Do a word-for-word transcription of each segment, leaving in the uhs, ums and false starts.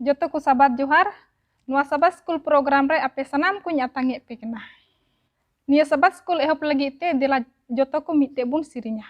ᱡᱚᱛᱚ ᱠᱚ ᱥᱟᱵᱟᱫ ᱡᱚᱦᱟᱨ᱾ ᱱᱚᱣᱟ ᱥᱟᱵᱟᱫ ᱥᱠᱩᱞ ᱯᱨᱳᱜᱨᱟᱢ ᱨᱮ ᱟᱯᱮ ᱥᱟᱱᱟᱢ ᱠᱚᱧ ᱟᱛᱟᱝ ᱮᱫ ᱯᱮ ᱠᱟᱱᱟ᱾ ᱱᱤᱭᱟᱹ ᱥᱟᱵᱟᱫ ᱥᱠᱩᱞ ᱮᱦᱚᱵ ᱞᱟᱹᱜᱤᱫ ᱛᱮ ᱫᱮᱞᱟ ᱡᱚᱛᱚ ᱠᱚ ᱢᱤᱫᱴᱮᱡ ᱵᱚᱱ ᱥᱮᱨᱮᱧᱟ᱾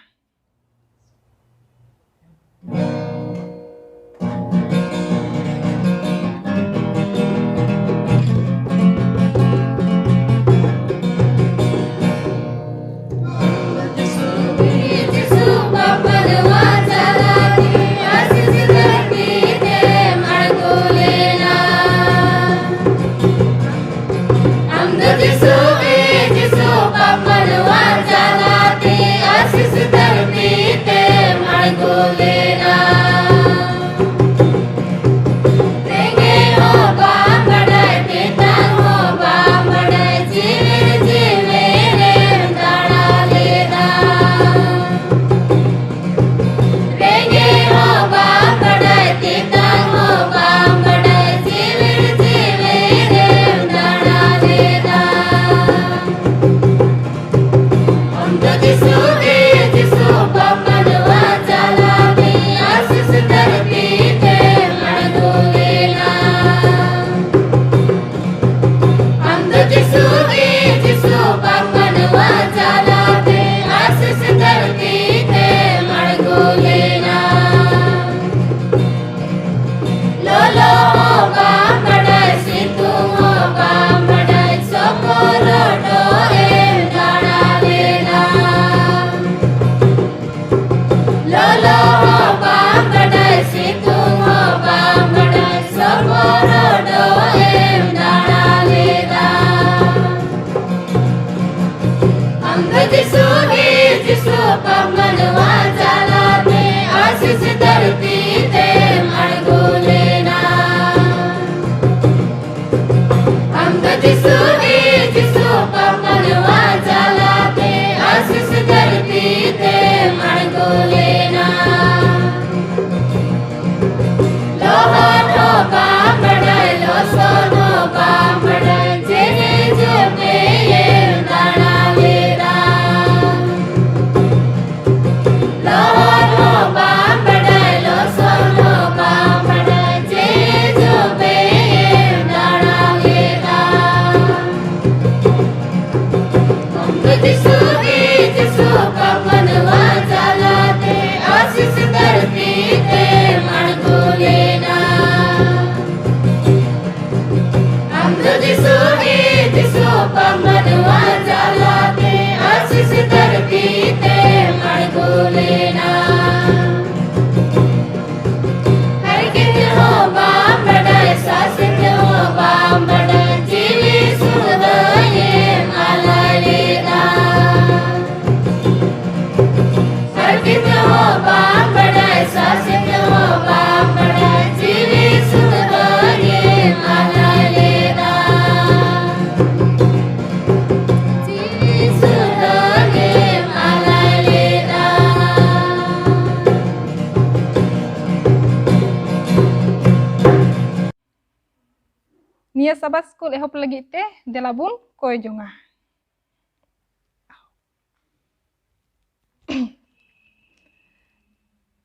ᱱᱤᱭᱟᱹ ᱥᱟᱵᱟᱛ ᱥᱠᱩᱞ ᱮᱦᱚᱵ ᱞᱟᱹᱜᱤᱫ ᱛᱮ ᱫᱮᱞᱟ ᱵᱚᱱ ᱠᱚᱭ ᱡᱚᱝᱟ᱾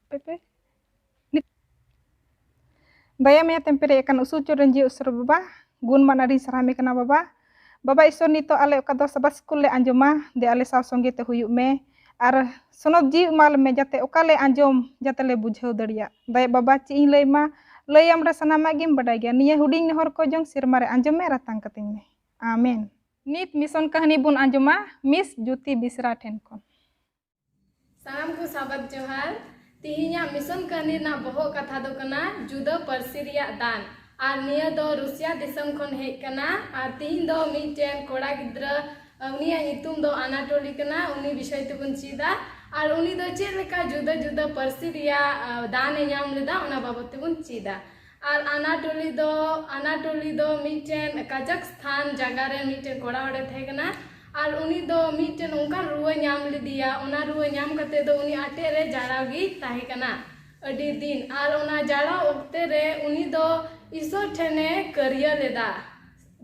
ᱯᱮᱯᱮ᱾ ᱫᱟᱭᱟ ᱢᱟᱭᱟ ᱛᱮᱢ ᱯᱮᱨᱮᱡ ᱟᱠᱟᱱ ᱩᱥᱩᱞ ᱪᱚᱴ ᱨᱮᱱ ᱡᱤᱣᱤ ᱩᱥᱟᱹᱨᱟ ᱵᱟᱵᱟ, ᱜᱩᱱ ᱢᱟᱱ ᱟᱹᱰᱤ ᱥᱟᱨᱦᱟᱣ ᱢᱮ ᱠᱟᱱᱟ ᱵᱟᱵᱟ᱾ ᱵᱟᱵᱟ ᱤᱥᱚᱨ, ᱱᱤᱛᱚᱜ ᱟᱞᱮ ᱚᱠᱟ ᱫᱚ ᱥᱟᱵᱟᱛ ᱥᱠᱩᱞ ᱞᱮ ᱟᱸᱡᱚᱢᱟ, ᱫᱮ ᱟᱞᱮ ᱥᱟᱶ ᱥᱚᱸᱜᱮ ᱛᱮ ᱦᱩᱭᱩᱜ ᱢᱮ᱾ ᱟᱨ ᱥᱚᱱᱚᱛ ᱡᱤᱣᱤ ᱮᱢᱟ ᱞᱮ ᱢᱮ, ᱡᱟᱛᱮ ᱚᱠᱟ ᱞᱮ ᱟᱸᱡᱚᱢ, ᱡᱟᱛᱮ ᱞᱮ ᱵᱩᱡᱷᱟᱹᱣ ᱫᱟᱲᱮᱭᱟᱜ᱾ ᱫᱟᱭᱟ ᱵᱟᱵᱟ, ᱪᱮᱫ ᱤᱧ ᱞᱟᱹᱭ ᱢᱟ, ᱞᱟᱹᱭᱟᱢ ᱨᱮ ᱥᱟᱱᱟᱢᱟᱜ ᱜᱮᱢ ᱵᱟᱰᱟᱭ ᱜᱮᱭᱟ᱾ ᱱᱤᱭᱟᱹ ᱦᱩᱰᱤᱧ ᱱᱮᱦᱚᱨ ᱠᱚ ᱡᱚᱝ ᱥᱮᱨᱢᱟ ᱨᱮ ᱟᱸᱡᱚᱢ ᱢᱮ, ᱨᱟᱛᱟᱝ ᱠᱟᱹᱛᱤᱧ ᱢᱮ᱾ ᱟᱢᱮᱱ᱾ ᱱᱤᱛ ᱢᱤᱥᱚᱱ ᱠᱟᱹᱦᱱᱤ ᱵᱚᱱ ᱟᱸᱡᱚᱢᱟ ᱢᱤᱥ ᱡᱩᱛᱤ ᱵᱮᱥᱨᱟ ᱴᱷᱮᱱ ᱠᱷᱚᱱ᱾ ᱥᱟᱱᱟᱢ ᱠᱚ ᱥᱟᱵᱟᱛ ᱡᱚᱦᱟᱨ᱾ ᱛᱤᱦᱤᱧᱟᱜ ᱢᱤᱥᱚᱱ ᱠᱟᱹᱦᱱᱤ ᱨᱮᱱᱟᱜ ᱵᱚᱦᱚᱜ ᱠᱟᱛᱷᱟ ᱫᱚ ᱠᱟᱱᱟ ᱡᱩᱫᱟᱹ ᱯᱟᱹᱨᱥᱤ ᱨᱮᱭᱟᱜ ᱫᱟᱱ᱾ ᱟᱨ ᱱᱤᱭᱟᱹ ᱫᱚ ᱨᱩᱥᱤᱭᱟ ᱫᱤᱥᱚᱢ ᱠᱷᱚᱱ ᱦᱮᱡ ᱠᱟᱱᱟ᱾ ᱟᱨ ᱛᱤᱦᱤᱧ ᱫᱚ ᱢᱤᱫᱴᱮᱱ ᱠᱚᱲᱟ ᱜᱤᱫᱽᱨᱟᱹ, ᱩᱱᱤᱭᱟᱜ ᱧᱩᱛᱩᱢ ᱫᱚ ᱟᱱᱟᱴᱳᱞᱤ ᱠᱟᱱᱟ᱾ ᱩᱱᱤ ᱵᱤᱥᱚᱭ ᱛᱮᱵᱚᱱ ᱪᱮᱫᱟ᱾ ᱟᱨ ᱩᱱᱤ ᱫᱚ ᱪᱮᱫ ᱞᱮᱠᱟ ᱡᱩᱫᱟᱹ ᱡᱩᱫᱟᱹ ᱯᱟᱹᱨᱥᱤ ᱨᱮᱭᱟᱜ, ᱟ, ᱫᱟᱱ ᱮ ᱧᱟᱢ ᱞᱮᱫᱟ, ᱚᱱᱟ ᱵᱟᱵᱚᱛ ᱛᱮᱵᱚᱱ ᱪᱮᱫᱟ᱾ ᱟᱨ ᱟᱱᱟᱴᱳᱞᱤ ᱫᱚ, ᱟᱱᱟᱴᱳᱞᱤ ᱫᱚ ᱢᱤᱫᱴᱮᱱ ᱠᱟᱡᱟᱠᱥᱛᱷᱟᱱ ᱡᱟᱭᱜᱟ ᱨᱮ ᱢᱤᱫᱴᱮᱱ ᱠᱚᱲᱟ ᱦᱚᱲᱮ ᱛᱟᱦᱮᱸ ᱠᱟᱱᱟ᱾ ᱟᱨ ᱩᱱᱤ ᱫᱚ ᱢᱤᱫᱴᱮᱱ ᱚᱱᱠᱟᱱ ᱨᱩᱣᱟᱹ ᱧᱟᱢ ᱞᱮᱫᱮᱭᱟ, ᱚᱱᱟ ᱨᱩᱣᱟᱹ ᱧᱟᱢ ᱠᱟᱛᱮ ᱫᱚ ᱩᱱᱤ ᱟᱴᱮᱫ ᱨᱮ ᱡᱟᱲᱟᱣ ᱜᱮᱭ ᱛᱟᱦᱮᱸ ᱠᱟᱱᱟ ᱟᱹᱰᱤ ᱫᱤᱱ᱾ ᱟᱨ ᱚᱱᱟ ᱡᱟᱲᱟᱣ ᱚᱠᱛᱮ ᱨᱮ ᱩᱱᱤ ᱫᱚ ᱤᱥᱚᱨ ᱴᱷᱮᱱᱮ ᱠᱟᱹᱨᱭᱟᱹ ᱞᱮᱫᱟ,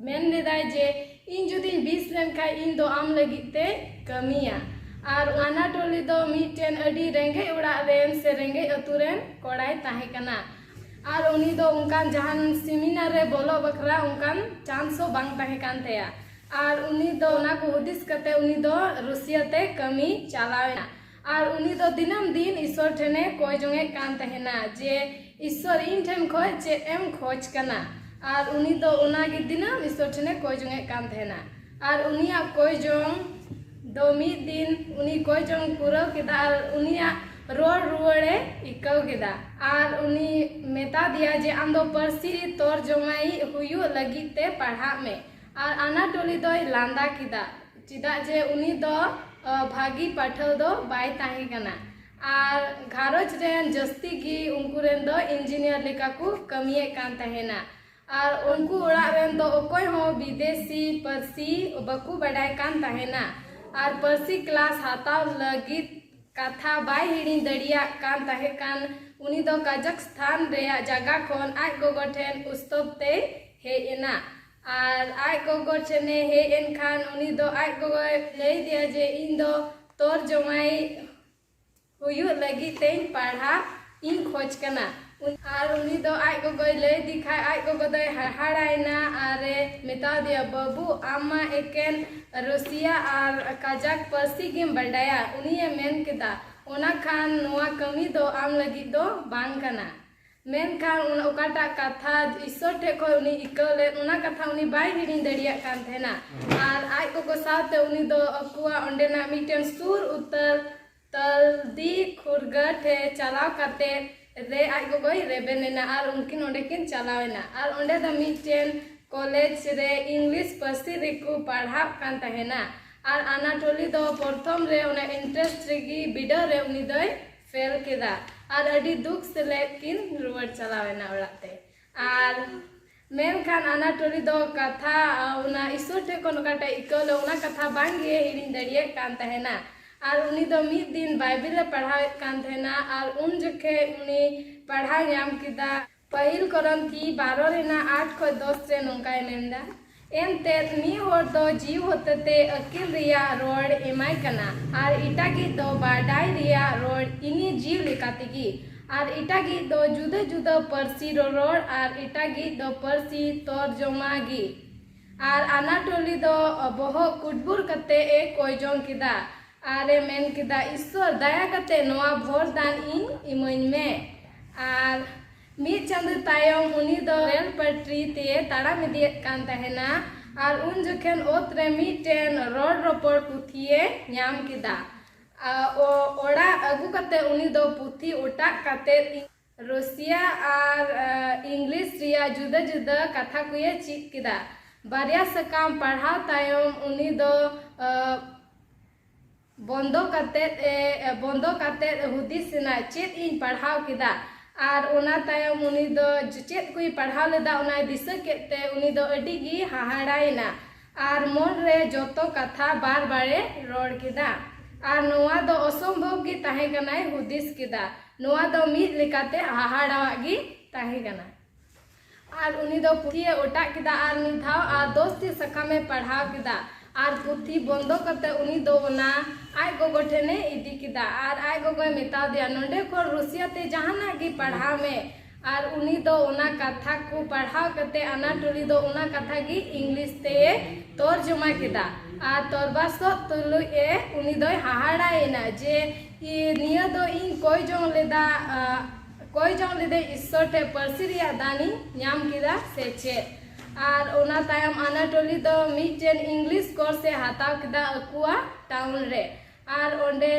ᱢᱮᱱ ᱞᱮᱫᱟᱭ ᱡᱮ, "ᱤᱧ ᱡᱩᱫᱤᱧ ᱵᱤᱥ ᱞᱮᱱᱠᱷᱟᱱ, ᱤᱧ ᱫᱚ ᱟᱢ ᱞᱟᱹᱜᱤᱫ ᱛᱮ ᱠᱟᱹᱢᱤᱭᱟ᱾" ᱟᱨ ᱟᱱᱟᱴᱳᱞᱤ ᱫᱚ ᱢᱤᱫᱴᱮᱱ ᱟᱹᱰᱤ ᱨᱮᱸᱜᱮᱡ ᱚᱲᱟᱜ ᱨᱮᱱ ᱥᱮ ᱨᱮᱸᱜᱮᱡ ᱟᱹᱛᱩ ᱨᱮᱱ ᱠᱚᱲᱟᱭ ᱛᱟᱦᱮᱸ ᱠᱟᱱᱟ᱾ ᱟᱨ ᱩᱱᱤ ᱫᱚ ᱚᱱᱠᱟᱱ ᱡᱟᱦᱟᱱ ᱥᱮᱢᱤᱱᱟᱨ ᱨᱮ ᱵᱚᱞᱚᱜ ᱵᱟᱠᱷᱨᱟ ᱚᱱᱠᱟᱱ ᱪᱟᱱᱥ ᱦᱚᱸ ᱵᱟᱝ ᱛᱟᱦᱮᱸ ᱠᱟᱱ ᱛᱟᱭᱟ᱾ ᱟᱨ ᱩᱱᱤ ᱫᱚ ᱚᱱᱟ ᱠᱚ ᱦᱩᱫᱤᱥ ᱠᱟᱛᱮ ᱩᱱᱤ ᱫᱚ ᱨᱩᱥᱤᱭᱟ ᱛᱮ ᱠᱟᱹᱢᱤ ᱪᱟᱞᱟᱣ ᱮᱱᱟ᱾ ᱟᱨ ᱩᱱᱤ ᱫᱚ ᱫᱤᱱᱟᱹᱢ ᱫᱤᱱ ᱤᱥᱚᱨ ᱴᱷᱮᱱᱮ ᱠᱚᱭ ᱡᱚᱝᱮᱫ ᱠᱟᱱ ᱛᱟᱦᱮᱱᱟ ᱡᱮ, "ᱤᱥᱚᱨ, ᱤᱧ ᱴᱷᱮᱱ ᱠᱷᱚᱱ ᱪᱮᱫ ᱮᱢ ᱠᱷᱚᱡᱽ ᱠᱟᱱᱟ?" ᱟᱨ ᱩᱱᱤ ᱫᱚ ᱚᱱᱟᱜᱮ ᱫᱤᱱᱟᱹᱢ ᱤᱥᱚᱨ ᱴᱷᱮᱱᱮ ᱠᱚᱭ ᱡᱚᱝᱮᱫ ᱠᱟᱱ ᱛᱟᱦᱮᱱᱟ᱾ ᱟᱨ ᱩᱱᱤᱭᱟᱜ ᱠᱚᱭ ᱡᱚᱝ ᱫᱚ ᱢᱤᱫ ᱫᱤᱱ ᱩᱱᱤ ᱠᱚᱭ ᱡᱚᱝ ᱯᱩᱨᱟᱹᱣ ᱠᱮᱫᱟ ᱟᱨ ᱩᱱᱤᱭᱟᱜ ᱨᱚᱲ ᱨᱩᱣᱟᱹᱲᱮ ᱟᱹᱭᱠᱟᱹᱣ ᱠᱮᱫᱟ᱾ ᱟᱨ ᱩᱱᱤ ᱢᱮᱛᱟ ᱫᱮᱭᱟ ᱡᱮ, "ᱟᱢ ᱫᱚ ᱯᱟᱹᱨᱥᱤ ᱛᱚᱨᱡᱚᱢᱟᱭᱤᱡ ᱦᱩᱭᱩᱜ ᱞᱟᱹᱜᱤᱫ ᱛᱮ ᱯᱟᱲᱦᱟᱜ ᱢᱮ᱾" ᱟᱨ ᱟᱱᱟᱴᱳᱞᱤ ᱫᱚᱭ ᱞᱟᱸᱫᱟ ᱠᱮᱫᱟ, ᱪᱮᱫᱟᱜ ᱡᱮ ᱩᱱᱤ ᱫᱚ, ᱟ, ᱵᱷᱟᱹᱜᱤ ᱯᱟᱹᱴᱷᱟᱹᱣ ᱫᱚ ᱵᱟᱭ ᱛᱟᱦᱮᱸ ᱠᱟᱱᱟ᱾ ᱟᱨ ᱜᱷᱟᱨᱚᱸᱡᱽ ᱨᱮᱱ ᱡᱟᱹᱥᱛᱤ ᱜᱮ ᱩᱱᱠᱩ ᱨᱮᱱ ᱫᱚ ᱤᱧᱡᱤᱱᱤᱭᱟᱨ ᱞᱮᱠᱟ ᱠᱚ ᱠᱟᱹᱢᱤᱭᱮᱫ ᱠᱟᱱ ᱛᱟᱦᱮᱱᱟ᱾ ᱟᱨ ᱩᱱᱠᱩ ᱚᱲᱟᱜ ᱨᱮᱱ ᱫᱚ ᱚᱠᱚᱭ ᱦᱚᱸ ᱵᱤᱫᱮᱥᱤ ᱯᱟᱹᱨᱥᱤ ᱵᱟᱠᱚ ᱵᱟᱰᱟᱭ ᱠᱟᱱ ᱛᱟᱦᱮᱱᱟ᱾ ᱟᱨ ᱯᱟᱹᱨᱥᱤ ᱠᱞᱟᱥ ᱦᱟᱛᱟᱣ ᱞᱟᱹᱜᱤᱫ ᱠᱟᱛᱷᱟ ᱵᱟᱭ ᱦᱤᱲᱤᱧ ᱫᱟᱲᱮᱭᱟᱜ ᱠᱟᱱ ᱛᱟᱦᱮᱸ ᱠᱟᱱ᱾ ᱩᱱᱤ ᱫᱚ ᱠᱟᱡᱟᱠᱥᱛᱷᱟᱱ ᱨᱮᱭᱟᱜ ᱡᱟᱭᱜᱟ ᱠᱷᱚᱱ ᱟᱡ ᱜᱚᱜᱚ ᱴᱷᱮᱱ ᱩᱥᱛᱚᱵ ᱛᱮᱭ ᱦᱮᱡ ᱮᱱᱟ᱾ ᱟᱨ ᱟᱡ ᱜᱚᱜᱚ ᱴᱷᱮᱱᱮ ᱦᱮᱡ ᱮᱱ ᱠᱷᱟᱱ ᱩᱱᱤ ᱫᱚ ᱟᱡ ᱜᱚᱜᱚᱭ ᱞᱟᱹᱭ ᱟᱫᱮᱭᱟ ᱡᱮ ᱤᱧ ᱫᱚ ᱛᱚᱨᱡᱚᱢᱟᱭ ᱦᱩᱭᱩᱜ ᱞᱟᱹᱜᱤᱫ ᱛᱮᱧ ᱯᱟᱲᱦᱟᱜ ᱤᱧ ᱠᱷᱚᱡᱽ ᱠᱟᱱᱟ᱾ ᱩᱱ- ᱟᱨ ᱩᱱᱤ ᱫᱚ ᱟᱡ ᱜᱚᱜᱚᱭ ᱞᱟᱹᱭ ᱟᱫᱮ ᱠᱷᱟᱡ ᱟᱡ ᱜᱚᱜᱚ ᱫᱚᱭ ᱦᱟᱦᱟᱲᱟᱭᱮᱱᱟ ᱟᱨᱮ ᱢᱮᱛᱟ ᱫᱮᱭᱟ, ᱵᱟᱹᱵᱩ, ᱟᱢ ᱢᱟ ᱮᱠᱮᱱ ᱨᱩᱥᱤᱭᱟ ᱟᱨ ᱠᱟᱡᱟᱠ ᱯᱟᱹᱨᱥᱤ ᱜᱮᱢ ᱵᱟᱰᱟᱭᱟ, ᱩᱱᱤᱭᱮ ᱢᱮᱱ ᱠᱮᱫᱟ, ᱚᱱᱟ ᱠᱷᱟᱱ ᱱᱚᱣᱟ ᱠᱟᱹᱢᱤ ᱫᱚ ᱟᱢ ᱞᱟᱹᱜᱤᱫ ᱫᱚ ᱵᱟᱝ ᱠᱟᱱᱟ᱾ ᱢᱮᱱᱠᱷᱟᱱ ᱚᱱᱟ ᱚᱠᱟᱴᱟᱜ ᱠᱟᱛᱷᱟ ᱤᱥᱥᱚᱨ ᱴᱷᱮᱡ ᱠᱷᱚᱡ ᱩᱱᱤ ᱤᱠᱟᱹᱣ ᱞᱮᱫ, ᱚᱱᱟ ᱠᱟᱛᱷᱟ ᱩᱱᱤ ᱵᱟᱭ ᱦᱤᱲᱤᱧ ᱫᱟᱲᱮᱭᱟᱜ ᱠᱟᱱ ᱛᱟᱦᱮᱱᱟ᱾ ᱟᱨ ᱟᱡ ᱜᱚᱜᱚ ᱥᱟᱶᱛᱮ ᱩᱱᱤ ᱫᱚ ᱟᱠᱚᱣᱟᱜ ᱚᱸᱰᱮᱱᱟᱜ ᱢᱤᱫᱴᱮᱱ ᱥᱩᱨ ᱩᱛᱟᱹᱨ ᱛᱟᱞᱫᱤ ᱠᱷᱩᱨᱜᱟᱹ ᱴᱷᱮᱡ ᱪᱟᱞᱟᱣ ᱠᱟᱛᱮ ᱨᱮ ᱟᱡ ᱜᱚᱜᱚᱭ ᱨᱮᱵᱮᱱ ᱮᱱᱟ ᱟᱨ ᱩᱱᱠᱤᱱ ᱚᱸᱰᱮ ᱠᱤᱱ ᱪᱟᱞᱟᱣ ᱮᱱᱟ᱾ ᱟᱨ ᱚᱸᱰᱮ ᱫᱚ ᱢᱤᱫᱴᱮᱱ ᱠᱚᱞᱮᱡᱽ ᱨᱮ ᱤᱝᱞᱤᱥ ᱯᱟᱹᱨᱥᱤ ᱨᱮᱠᱚ ᱯᱟᱲᱦᱟᱜ ᱠᱟᱱ ᱛᱟᱦᱮᱱᱟ᱾ ᱟᱨ ᱟᱱᱟᱴᱚᱞᱤ ᱫᱚ ᱯᱨᱚᱛᱷᱚᱢ ᱨᱮ ᱚᱱᱟ ᱮᱱᱴᱨᱮᱱᱥ ᱨᱮᱜᱮ ᱵᱤᱰᱟᱹᱣ ᱨᱮ ᱩᱱᱤ ᱫᱚᱭ ᱯᱷᱮᱞ ᱠᱮᱫᱟ᱾ ᱟᱨ ᱟᱹᱰᱤ ᱫᱩᱠ ᱥᱮᱞᱮᱫ ᱠᱤᱱ ᱨᱩᱣᱟᱹᱲ ᱪᱟᱞᱟᱣ ᱮᱱᱟ ᱚᱲᱟᱜ ᱛᱮ᱾ ᱟᱨ ᱢᱮᱱᱠᱷᱟᱱ ᱟᱱᱟᱴᱚᱞᱤ ᱫᱚ ᱠᱟᱛᱷᱟ, ᱚᱱᱟ ᱤᱥᱥᱚᱨ ᱴᱷᱮᱡ ᱠᱷᱚᱱ ᱚᱠᱟᱴᱟᱜ ᱤᱠᱟᱹᱣ ᱞᱮ, ᱚᱱᱟ ᱠᱟᱛᱷᱟ ᱵᱟᱝᱜᱮ ᱦᱤᱲᱤᱧ ᱫᱟᱲᱮᱭᱟᱜ ᱠᱟᱱ ᱛᱟᱦᱮᱱᱟ᱾ ᱟᱨ ᱩᱱᱤ ᱫᱚ ᱢᱤᱫ ᱫᱤᱱ ᱵᱟᱭᱵᱮᱞᱮ ᱯᱟᱲᱦᱟᱣᱮᱫ ᱠᱟᱱ ᱛᱟᱦᱮᱱᱟ᱾ ᱟᱨ ᱩᱱ ᱡᱚᱠᱷᱮᱡ ᱩᱱᱤ ᱯᱟᱲᱦᱟᱣ ᱧᱟᱢ ᱠᱮᱫᱟ᱾ ᱯᱟᱹᱦᱤᱞ ᱠᱚᱨᱚᱱᱛᱷᱤ ᱵᱟᱨᱚ ᱨᱮᱱᱟᱜ ᱟᱴ ᱠᱷᱚᱡ ᱫᱚᱥ ᱨᱮ ᱱᱚᱝᱠᱟᱭ ᱢᱮᱱᱫᱟ, ᱮᱱᱛᱮᱫ ᱢᱤᱫ ᱦᱚᱲ ᱫᱚ ᱡᱤᱣ ᱦᱚᱛᱮᱛᱮ ᱟᱹᱠᱤᱞ ᱨᱮᱭᱟᱜ ᱨᱚᱲ ᱮᱢᱟᱭ ᱠᱟᱱᱟ, ᱟᱨ ᱮᱴᱟᱜᱤᱡ ᱫᱚ ᱵᱟᱰᱟᱭ ᱨᱮᱭᱟᱜ ᱨᱚᱲ ᱤᱱᱤ ᱡᱤᱣ ᱞᱮᱠᱟ ᱛᱮᱜᱮ, ᱟᱨ ᱮᱴᱟᱜᱤᱡ ᱫᱚ ᱡᱩᱫᱟᱹ ᱡᱩᱫᱟᱹ ᱯᱟᱹᱨᱥᱤ ᱨᱚᱨᱚᱲ, ᱟᱨ ᱮᱴᱟᱜᱤᱡ ᱫᱚ ᱯᱟᱹᱨᱥᱤ ᱛᱚᱨᱡᱚᱢᱟ ᱜᱮ᱾ ᱟᱨ ᱟᱱᱟᱴᱚᱞᱤ ᱫᱚ ᱵᱚᱦᱚᱜ ᱠᱩᱴᱵᱩᱨ ᱠᱟᱛᱮ ᱮ ᱠᱚᱭ ᱡᱚᱝ ᱠᱮᱫᱟ, ᱟᱨ ᱮ ᱢᱮᱱ ᱠᱮᱫᱟ, ᱤᱥᱥᱚᱨ, ᱫᱟᱭᱟ ᱠᱟᱛᱮ ᱱᱚᱣᱟ ᱵᱷᱚᱨ ᱫᱟᱱ ᱤᱧ ᱤᱢᱟᱹᱧ ᱢᱮ᱾ ᱟᱨ ᱢᱤᱫ ᱪᱟᱸᱫᱚ ᱛᱟᱭᱚᱢ ᱩᱱᱤ ᱫᱚ ᱨᱮᱞ ᱯᱟᱴᱨᱤ ᱛᱮ ᱛᱟᱲᱟᱢ ᱤᱫᱤᱭᱮᱫ ᱠᱟᱱ ᱛᱟᱦᱮᱱᱟ᱾ ᱟᱨ ᱩᱱ ᱡᱚᱠᱷᱮᱱ ᱚᱛ ᱨᱮ ᱢᱤᱫᱴᱮᱱ ᱨᱚᱲ ᱨᱚᱯᱚᱲ ᱯᱩᱛᱷᱤᱭᱮ ᱧᱟᱢ ᱠᱮᱫᱟ᱾ ᱟᱨ ᱚ-, ᱚᱲᱟᱜ ᱟᱹᱜᱩ ᱠᱟᱛᱮ ᱩᱱᱤ ᱫᱚ ᱯᱩᱛᱷᱤ ᱚᱴᱟᱜ ᱠᱟᱛᱮ ᱨᱩᱥᱤᱭᱟ ᱟᱨ, ᱟ, ᱤᱝᱞᱤᱥ ᱨᱮᱭᱟᱜ ᱡᱩᱫᱟᱹ ᱡᱩᱫᱟᱹ ᱠᱟᱛᱷᱟ ᱠᱚᱭᱮ ᱪᱮᱫ ᱠᱮᱫᱟ᱾ ᱵᱟᱨᱭᱟ ᱥᱟᱠᱟᱢ ᱯᱟᱲᱦᱟᱣ ᱛᱟᱭᱚᱢ ᱩᱱᱤ ᱫᱚ, ᱟ, ᱵᱚᱱᱫᱚ ᱠᱟᱛᱮᱫ ᱮ, ᱵᱚᱱᱫᱚ ᱠᱟᱛᱮᱫ ᱦᱩᱫᱤᱥ ᱮᱱᱟ, ᱪᱮᱫ ᱤᱧ ᱯᱟᱲᱦᱟᱣ ᱠᱮᱫᱟ? ᱟᱨ ᱚᱱᱟ ᱛᱟᱭᱚᱢ ᱩᱱᱤ ᱫᱚ ᱪᱮᱫ ᱠᱚᱭ ᱯᱟᱲᱦᱟᱣ ᱞᱮᱫᱟ ᱚᱱᱟᱭ ᱫᱤᱥᱟᱹ ᱠᱮᱫ ᱛᱮ ᱩᱱᱤ ᱫᱚ ᱟᱹᱰᱤ ᱜᱮ ᱦᱟᱦᱟᱲᱟᱭᱮᱱᱟ᱾ ᱟᱨ ᱢᱚᱱ ᱨᱮ ᱡᱚᱛᱚ ᱠᱟᱛᱷᱟ ᱵᱟᱨ ᱵᱟᱨᱮ ᱨᱚᱲ ᱠᱮᱫᱟ᱾ ᱟᱨ ᱱᱚᱣᱟ ᱫᱚ ᱚᱥᱚᱢᱵᱷᱚᱵ ᱜᱮ ᱛᱟᱦᱮᱸ ᱠᱟᱱᱟᱭ ᱦᱩᱫᱤᱥ ᱠᱮᱫᱟ᱾ ᱱᱚᱣᱟ ᱫᱚ ᱢᱤᱫ ᱞᱮᱠᱟᱛᱮ ᱦᱟᱦᱟᱲᱟᱣᱟᱜ ᱜᱮ ᱛᱟᱦᱮᱸ ᱠᱟᱱᱟ᱾ ᱟᱨ ᱩᱱᱤ ᱫᱚ ᱯᱩᱛᱷᱤᱭᱮ ᱚᱴᱟᱜ ᱠᱮᱫᱟ ᱟᱨ ᱢᱤᱫ ᱫᱷᱟᱣ ᱟᱨ ᱫᱚᱥ ᱴᱤ ᱥᱟᱠᱟᱢᱮ ᱯᱟᱲᱦᱟᱣ ᱠᱮᱫᱟ᱾ ᱟᱨ ᱯᱩᱛᱷᱤ ᱵᱚᱱᱫᱚ ᱠᱟᱛᱮ ᱩᱱᱤ ᱫᱚ ᱚᱱᱟ ᱟᱡ ᱜᱚᱜᱚ ᱴᱷᱮᱱᱮ ᱤᱫᱤ ᱠᱮᱫᱟ᱾ ᱟᱨ ᱟᱡ ᱜᱚᱜᱚᱭ ᱢᱮᱛᱟᱣ ᱫᱮᱭᱟ, "ᱱᱚᱰᱮ ᱠᱷᱚᱱ ᱨᱩᱥᱤᱭᱟ ᱛᱮ ᱡᱟᱦᱟᱱᱟᱜ ᱜᱮ ᱯᱟᱲᱦᱟᱣ ᱢᱮ᱾" ᱟᱨ ᱩᱱᱤ ᱫᱚ ᱚᱱᱟ ᱠᱟᱛᱷᱟ ᱠᱚ ᱯᱟᱲᱦᱟᱣ ᱠᱟᱛᱮ ᱟᱱᱟᱴᱚᱞᱤ ᱫᱚ ᱚᱱᱟ ᱠᱟᱛᱷᱟ ᱜᱮ ᱤᱝᱞᱤᱥ ᱛᱮᱭ ᱛᱚᱨᱡᱚᱢᱟ ᱠᱮᱫᱟ᱾ ᱟᱨ ᱛᱚᱨᱵᱟᱥᱚᱜ ᱛᱩᱞᱩᱡ ᱮ ᱩᱱᱤ ᱫᱚᱭ ᱦᱟᱦᱟᱲᱟᱭᱮᱱᱟ ᱡᱮ, "ᱤ-, ᱱᱤᱭᱟᱹ ᱫᱚ ᱤᱧ ᱠᱚᱭ ᱡᱚᱝ ᱞᱮᱫᱟ, ᱟ, ᱠᱚᱭ ᱡᱚᱝ ᱞᱮᱫᱟᱹᱧ ᱤᱥᱥᱚᱨ ᱴᱷᱮᱱ ᱯᱟᱹᱨᱥᱤ ᱨᱮᱭᱟᱜ ᱫᱟᱱᱤᱧ ᱧᱟᱢ ᱠᱮᱫᱟ ᱥᱮ ᱪᱮᱫ?" ᱟᱨ ᱚᱱᱟ ᱛᱟᱭᱚᱢ ᱟᱱᱟᱴᱚᱞᱤ ᱫᱚ ᱢᱤᱫᱴᱮᱱ ᱤᱝᱞᱤᱥ ᱠᱳᱨᱥ ᱮ ᱦᱟᱛᱟᱣ ᱠᱮᱫᱟ ᱟᱠᱚᱣᱟᱜ ᱴᱟᱣᱩᱱ ᱨᱮ᱾ ᱟᱨ ᱚᱸᱰᱮ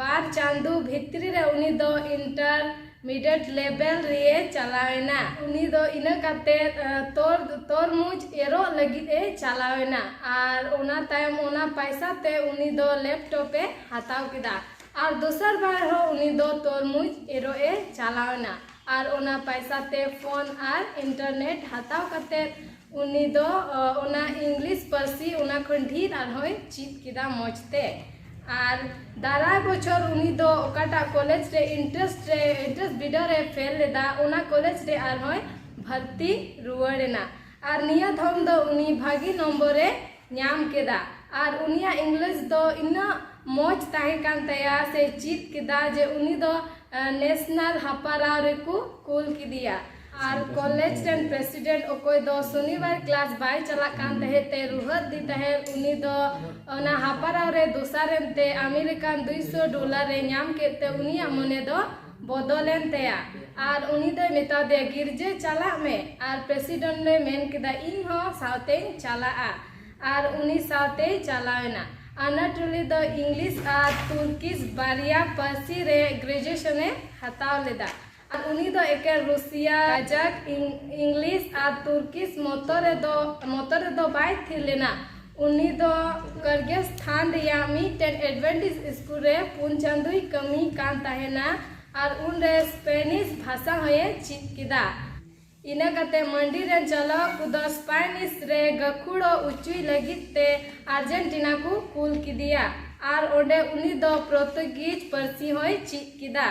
ᱵᱟᱨ ᱪᱟᱸᱫᱚ ᱵᱷᱤᱛᱨᱤ ᱨᱮ ᱩᱱᱤ ᱫᱚ ᱤᱱᱴᱟᱨᱢᱤᱰᱤᱭᱮᱴ ᱞᱮᱵᱮᱞ ᱨᱮᱭ ᱪᱟᱞᱟᱣ ᱮᱱᱟ᱾ ᱩᱱᱤ ᱫᱚ ᱤᱱᱟᱹ ᱠᱟᱛᱮ, ᱟ, ᱛᱚᱨ-, ᱛᱚᱨᱢᱩᱡᱽ ᱮᱨᱚᱜ ᱞᱟᱹᱜᱤᱫ ᱮ ᱪᱟᱞᱟᱣ ᱮᱱᱟ᱾ ᱟᱨ ᱚᱱᱟ ᱛᱟᱭᱚᱢ ᱚᱱᱟ ᱯᱟᱭᱥᱟ ᱛᱮ ᱩᱱᱤ ᱫᱚ ᱞᱮᱯᱴᱚᱯ ᱮ ᱦᱟᱛᱟᱣ ᱠᱮᱫᱟ᱾ ᱟᱨ ᱫᱚᱥᱟᱨ ᱵᱟᱨ ᱦᱚᱸ ᱩᱱᱤ ᱫᱚ ᱛᱚᱨᱢᱩᱡᱽ ᱮᱨᱚᱜ ᱮ ᱪᱟᱞᱟᱣ ᱮᱱᱟ᱾ ᱟᱨ ᱚᱱᱟ ᱯᱟᱭᱥᱟ ᱛᱮ ᱯᱷᱳᱱ ᱟᱨ ᱤᱱᱴᱟᱨᱱᱮᱴ ᱦᱟᱛᱟᱣ ᱠᱟᱛᱮ ᱩᱱᱤ ᱫᱚ, ᱚ, ᱚᱱᱟ ᱤᱝᱞᱤᱥ ᱯᱟᱹᱨᱥᱤ ᱚᱱᱟ ᱠᱷᱚᱱ ᱰᱷᱮᱨ ᱟᱨᱦᱚᱸᱭ ᱪᱮᱫ ᱠᱮᱫᱟ ᱢᱚᱡᱽ ᱛᱮ᱾ ᱟᱨ ᱫᱟᱨᱟᱭ ᱵᱚᱪᱷᱚᱨ ᱩᱱᱤ ᱫᱚ ᱚᱠᱟᱴᱟᱜ ᱠᱚᱞᱮᱡᱽ ᱨᱮ ᱤᱱᱴᱟᱨᱮᱥᱴ ᱨᱮ, ᱤᱱᱴᱟᱨᱮᱥᱴ ᱵᱤᱰᱟᱹᱣ ᱨᱮ ᱯᱷᱮᱞ ᱞᱮᱫᱟ, ᱚᱱᱟ ᱠᱚᱞᱮᱡᱽ ᱨᱮ ᱟᱨᱦᱚᱸᱭ ᱵᱷᱟᱨᱛᱤ ᱨᱩᱣᱟᱹᱲ ᱮᱱᱟ᱾ ᱟᱨ ᱱᱤᱭᱟᱹ ᱫᱷᱚᱢ ᱫᱚ ᱩᱱᱤ ᱵᱷᱟᱹᱜᱤ ᱱᱚᱢᱵᱚᱨᱮ ᱧᱟᱢ ᱠᱮᱫᱟ᱾ ᱟᱨ ᱩᱱᱤᱭᱟᱜ ᱤᱝᱞᱤᱥ ᱫᱚ ᱤᱱᱟᱹᱜ ᱢᱚᱡᱽ ᱛᱟᱦᱮᱸ ᱠᱟᱱ ᱛᱟᱭᱟ ᱥᱮ ᱪᱮᱫ ᱠᱮᱫᱟ ᱡᱮ ᱩᱱᱤ ᱫᱚ, ᱟ, ᱱᱮᱥᱱᱟᱞ ᱦᱟᱯᱟᱨᱟᱣ ᱨᱮᱠᱚ ᱠᱩᱞ ᱠᱮᱫᱮᱭᱟ᱾ ᱟᱨ ᱠᱚᱞᱮᱡᱽ ᱨᱮᱱ ᱯᱨᱮᱥᱤᱰᱮᱱᱴ, ᱚᱠᱚᱭ ᱫᱚ ᱥᱚᱱᱤᱵᱟᱨ ᱠᱞᱟᱥ ᱵᱟᱭ ᱪᱟᱞᱟᱜ ᱠᱟᱱ ᱛᱟᱦᱮᱸᱫ ᱛᱮ ᱨᱩᱣᱟᱹᱲ ᱫᱤ ᱛᱟᱦᱮᱸᱫ, ᱩᱱᱤ ᱫᱚ ᱚᱱᱟ ᱦᱟᱯᱟᱨᱟᱣ ᱨᱮ ᱫᱚᱥᱟᱨ ᱮᱱ ᱛᱮ ᱟᱢᱮᱨᱤᱠᱟᱱ ᱫᱩᱭᱥᱚ ᱰᱚᱞᱟᱨ ᱮ ᱧᱟᱢ ᱠᱮᱫ ᱛᱮ ᱩᱱᱤᱭᱟᱜ ᱢᱚᱱᱮ ᱫᱚ ᱵᱚᱫᱚᱞᱮᱱ ᱛᱟᱭᱟ᱾ ᱟᱨ ᱩᱱᱤ ᱫᱚᱭ ᱢᱮᱛᱟ ᱫᱮᱭᱟ, "ᱜᱤᱨᱡᱟᱹ ᱪᱟᱞᱟᱜ ᱢᱮ᱾" ᱟᱨ ᱯᱨᱮᱥᱤᱰᱮᱱᱴ ᱫᱚᱭ ᱢᱮᱱ ᱠᱮᱫᱟ, "ᱤᱧ ᱦᱚᱸ ᱥᱟᱶᱛᱮᱧ ᱪᱟᱞᱟᱜᱼᱟ᱾" ᱟᱨ ᱩᱱᱤ ᱥᱟᱶᱛᱮᱭ ᱪᱟᱞᱟᱣ ᱮᱱᱟ᱾ ᱟᱱᱟᱴᱚᱞᱤ ᱫᱚ ᱤᱝᱞᱤᱥ ᱟᱨ ᱛᱩᱨᱠᱤᱥ ᱵᱟᱨᱭᱟ ᱯᱟᱹᱨᱥᱤ ᱨᱮ ᱜᱨᱮᱡᱩᱭᱮᱥᱚᱱ ᱮ ᱦᱟᱛᱟᱣ ᱞᱮᱫᱟ᱾ ᱟᱨ ᱩᱱᱤ ᱫᱚ ᱮᱠᱮᱱ ᱨᱩᱥᱤᱭᱟ, ᱠᱟᱡᱟᱠ, ᱤᱝ-, ᱤᱝᱞᱤᱥ ᱟᱨ ᱛᱩᱨᱠᱤᱥ ᱢᱚᱛᱚ ᱨᱮᱫᱚ, ᱢᱚᱛᱚ ᱨᱮᱫᱚ ᱵᱟᱭ ᱛᱷᱤᱨ ᱞᱮᱱᱟ᱾ ᱩᱱᱤ ᱫᱚ ᱠᱟᱨᱜᱤᱥᱛᱷᱟᱱ ᱨᱮᱭᱟᱜ ᱢᱤᱫᱴᱮᱱ ᱮᱰᱵᱷᱮᱱᱴᱤᱥ ᱥᱠᱩᱞ ᱨᱮ ᱯᱩᱱ ᱪᱟᱸᱫᱳᱭ ᱠᱟᱹᱢᱤ ᱠᱟᱱ ᱛᱟᱦᱮᱱᱟ ᱟᱨ ᱩᱱᱨᱮ ᱥᱯᱮᱱᱤᱥ ᱵᱷᱟᱥᱟ ᱦᱚᱸᱭᱮ ᱪᱮᱫ ᱠᱮᱫᱟ᱾ ᱤᱱᱟᱹ ᱠᱟᱛᱮ ᱢᱟᱱᱰᱤ ᱨᱮᱱ ᱪᱟᱞᱟᱣ ᱠᱚᱫᱚ ᱥᱯᱮᱱᱤᱥ ᱨᱮ ᱜᱟᱹᱠᱷᱩᱲᱚᱜ ᱚᱪᱚᱭ ᱞᱟᱹᱜᱤᱫ ᱛᱮ ᱟᱨᱡᱮᱱᱴᱤᱱᱟ ᱠᱚ ᱠᱩᱞ ᱠᱮᱫᱮᱭᱟ ᱟᱨ ᱚᱸᱰᱮ ᱩᱱᱤ ᱫᱚ ᱯᱨᱚᱛᱩᱜᱤᱡᱽ ᱯᱟᱹᱨᱥᱤ ᱦᱚᱸᱭ ᱪᱮᱫ ᱠᱮᱫᱟ᱾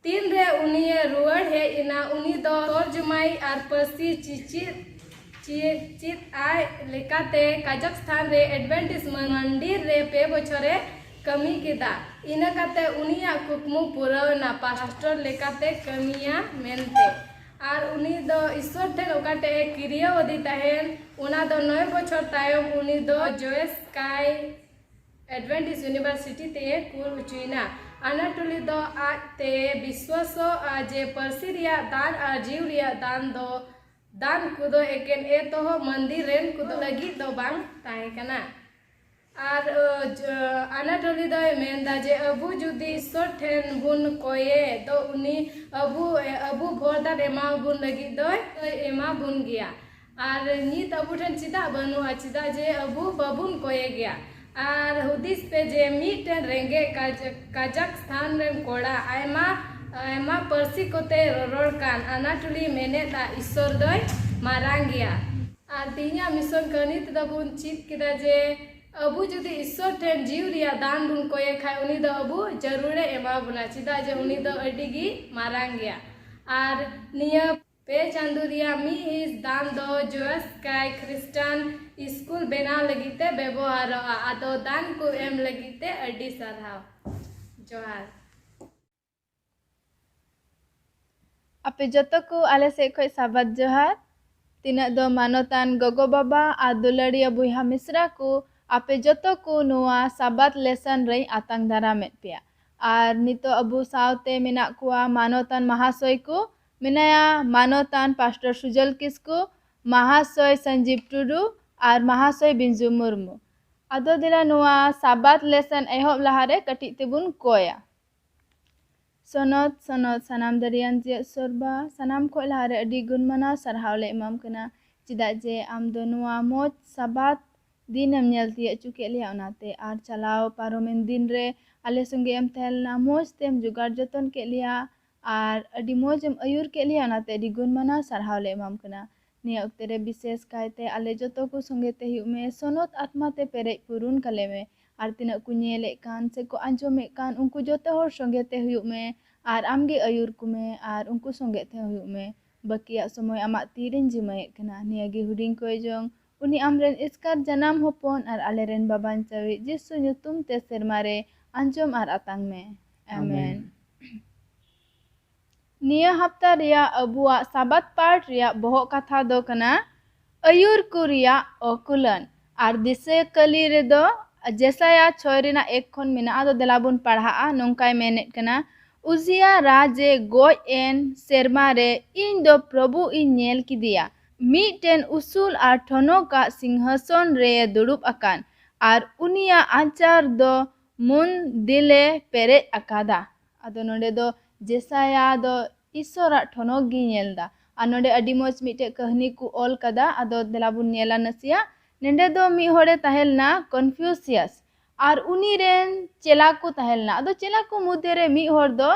ᱛᱤᱱᱨᱮ ᱩᱱᱤᱭᱮ ᱨᱩᱣᱟᱹᱲ ᱦᱮᱡ ᱮᱱᱟ, ᱩᱱᱤ ᱫᱚ ᱛᱚᱨᱡᱚᱢᱟᱭ ᱟᱨ ᱯᱟᱹᱨᱥᱤ ᱪᱤᱪᱤᱫ ᱪᱮᱫ ᱪᱮᱫ ᱟᱭ ᱞᱮᱠᱟᱛᱮ ᱠᱟᱡᱟᱠᱥᱛᱷᱟᱱ ᱨᱮ ᱮᱰᱵᱷᱮᱱᱴᱤᱥᱴ ᱢᱚᱱᱫᱤᱨ ᱨᱮ ᱯᱮ ᱵᱚᱪᱷᱚᱨᱮ ᱠᱟᱹᱢᱤ ᱠᱮᱫᱟ᱾ ᱤᱱᱟᱹ ᱠᱟᱛᱮ ᱩᱱᱤᱭᱟᱜ ᱠᱩᱠᱢᱩ ᱯᱩᱨᱟᱹᱣ ᱮᱱᱟ, ᱯᱟᱥᱴᱚᱨ ᱞᱮᱠᱟᱛᱮ ᱠᱟᱹᱢᱤᱭᱟ ᱢᱮᱱᱛᱮ᱾ ᱟᱨ ᱩᱱᱤ ᱫᱚ ᱤᱥᱥᱚᱨ ᱴᱷᱮᱱ ᱚᱠᱟᱴᱟᱜ ᱮ ᱠᱤᱨᱭᱟᱹᱣ ᱟᱫᱮ ᱛᱟᱦᱮᱱ, ᱚᱱᱟ ᱫᱚ ᱱᱚᱭ ᱵᱚᱪᱷᱚᱨ ᱛᱟᱭᱚᱢ ᱩᱱᱤ ᱫᱚ ᱡᱚᱭᱮᱥ ᱠᱟᱭ ᱮᱰᱵᱷᱮᱱᱴᱤᱥᱴ ᱤᱭᱩᱱᱤᱵᱷᱟᱨᱥᱤᱴᱤ ᱛᱮᱭ ᱠᱩᱞ ᱚᱪᱚᱭᱮᱱᱟ᱾ ᱟᱱᱟᱴᱚᱞᱤ ᱫᱚ ᱟᱡᱛᱮ ᱵᱤᱥᱣᱟᱥᱚᱜᱼᱟ ᱡᱮ ᱯᱟᱹᱨᱥᱤ ᱨᱮᱭᱟᱜ ᱫᱟᱱ ᱟᱨ ᱡᱤᱣᱤ ᱨᱮᱭᱟᱜ ᱫᱟᱱ ᱫᱚ, ᱫᱟᱱ ᱠᱚᱫᱚ ᱮᱠᱮᱱ ᱮᱛᱚᱦᱚᱵ ᱢᱚᱱᱫᱤᱨ ᱨᱮᱱ ᱠᱚᱫᱚ ᱞᱟᱹᱜᱤᱫ ᱫᱚ ᱵᱟᱝ ᱛᱟᱦᱮᱸ ᱠᱟᱱᱟ᱾ ᱟᱨ, ᱟᱹ, ᱡ-, ᱟᱱᱟᱴᱚᱞᱤ ᱫᱚᱭ ᱢᱮᱱᱫᱟ ᱡᱮ ᱟᱵᱚ ᱡᱩᱫᱤ ᱤᱥᱥᱚᱨ ᱴᱷᱮᱱ ᱵᱚᱱ ᱠᱚᱭᱮ, ᱫᱚ ᱩᱱᱤ ᱟᱵᱚ, ᱟᱵᱚ ᱵᱚᱨᱫᱟᱱ ᱮᱢᱟ ᱵᱚᱱ ᱞᱟᱹᱜᱤᱫ ᱫᱚᱭ, ᱫᱚᱭ ᱮᱢᱟ ᱵᱚᱱ ᱜᱮᱭᱟ᱾ ᱟᱨ ᱱᱤᱛ ᱟᱵᱚ ᱴᱷᱮᱱ ᱪᱮᱫᱟᱜ ᱵᱟᱹᱱᱩᱜᱼᱟ? ᱪᱮᱫᱟᱜ ᱡᱮ ᱟᱵᱚ ᱵᱟᱵᱚᱱ ᱠᱚᱭᱮ ᱜᱮᱭᱟ᱾ ᱟᱨ ᱦᱩᱫᱤᱥ ᱯᱮ ᱡᱮ ᱢᱤᱫᱴᱮᱱ ᱨᱮᱸᱜᱮᱡ ᱠᱟᱡ-, ᱠᱟᱡᱟᱠᱥᱛᱷᱟᱱ ᱨᱮᱱ ᱠᱚᱲᱟ ᱟᱭᱢᱟ, ᱟᱭᱢᱟ ᱯᱟᱹᱨᱥᱤ ᱠᱚᱛᱮ ᱨᱚᱨᱚᱲ ᱠᱟᱱ ᱟᱱᱟᱴᱚᱞᱤ ᱢᱮᱱᱮᱫᱟ ᱤᱥᱥᱚᱨ ᱫᱚᱭ ᱢᱟᱨᱟᱝ ᱜᱮᱭᱟ᱾ ᱟᱨ ᱛᱮᱦᱮᱧᱟᱜ ᱢᱤᱥᱚᱱ ᱠᱟᱹᱦᱱᱤ ᱛᱮᱫᱚ ᱵᱚᱱ ᱪᱮᱫ ᱠᱮᱫᱟ ᱡᱮ ᱟᱵᱚ ᱡᱩᱫᱤ ᱤᱥᱥᱚᱨ ᱴᱷᱮᱱ ᱡᱤᱣᱤ ᱨᱮᱭᱟᱜ ᱫᱟᱱ ᱵᱚᱱ ᱠᱚᱭᱮ ᱠᱷᱟᱡ, ᱩᱱᱤ ᱫᱚ ᱟᱵᱚ ᱡᱟᱹᱨᱩᱲᱮ ᱮᱢᱟ ᱵᱚᱱᱟ, ᱪᱮᱫᱟᱜ ᱡᱮ ᱩᱱᱤ ᱫᱚ ᱟᱹᱰᱤ ᱜᱮ ᱢᱟᱨᱟᱝ ᱜᱮᱭᱟ᱾ ᱟᱨ ᱱᱤᱭᱟᱹ ᱯᱮ ᱪᱟᱸᱫᱳ ᱨᱮᱭᱟᱜ ᱢᱤᱫ ᱦᱤᱸᱥ ᱫᱟᱱ ᱫᱚ ᱡᱚᱭᱮᱥ ᱠᱟᱭ ᱠᱷᱨᱤᱥᱴᱟᱱ ᱥᱠᱩᱞ ᱵᱮᱱᱟᱣ ᱞᱟᱹᱜᱤᱫ ᱛᱮ ᱵᱮᱵᱚᱦᱟᱨᱚᱜᱼᱟ᱾ ᱟᱫᱚ ᱫᱟᱱ ᱠᱚ ᱮᱢ ᱞᱟᱹᱜᱤᱫ ᱛᱮ ᱟᱹᱰᱤ ᱥᱟᱨᱦᱟᱣ᱾ ᱡᱚᱦᱟᱨ᱾ ᱟᱯᱮ ᱡᱚᱛᱚ ᱠᱚ ᱟᱞᱮ ᱥᱮᱫ ᱠᱷᱚᱡ ᱥᱟᱵᱟᱫ ᱡᱚᱦᱟᱨ᱾ ᱛᱤᱱᱟᱹᱜ ᱫᱚ ᱢᱟᱱᱚᱛᱟᱱ ᱜᱚᱜᱚ ᱵᱟᱵᱟ ᱟᱨ ᱫᱩᱞᱟᱹᱲᱤᱭᱟᱹ ᱵᱚᱭᱦᱟ ᱢᱤᱥᱨᱟ ᱠᱚ, ᱟᱯᱮ ᱡᱚᱛᱚ ᱠᱚ ᱱᱚᱣᱟ ᱥᱟᱵᱟᱫ ᱞᱮᱥᱚᱱ ᱨᱮᱧ ᱟᱛᱟᱝ ᱫᱟᱨᱟᱢᱮᱫ ᱯᱮᱭᱟ᱾ ᱟᱨ ᱱᱤᱛᱚᱜ ᱟᱵᱚ ᱥᱟᱶᱛᱮ ᱢᱮᱱᱟᱜ ᱠᱚᱣᱟ ᱢᱟᱱᱚᱛᱟᱱ ᱢᱟᱦᱟᱥᱚᱭ ᱠᱚ, ᱢᱮᱱᱟᱭᱟ ᱢᱟᱱᱚᱛᱟᱱ ᱯᱟᱥᱴᱚᱨ ᱥᱩᱡᱚᱞ ᱠᱤᱥᱠᱩ, ᱢᱟᱦᱟᱥᱚᱭ ᱥᱚᱧᱡᱤᱵ ᱴᱩᱰᱩ ᱟᱨ ᱢᱟᱦᱟᱥᱚᱭ ᱵᱤᱧᱡᱩ ᱢᱩᱨᱢᱩ᱾ ᱟᱫᱚ ᱫᱮᱞᱟ ᱱᱚᱣᱟ ᱥᱟᱵᱟᱫ ᱞᱮᱥᱚᱱ ᱮᱦᱚᱵ ᱞᱟᱦᱟᱨᱮ ᱠᱟᱹᱴᱤᱡ ᱛᱮᱵᱚᱱ ᱠᱚᱭᱟ᱾ ᱥᱚᱱᱚᱛ, ᱥᱚᱱᱚᱛ, ᱥᱟᱱᱟᱢ ᱫᱟᱲᱮᱭᱟᱱ ᱡᱤᱭᱟᱹᱲ ᱥᱚᱨᱵᱟ, ᱥᱟᱱᱟᱢ ᱠᱷᱚᱡ ᱞᱟᱦᱟᱨᱮ ᱟᱹᱰᱤ ᱜᱩᱱ ᱢᱟᱱᱟᱣ ᱥᱟᱨᱦᱟᱣ ᱞᱮ ᱮᱢᱟᱢ ᱠᱟᱱᱟ, ᱪᱮᱫᱟᱜ ᱡᱮ ᱟᱢ ᱫᱚ ᱱᱚᱣᱟ ᱢᱚᱡᱽ ᱥᱟᱵᱟᱫ ᱫᱤᱱᱮᱢ ᱧᱮᱞ ᱛᱤᱭᱟᱹᱜ ᱦᱚᱪᱚ ᱠᱮᱫ ᱞᱮᱭᱟ, ᱚᱱᱟᱛᱮ ᱟᱨ ᱪᱟᱞᱟᱣ ᱯᱟᱨᱚᱢᱮᱱ ᱫᱤᱱ ᱨᱮ ᱟᱞᱮ ᱥᱚᱸᱜᱮ ᱮᱢ ᱛᱟᱦᱮᱸ ᱞᱮᱱᱟ, ᱢᱚᱡᱽ ᱛᱮᱢ ᱡᱚᱜᱟᱲ ᱡᱚᱛᱚᱱ ᱠᱮᱫ ᱞᱮᱭᱟ ᱟᱨ ᱟᱹᱰᱤ ᱢᱚᱡᱽ ᱮᱢ ᱟᱹᱭᱩᱨ ᱠᱮᱫ ᱞᱮᱭᱟ, ᱚᱱᱟᱛᱮ ᱟᱹᱰᱤ ᱜᱩᱱ ᱢᱟᱱᱟᱣ ᱥᱟᱨᱦᱟᱣ ᱞᱮ ᱮᱢᱟᱢ ᱠᱟᱱᱟ᱾ ᱱᱤᱭᱟᱹ ᱚᱠᱛᱮ ᱨᱮ ᱵᱤᱥᱮᱥ ᱠᱟᱭᱛᱮ ᱟᱞᱮ ᱡᱚᱛᱚ ᱠᱚ ᱥᱚᱸᱜᱮ ᱛᱮ ᱦᱩᱭᱩᱜ ᱢᱮ, ᱥᱚᱱᱚᱛ ᱟᱛᱢᱟ ᱛᱮ ᱯᱮᱨᱮᱡ ᱯᱩᱨᱩᱱ ᱠᱟᱞᱮ ᱢᱮ᱾ ᱟᱨ ᱛᱤᱱᱟᱹᱜ ᱠᱚ ᱧᱮᱞᱮᱫ ᱠᱟᱱ ᱥᱮ ᱠᱚ ᱟᱸᱡᱚᱢᱮᱫ ᱠᱟᱱ, ᱩᱱᱠᱩ ᱡᱚᱛᱚ ᱦᱚᱲ ᱥᱚᱸᱜᱮ ᱛᱮ ᱦᱩᱭᱩᱜ ᱢᱮ᱾ ᱟᱨ ᱟᱢᱜᱮ ᱟᱹᱭᱩᱨ ᱠᱚᱢᱮ ᱟᱨ ᱩᱱᱠᱩ ᱥᱚᱸᱜᱮ ᱛᱮ ᱦᱩᱭᱩᱜ ᱢᱮ᱾ ᱵᱟᱹᱠᱤᱭᱟᱜ ᱥᱚᱢᱚᱭ ᱟᱢᱟᱜ ᱛᱤ ᱨᱮᱧ ᱡᱤᱢᱟᱹᱭᱮᱫ ᱠᱟᱱᱟ᱾ ᱱᱤᱭᱟᱹ ᱜᱮ ᱦᱩᱰᱤᱧ ᱠᱚᱭ ᱡᱚᱝ, ᱩᱱᱤ ᱟᱢᱨᱮᱱ ᱮᱥᱠᱟᱨ ᱡᱟᱱᱟᱢ ᱦᱚᱯᱚᱱ ᱟᱨ ᱟᱞᱮᱨᱮᱱ ᱵᱟᱵᱟᱧᱪᱟᱣᱤᱡ ᱡᱤᱥᱩ ᱧᱩᱛᱩᱢ ᱛᱮ ᱥᱮᱨᱢᱟ ᱨᱮ ᱟᱸᱡᱚᱢ ᱟᱨ ᱟᱛᱟᱝ ᱢᱮ᱾ ᱟᱢᱮᱱ᱾ ᱟᱢᱮᱱ᱾ ᱱᱤᱭᱟᱹ ᱦᱟᱯᱛᱟ ᱨᱮᱭᱟᱜ ᱟᱵᱚᱣᱟᱜ ᱥᱟᱵᱟᱛ ᱯᱟᱴ ᱨᱮᱭᱟᱜ ᱵᱚᱦᱚᱜ ᱠᱟᱛᱷᱟ ᱫᱚ ᱠᱟᱱᱟ ᱟᱹᱭᱩᱨ ᱠᱚ ᱨᱮᱭᱟᱜ ᱚᱠᱩᱞᱟᱹᱱ᱾ ᱟᱨ ᱫᱤᱥᱟᱹ ᱠᱟᱹᱞᱤ ᱨᱮᱫᱚ ᱡᱮᱥᱟᱭᱟ ᱪᱷᱚᱭ ᱨᱮᱱᱟᱜ ᱮᱠ ᱠᱷᱚᱱ ᱢᱮᱱᱟᱜᱼᱟ᱾ ᱟᱫᱚ ᱫᱮᱞᱟ ᱵᱚᱱ ᱯᱟᱲᱦᱟᱜᱼᱟ᱾ ᱱᱚᱝᱠᱟᱭ ᱢᱮᱱᱮᱫ ᱠᱟᱱᱟ, "ᱩᱡᱤᱭᱟ ᱨᱟᱡᱽ ᱮ ᱜᱚᱡ ᱮᱱ ᱥᱮᱨᱢᱟ ᱨᱮ ᱤᱧ ᱫᱚ ᱯᱨᱚᱵᱷᱩ ᱤᱧ ᱧᱮᱞ ᱠᱮᱫᱮᱭᱟ, ᱢᱤᱫᱴᱮᱱ ᱩᱥᱩᱞ ᱟᱨ ᱴᱷᱚᱱᱚᱠᱟᱜ ᱥᱤᱝᱦᱟᱥᱚᱱ ᱨᱮ ᱫᱩᱲᱩᱵ ᱟᱠᱟᱱ, ᱟᱨ ᱩᱱᱤᱭᱟᱜ ᱟᱪᱟᱨ ᱫᱚ ᱢᱩᱱ ᱫᱤᱞᱮ ᱯᱮᱨᱮᱡ ᱟᱠᱟᱫᱟ᱾" ᱟᱫᱚ ᱱᱚᱰᱮ ᱫᱚ ᱡᱮᱥᱟᱭᱟ ᱫᱚ ᱤᱥᱚᱨᱟᱜ ᱴᱷᱚᱱᱚᱠ ᱜᱮᱭ ᱧᱮᱞ ᱮᱫᱟ᱾ ᱟᱨ ᱱᱚᱰᱮ ᱟᱹᱰᱤ ᱢᱚᱡᱽ ᱢᱤᱫᱴᱮᱡ ᱠᱟᱹᱦᱱᱤ ᱠᱚ ᱚᱞ ᱠᱟᱫᱟ᱾ ᱟᱫᱚ ᱫᱮᱞᱟ ᱵᱚᱱ ᱧᱮᱞᱟ ᱱᱟᱥᱮᱭᱟᱜ᱾ ᱱᱚᱰᱮ ᱫᱚ ᱢᱤᱫ ᱦᱚᱲᱮ ᱛᱟᱦᱮᱸ ᱞᱮᱱᱟ ᱠᱚᱱᱯᱷᱤᱭᱩᱥᱤᱭᱟᱥ, ᱟᱨ ᱩᱱᱤ ᱨᱮᱱ ᱪᱮᱞᱟ ᱠᱚ ᱛᱟᱦᱮᱸ ᱞᱮᱱᱟ᱾ ᱟᱫᱚ ᱪᱮᱞᱟ ᱠᱚ ᱢᱚᱫᱽᱫᱷᱮ ᱨᱮ ᱢᱤᱫ ᱦᱚᱲ ᱫᱚ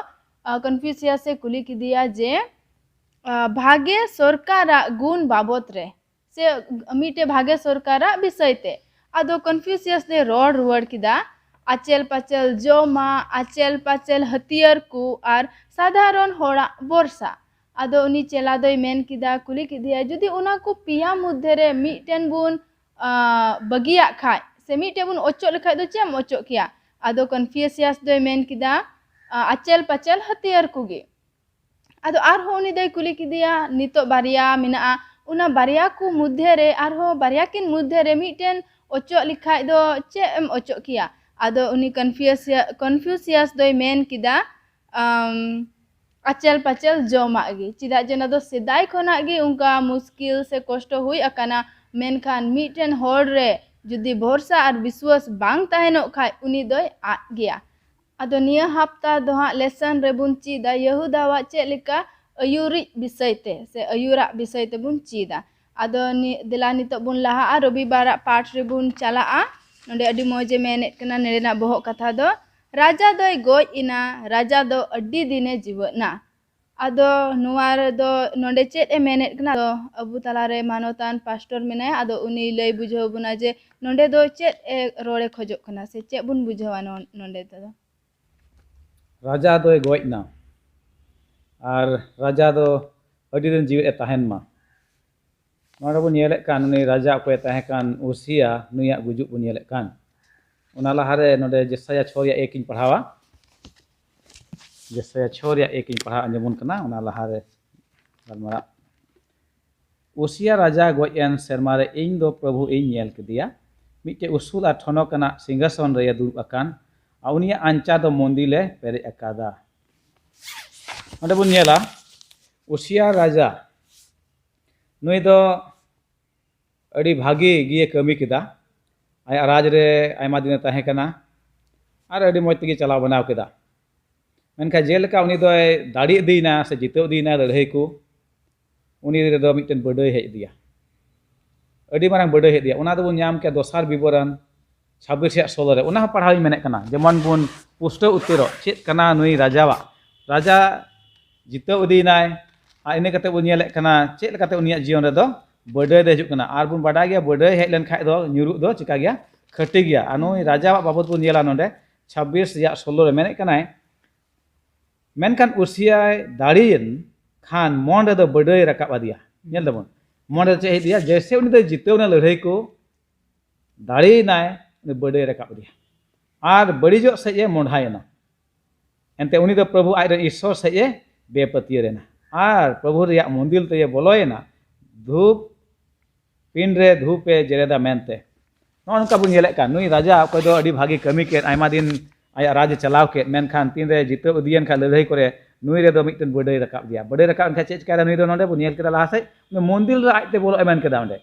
ᱠᱚᱱᱯᱷᱤᱭᱩᱥᱤᱭᱟᱥ ᱮ ᱠᱩᱞᱤ ᱠᱮᱫᱮᱭᱟ ᱡᱮ ᱵᱷᱟᱜᱮ ᱥᱚᱨᱠᱟᱨᱟᱜ ᱜᱩᱱ ᱵᱟᱵᱚᱛ ᱨᱮ, ᱥᱮ ᱢᱤᱫᱴᱮᱡ ᱵᱷᱟᱜᱮ ᱥᱚᱨᱠᱟᱨᱟᱜ ᱵᱤᱥᱚᱭ ᱛᱮ᱾ ᱟᱫᱚ ᱠᱚᱱᱯᱷᱤᱭᱩᱥᱤᱭᱟᱥ ᱫᱚᱭ ᱨᱚᱲ ᱨᱩᱣᱟᱹᱲ ᱠᱮᱫᱟ, "ᱟᱪᱮᱞ ᱯᱟᱪᱮᱞ ᱡᱚᱢᱟᱜ, ᱟᱪᱮᱞ ᱯᱟᱪᱮᱞ ᱦᱟᱹᱛᱭᱟᱹᱨ ᱠᱚ ᱟᱨ ᱥᱟᱫᱷᱟᱨᱚᱱ ᱦᱚᱲᱟᱜ ᱵᱷᱚᱨᱥᱟ᱾" ᱟᱫᱚ ᱩᱱᱤ ᱪᱮᱞᱟ ᱫᱚᱭ ᱢᱮᱱ ᱠᱮᱫᱟ, ᱠᱩᱞᱤ ᱠᱮᱫᱮᱭᱟ, "ᱡᱩᱫᱤ ᱚᱱᱟ ᱠᱚ ᱯᱮᱭᱟ ᱢᱚᱫᱽᱫᱷᱮ ᱨᱮ ᱢᱤᱫᱴᱮᱱ ᱵᱚᱱ ᱟᱸ, ᱵᱟᱹᱜᱤᱭᱟᱜ ᱠᱷᱟᱡ, ᱥᱮ ᱢᱤᱫᱴᱮᱡ ᱵᱚᱱ ᱚᱪᱚᱜ ᱞᱮᱠᱷᱟᱡ ᱫᱚ ᱪᱮᱫ ᱮᱢ ᱚᱪᱚᱜ ᱠᱮᱭᱟ?" ᱟᱫᱚ ᱠᱚᱱᱯᱷᱤᱭᱩᱥᱤᱭᱟᱥ ᱫᱚᱭ ᱢᱮᱱ ᱠᱮᱫᱟ, ᱟᱸ, "ᱟᱪᱮᱞ ᱯᱟᱪᱮᱞ ᱦᱟᱹᱛᱭᱟᱹᱨ ᱠᱚᱜᱮ᱾" ᱟᱫᱚ ᱟᱨᱦᱚᱸ ᱩᱱᱤ ᱫᱚᱭ ᱠᱩᱞᱤ ᱠᱮᱫᱮᱭᱟ, "ᱱᱤᱛᱚᱜ ᱵᱟᱨᱭᱟ ᱢᱮᱱᱟᱜᱼᱟ, ᱚᱱᱟ ᱵᱟᱨᱭᱟ ᱠᱚ ᱢᱚᱫᱽᱫᱷᱮ ᱨᱮ, ᱟᱨᱦᱚᱸ ᱵᱟᱨᱭᱟ ᱠᱤᱱ ᱢᱚᱫᱽᱫᱷᱮ ᱨᱮ ᱢᱤᱫᱴᱮᱱ ᱚᱪᱚᱜ ᱞᱮᱠᱷᱟᱡ ᱫᱚ ᱪᱮᱫ ᱮᱢ ᱚᱪᱚᱜ ᱠᱮᱭᱟ?" ᱟᱫᱚ ᱩᱱᱤ ᱠᱚᱱᱯᱷᱤᱭᱩᱥᱤᱭᱟ-, ᱠᱚᱱᱯᱷᱤᱭᱩᱥᱤᱭᱟᱥ ᱫᱚᱭ ᱢᱮᱱ ᱠᱮᱫᱟ, ᱟᱢ, ᱟᱪᱮᱞ ᱯᱟᱪᱮᱞ ᱡᱚᱢᱟᱜ ᱜᱮ, ᱪᱮᱫᱟᱜ ᱡᱮ ᱚᱱᱟ ᱫᱚ ᱥᱮᱫᱟᱭ ᱠᱷᱚᱱᱟᱜ ᱜᱮ ᱚᱱᱠᱟ ᱢᱩᱥᱠᱤᱞ ᱥᱮ ᱠᱚᱥᱴᱚ ᱦᱩᱭ ᱟᱠᱟᱱᱟ᱾ ᱢᱮᱱᱠᱷᱟᱱ ᱢᱤᱫᱴᱮᱱ ᱦᱚᱲ ᱨᱮ ᱡᱩᱫᱤ ᱵᱷᱚᱨᱥᱟ ᱟᱨ ᱵᱤᱥᱣᱟᱥ ᱵᱟᱝ ᱛᱟᱦᱮᱱᱚᱜ ᱠᱷᱟᱡ, ᱩᱱᱤ ᱫᱚᱭ ᱟᱫ ᱜᱮᱭᱟ᱾ ᱟᱫᱚ ᱱᱤᱭᱟᱹ ᱦᱟᱯᱛᱟ ᱫᱚ ᱦᱟᱸᱜ ᱞᱮᱥᱚᱱ ᱨᱮᱵᱚᱱ ᱪᱮᱫᱟ ᱭᱟᱹᱦᱩᱫᱟᱣᱟᱜ ᱪᱮᱫ ᱞᱮᱠᱟ ᱟᱹᱭᱩᱨᱤᱡ ᱵᱤᱥᱚᱭ ᱛᱮ, ᱥᱮ ᱟᱹᱭᱩᱨᱟᱜ ᱵᱤᱥᱚᱭ ᱛᱮᱵᱚᱱ ᱪᱮᱫᱟ᱾ ᱟᱫᱚ ᱱᱤ-, ᱫᱮᱞᱟ ᱱᱤᱛᱚᱜ ᱵᱚᱱ ᱞᱟᱦᱟᱜᱼᱟ, ᱨᱚᱵᱤᱵᱟᱨᱟᱜ ᱯᱟᱴ ᱨᱮᱵᱚᱱ ᱪᱟᱞᱟᱜᱼᱟ᱾ ᱱᱚᱰᱮ ᱟᱹᱰᱤ ᱢᱚᱡᱽ ᱮ ᱢᱮᱱᱮᱫ ᱠᱟᱱᱟ, ᱱᱚᱰᱮᱱᱟᱜ ᱵᱚᱦᱚᱜ ᱠᱟᱛᱷᱟ ᱫᱚ, "ᱨᱟᱡᱟ ᱫᱚᱭ ᱜᱚᱡ ᱮᱱᱟ, ᱨᱟᱡᱟ ᱫᱚ ᱟᱹᱰᱤ ᱫᱤᱱᱮ ᱡᱤᱣᱮᱫ ᱮᱱᱟ᱾" ᱟᱫᱚ ᱱᱚᱣᱟ ᱨᱮᱫᱚ ᱱᱚᱰᱮ ᱪᱮᱫ ᱮ ᱢᱮᱱᱮᱫ ᱠᱟᱱᱟ? ᱟᱫᱚ ᱟᱵᱚ ᱛᱟᱞᱟᱨᱮ ᱢᱟᱱᱚᱛᱟᱱ ᱯᱟᱥᱴᱚᱨ ᱢᱮᱱᱟᱭᱟ, ᱟᱫᱚ ᱩᱱᱤ ᱞᱟᱹᱭ ᱵᱩᱡᱷᱟᱹᱣ ᱵᱚᱱᱟ ᱡᱮ ᱱᱚᱰᱮ ᱫᱚ ᱪᱮᱫ ᱮ ᱨᱚᱲ ᱮ ᱠᱷᱚᱡᱚᱜ ᱠᱟᱱᱟ, ᱥᱮ ᱪᱮᱫ ᱵᱚᱱ ᱵᱩᱡᱷᱟᱹᱣᱟ ᱱᱚ-, ᱱᱚᱰᱮ ᱫᱚ? ᱨᱟᱡᱟ ᱫᱚᱭ ᱜᱚᱡ ᱮᱱᱟ᱾ ᱟᱨ ᱨᱟᱡᱟ ᱫᱚ ᱟᱹᱰᱤ ᱫᱤᱱ ᱡᱤᱣᱮᱫ ᱮ ᱛᱟᱦᱮᱱ ᱢᱟ᱾ ᱱᱚᱰᱮ ᱵᱚᱱ ᱧᱮᱞᱮᱫ ᱠᱟᱱ, ᱩᱱᱤ ᱨᱟᱡᱟ ᱚᱠᱚᱭᱮ ᱛᱟᱦᱮᱸ ᱠᱟᱱ, ᱩᱥᱤᱭᱟ, ᱱᱩᱭᱟᱜ ᱜᱩᱡᱩᱜ ᱵᱚᱱ ᱧᱮᱞᱮᱫ ᱠᱟᱱ᱾ ᱚᱱᱟ ᱞᱟᱦᱟᱨᱮ ᱱᱚᱰᱮ ᱡᱮᱥᱟᱭᱟ ᱪᱷᱚ ᱨᱮᱭᱟᱜ ᱮᱠ ᱤᱧ ᱯᱟᱲᱦᱟᱣᱟ᱾ ᱡᱮᱥᱟᱭᱟ ᱪᱷᱚ ᱨᱮᱭᱟᱜ ᱮᱠ ᱤᱧ ᱯᱟᱲᱦᱟᱣ ᱟᱸᱡᱚᱢ ᱵᱚᱱ ᱠᱟᱱᱟ, ᱚᱱᱟ ᱞᱟᱦᱟᱨᱮ ᱜᱟᱞᱢᱟᱨᱟᱣ᱾ ᱩᱥᱤᱭᱟ ᱨᱟᱡᱟ ᱜᱚᱡ ᱮᱱ ᱥᱮᱨᱢᱟ ᱨᱮ ᱤᱧ ᱫᱚ ᱯᱨᱚᱵᱷᱩ ᱤᱧ ᱧᱮᱞ ᱠᱮᱫᱮᱭᱟ, ᱢᱤᱫᱴᱮᱡ ᱩᱥᱩᱞ ᱟᱨ ᱴᱷᱚᱱᱚᱠ ᱟᱱᱟᱜ ᱥᱤᱝᱦᱟᱥᱚᱱ ᱨᱮ ᱫᱩᱲᱩᱵ ᱟᱠᱟᱱ, ᱟᱨ ᱩᱱᱤᱭᱟᱜ ᱟᱧᱪᱟ ᱫᱚ ᱢᱚᱱᱫᱤᱞ ᱮ ᱯᱮᱨᱮᱡ ᱟᱠᱟᱫᱟ᱾ ᱚᱸᱰᱮ ᱵᱚᱱ ᱧᱮᱞᱟ, ᱩᱥᱤᱭᱟ ᱨᱟᱡᱟ, ᱱᱩᱭ ᱫᱚ ᱟᱹᱰᱤ ᱵᱷᱟᱜᱮ ᱜᱮ ᱠᱟᱹᱢᱤ ᱠᱮᱫᱟ᱾ ᱟᱭᱟᱜ ᱨᱟᱡᱽ ᱨᱮ ᱟᱭᱢᱟ ᱫᱤᱱᱮ ᱛᱟᱦᱮᱸ ᱠᱟᱱᱟ ᱟᱨ ᱟᱹᱰᱤ ᱢᱚᱡᱽ ᱛᱮᱜᱮ ᱪᱟᱞᱟᱣ ᱵᱮᱱᱟᱣ ᱠᱮᱫᱟ᱾ ᱢᱮᱱᱠᱷᱟᱱ ᱡᱮᱞᱮᱠᱟ ᱩᱱᱤ ᱫᱚᱭ ᱫᱟᱲᱮ ᱤᱫᱤᱭᱮᱱᱟ ᱥᱮ ᱡᱤᱛᱟᱹᱣ ᱤᱫᱤᱭᱮᱱᱟ ᱞᱟᱹᱲᱦᱟᱹᱭ ᱠᱚ, ᱩᱱᱤ ᱨᱮᱫᱚ ᱢᱤᱫᱴᱮᱱ ᱵᱟᱹᱰᱟᱹᱭ ᱦᱮᱡ ᱟᱫᱮᱭᱟ᱾ ᱟᱹᱰᱤ ᱢᱟᱨᱟᱝ ᱵᱟᱹᱰᱟᱹᱭ ᱦᱮᱡ ᱟᱫᱮᱭᱟ᱾ ᱚᱱᱟ ᱫᱚᱵᱚᱱ ᱧᱟᱢ ᱠᱮᱭᱟ ᱫᱚᱥᱟᱨ ᱵᱤᱵᱚᱨᱚᱱ ᱪᱷᱟᱵᱵᱤᱥ ᱨᱮᱭᱟᱜ ᱥᱳᱞᱳ ᱨᱮ᱾ ᱚᱱᱟ ᱦᱚᱸ ᱯᱟᱲᱦᱟᱣ ᱤᱧ ᱢᱮᱱᱮᱫ ᱠᱟᱱᱟ, ᱡᱮᱢᱚᱱ ᱵᱚᱱ ᱯᱩᱥᱴᱟᱹᱣ ᱩᱛᱟᱹᱨᱚᱜ ᱪᱮᱫ ᱠᱟᱱᱟ ᱱᱩᱭ ᱨᱟᱡᱟᱣᱟᱜ᱾ ᱨᱟᱡᱟ ᱡᱤᱛᱟᱹᱣ ᱤᱫᱤᱭᱮᱱᱟᱭ, ᱟᱨ ᱤᱱᱟᱹ ᱠᱟᱛᱮ ᱵᱚᱱ ᱧᱮᱞᱮᱫ ᱠᱟᱱᱟ ᱪᱮᱫ ᱞᱮᱠᱟᱛᱮ ᱩᱱᱤᱭᱟᱜ ᱡᱤᱭᱚᱱ ᱨᱮᱫᱚ ᱵᱟᱹᱰᱟᱹᱭ ᱫᱚ ᱦᱤᱡᱩᱜ ᱠᱟᱱᱟ᱾ ᱟᱨ ᱵᱚᱱ ᱵᱟᱰᱟᱭ ᱜᱮᱭᱟ, ᱵᱟᱹᱰᱟᱹᱭ ᱦᱮᱡ ᱞᱮᱱᱠᱷᱟᱡ ᱫᱚ ᱧᱩᱨᱩᱜ ᱫᱚ ᱪᱤᱠᱟ ᱜᱮᱭᱟ? ᱠᱷᱟᱹᱴᱤ ᱜᱮᱭᱟ᱾ ᱟᱨ ᱱᱩᱭ ᱨᱟᱡᱟᱣᱟᱜ ᱵᱟᱵᱚᱫ ᱵᱚᱱ ᱧᱮᱞᱟ ᱱᱚᱰᱮ ᱪᱷᱟᱵᱵᱤᱥ ᱨᱮᱭᱟᱜ ᱥᱳᱞᱳ ᱨᱮ ᱢᱮᱱᱮᱫ ᱠᱟᱱᱟᱭ, ᱢᱮᱱᱠᱷᱟᱱ ᱩᱥᱤᱭᱟᱭ ᱫᱟᱲᱮᱭᱮᱱ ᱠᱷᱟᱱ ᱢᱚᱱ ᱨᱮᱫᱚ ᱵᱟᱹᱰᱟᱹᱭ ᱨᱟᱠᱟᱵ ᱟᱫᱮᱭᱟ᱾ ᱧᱮᱞ ᱛᱟᱵᱚᱱ, ᱢᱚᱱ ᱨᱮ ᱪᱮᱫ ᱦᱮᱡ ᱟᱫᱮᱭᱟ? ᱡᱮᱭᱥᱮ ᱩᱱᱤ ᱫᱚ ᱡᱤᱛᱟᱹᱣ ᱮᱱᱟ ᱞᱟᱹᱲᱦᱟᱹᱭ ᱠᱚ, ᱫᱟᱲᱮᱭᱮᱱᱟᱭ, ᱩᱱᱤ ᱵᱟᱹᱰᱟᱹᱭ ᱨᱟᱠᱟᱵ ᱟᱫᱮᱭᱟ ᱟᱨ ᱵᱟᱹᱲᱤᱡᱚᱜ ᱥᱮᱡ ᱮ ᱢᱚᱸᱰᱷᱟᱭᱮᱱᱟ᱾ ᱮᱱᱛᱮ ᱩᱱᱤ ᱫᱚ ᱯᱨᱚᱵᱷᱩ ᱟᱡ ᱨᱮᱱ ᱤᱥᱥᱚᱨ ᱥᱮᱡ ᱮ ᱵᱮᱯᱟᱹᱛᱭᱟᱹᱨ ᱮᱱᱟ ᱟᱨ ᱯᱨᱚᱵᱷᱩ ᱨᱮᱭᱟᱜ ᱢᱚᱱᱫᱤᱨ ᱛᱮᱭᱮ ᱵᱚᱞᱚᱭᱮᱱᱟ, ᱫᱷᱩᱯ ᱯᱤᱸᱰ ᱨᱮ ᱫᱷᱩᱯ ᱮ ᱡᱮᱨᱮᱫᱟ ᱢᱮᱱᱛᱮ᱾ ᱱᱚᱜᱼᱚ ᱱᱚᱝᱠᱟ ᱵᱚᱱ ᱧᱮᱞᱮᱫ ᱠᱟᱱ, ᱱᱩᱭ ᱨᱟᱡᱟ ᱚᱠᱚᱭ ᱫᱚ ᱟᱹᱰᱤ ᱵᱷᱟᱜᱮ ᱠᱟᱹᱢᱤ ᱠᱮᱫ, ᱟᱭᱢᱟ ᱫᱤᱱ ᱟᱭᱟᱜ ᱨᱟᱡᱽ ᱮ ᱪᱟᱞᱟᱣ ᱠᱮᱫ, ᱢᱮᱱᱠᱷᱟᱱ ᱛᱤᱱᱨᱮ ᱡᱤᱛᱟᱹᱣ ᱤᱫᱤᱭᱮᱱ ᱠᱷᱟᱱ ᱞᱟᱹᱲᱦᱟᱹᱭ ᱠᱚᱨᱮ, ᱱᱩᱭ ᱨᱮᱫᱚ ᱢᱤᱫᱴᱮᱱ ᱵᱟᱹᱰᱟᱹᱭ ᱨᱟᱠᱟᱵ ᱜᱮᱭᱟ᱾ ᱵᱟᱹᱰᱟᱹᱭ ᱨᱟᱠᱟᱵ ᱮᱱ ᱠᱷᱟᱱ ᱪᱮᱫ ᱪᱤᱠᱟᱭᱫᱟ ᱱᱩᱭ ᱫᱚ? ᱱᱚᱰᱮ ᱵᱚᱱ ᱧᱮᱞ ᱠᱮᱫᱟ ᱞᱟᱦᱟ ᱥᱮᱫ, ᱩᱱᱤ ᱢᱚᱱᱫᱤᱨ ᱨᱮ ᱟᱡᱛᱮ ᱵᱚᱞᱚᱜ ᱮ ᱢᱮᱱ ᱠᱮᱫᱟ ᱚᱸᱰᱮ᱾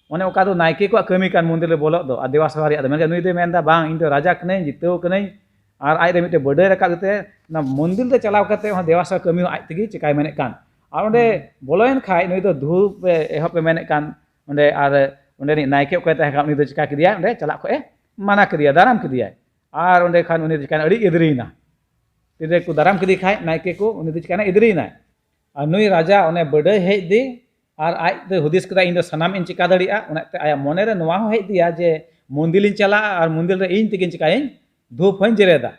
ᱚᱱᱮ ᱚᱠᱟ ᱫᱚ ᱱᱟᱭᱠᱮ ᱠᱚᱣᱟᱜ ᱠᱟᱹᱢᱤ ᱠᱟᱱ ᱢᱚᱱᱫᱤᱨ ᱨᱮ ᱵᱚᱞᱚᱜ ᱫᱚ ᱟᱨ ᱫᱮᱵᱟ ᱥᱮᱵᱟ ᱨᱮᱭᱟᱜ ᱫᱚ, ᱢᱮᱱᱠᱷᱟᱱ ᱱᱩᱭ ᱫᱚᱭ ᱢᱮᱱᱫᱟ, "ᱵᱟᱝ, ᱤᱧ ᱫᱚ ᱨᱟᱡᱟ ᱠᱟᱹᱱᱟᱹᱧ, ᱡᱤᱛᱟᱹᱣ ᱠᱟᱹᱱᱟᱹᱧ", ᱟᱨ ᱟᱡ ᱨᱮ ᱢᱤᱫᱴᱮᱱ ᱵᱟᱹᱰᱟᱹᱭ ᱨᱟᱠᱟᱵ ᱠᱟᱛᱮ ᱚᱱᱟ ᱢᱚᱱᱫᱤᱨ ᱨᱮ ᱪᱟᱞᱟᱣ ᱠᱟᱛᱮ ᱦᱚᱸ ᱫᱮᱵᱟ ᱥᱮᱵᱟ ᱠᱟᱹᱢᱤ ᱦᱚᱸ ᱟᱡ ᱛᱮᱜᱮ ᱪᱤᱠᱟᱭ ᱢᱮᱱᱮᱫ ᱠᱟᱱ᱾ ᱟᱨ ᱚᱸᱰᱮ ᱵᱚᱞᱚᱭᱮᱱ ᱠᱷᱟᱡ ᱱᱩᱭ ᱫᱚ ᱫᱷᱩᱯ ᱮ ᱮᱦᱚᱵ ᱮ ᱢᱮᱱᱮᱫ ᱠᱟᱱ ᱚᱸᱰᱮ, ᱟᱨ ᱚᱸᱰᱮᱱᱤᱡ ᱱᱟᱭᱠᱮ ᱚᱠᱚᱭ ᱛᱟᱦᱮᱸ ᱠᱟᱱᱟ ᱩᱱᱤ ᱫᱚ ᱪᱤᱠᱟ ᱠᱮᱫᱮᱭᱟ? ᱚᱸᱰᱮ ᱪᱟᱞᱟᱜ ᱠᱷᱚᱡ ᱮ ᱢᱟᱱᱟ ᱠᱮᱫᱮᱭᱟ, ᱫᱟᱨᱟᱢ ᱠᱮᱫᱮᱭᱟᱭ᱾ ᱟᱨ ᱚᱸᱰᱮ ᱠᱷᱟᱱ ᱩᱱᱤ ᱫᱚ ᱪᱤᱠᱟᱭᱱᱟ? ᱟᱹᱰᱤ ᱮᱫᱽᱨᱤᱭᱮᱱᱟ᱾ ᱛᱤᱨᱮ ᱠᱚ ᱫᱟᱨᱟᱢ ᱠᱮᱫᱮ ᱠᱷᱟᱡ ᱱᱟᱭᱠᱮ ᱠᱚ, ᱩᱱᱤ ᱫᱚ ᱪᱤᱠᱟᱭᱱᱟ? ᱮᱫᱽᱨᱤᱭᱮᱱᱟᱭ᱾ ᱟᱨ ᱱᱩᱭ ᱨᱟᱡᱟ ᱚᱱᱮ ᱵᱟᱹᱰᱟᱹᱭ ᱦᱮᱡ ᱫᱤ, ᱟᱨ ᱟᱡ ᱫᱚᱭ ᱦᱩᱫᱤᱥ ᱠᱮᱫᱟ, "ᱤᱧ ᱫᱚ ᱥᱟᱱᱟᱢ ᱤᱧ ᱪᱤᱠᱟ ᱫᱟᱲᱮᱭᱟᱜᱼᱟ", ᱚᱱᱟᱛᱮ ᱟᱭᱟᱜ ᱢᱚᱱᱮ ᱨᱮ ᱱᱚᱣᱟ ᱦᱚᱸ ᱦᱮᱡ ᱫᱤᱭᱟ ᱡᱮ ᱢᱚᱱᱫᱤᱨ ᱤᱧ ᱪᱟᱞᱟᱜᱼᱟ ᱟᱨ ᱢᱚᱱᱫᱤᱨ ᱨᱮ ᱤᱧ ᱛᱮᱜᱮᱧ ᱪᱤᱠᱟᱭᱟᱹᱧ? ᱫᱷᱩᱯ ᱦᱚᱸᱧ ᱡᱮᱨᱮᱫᱟ᱾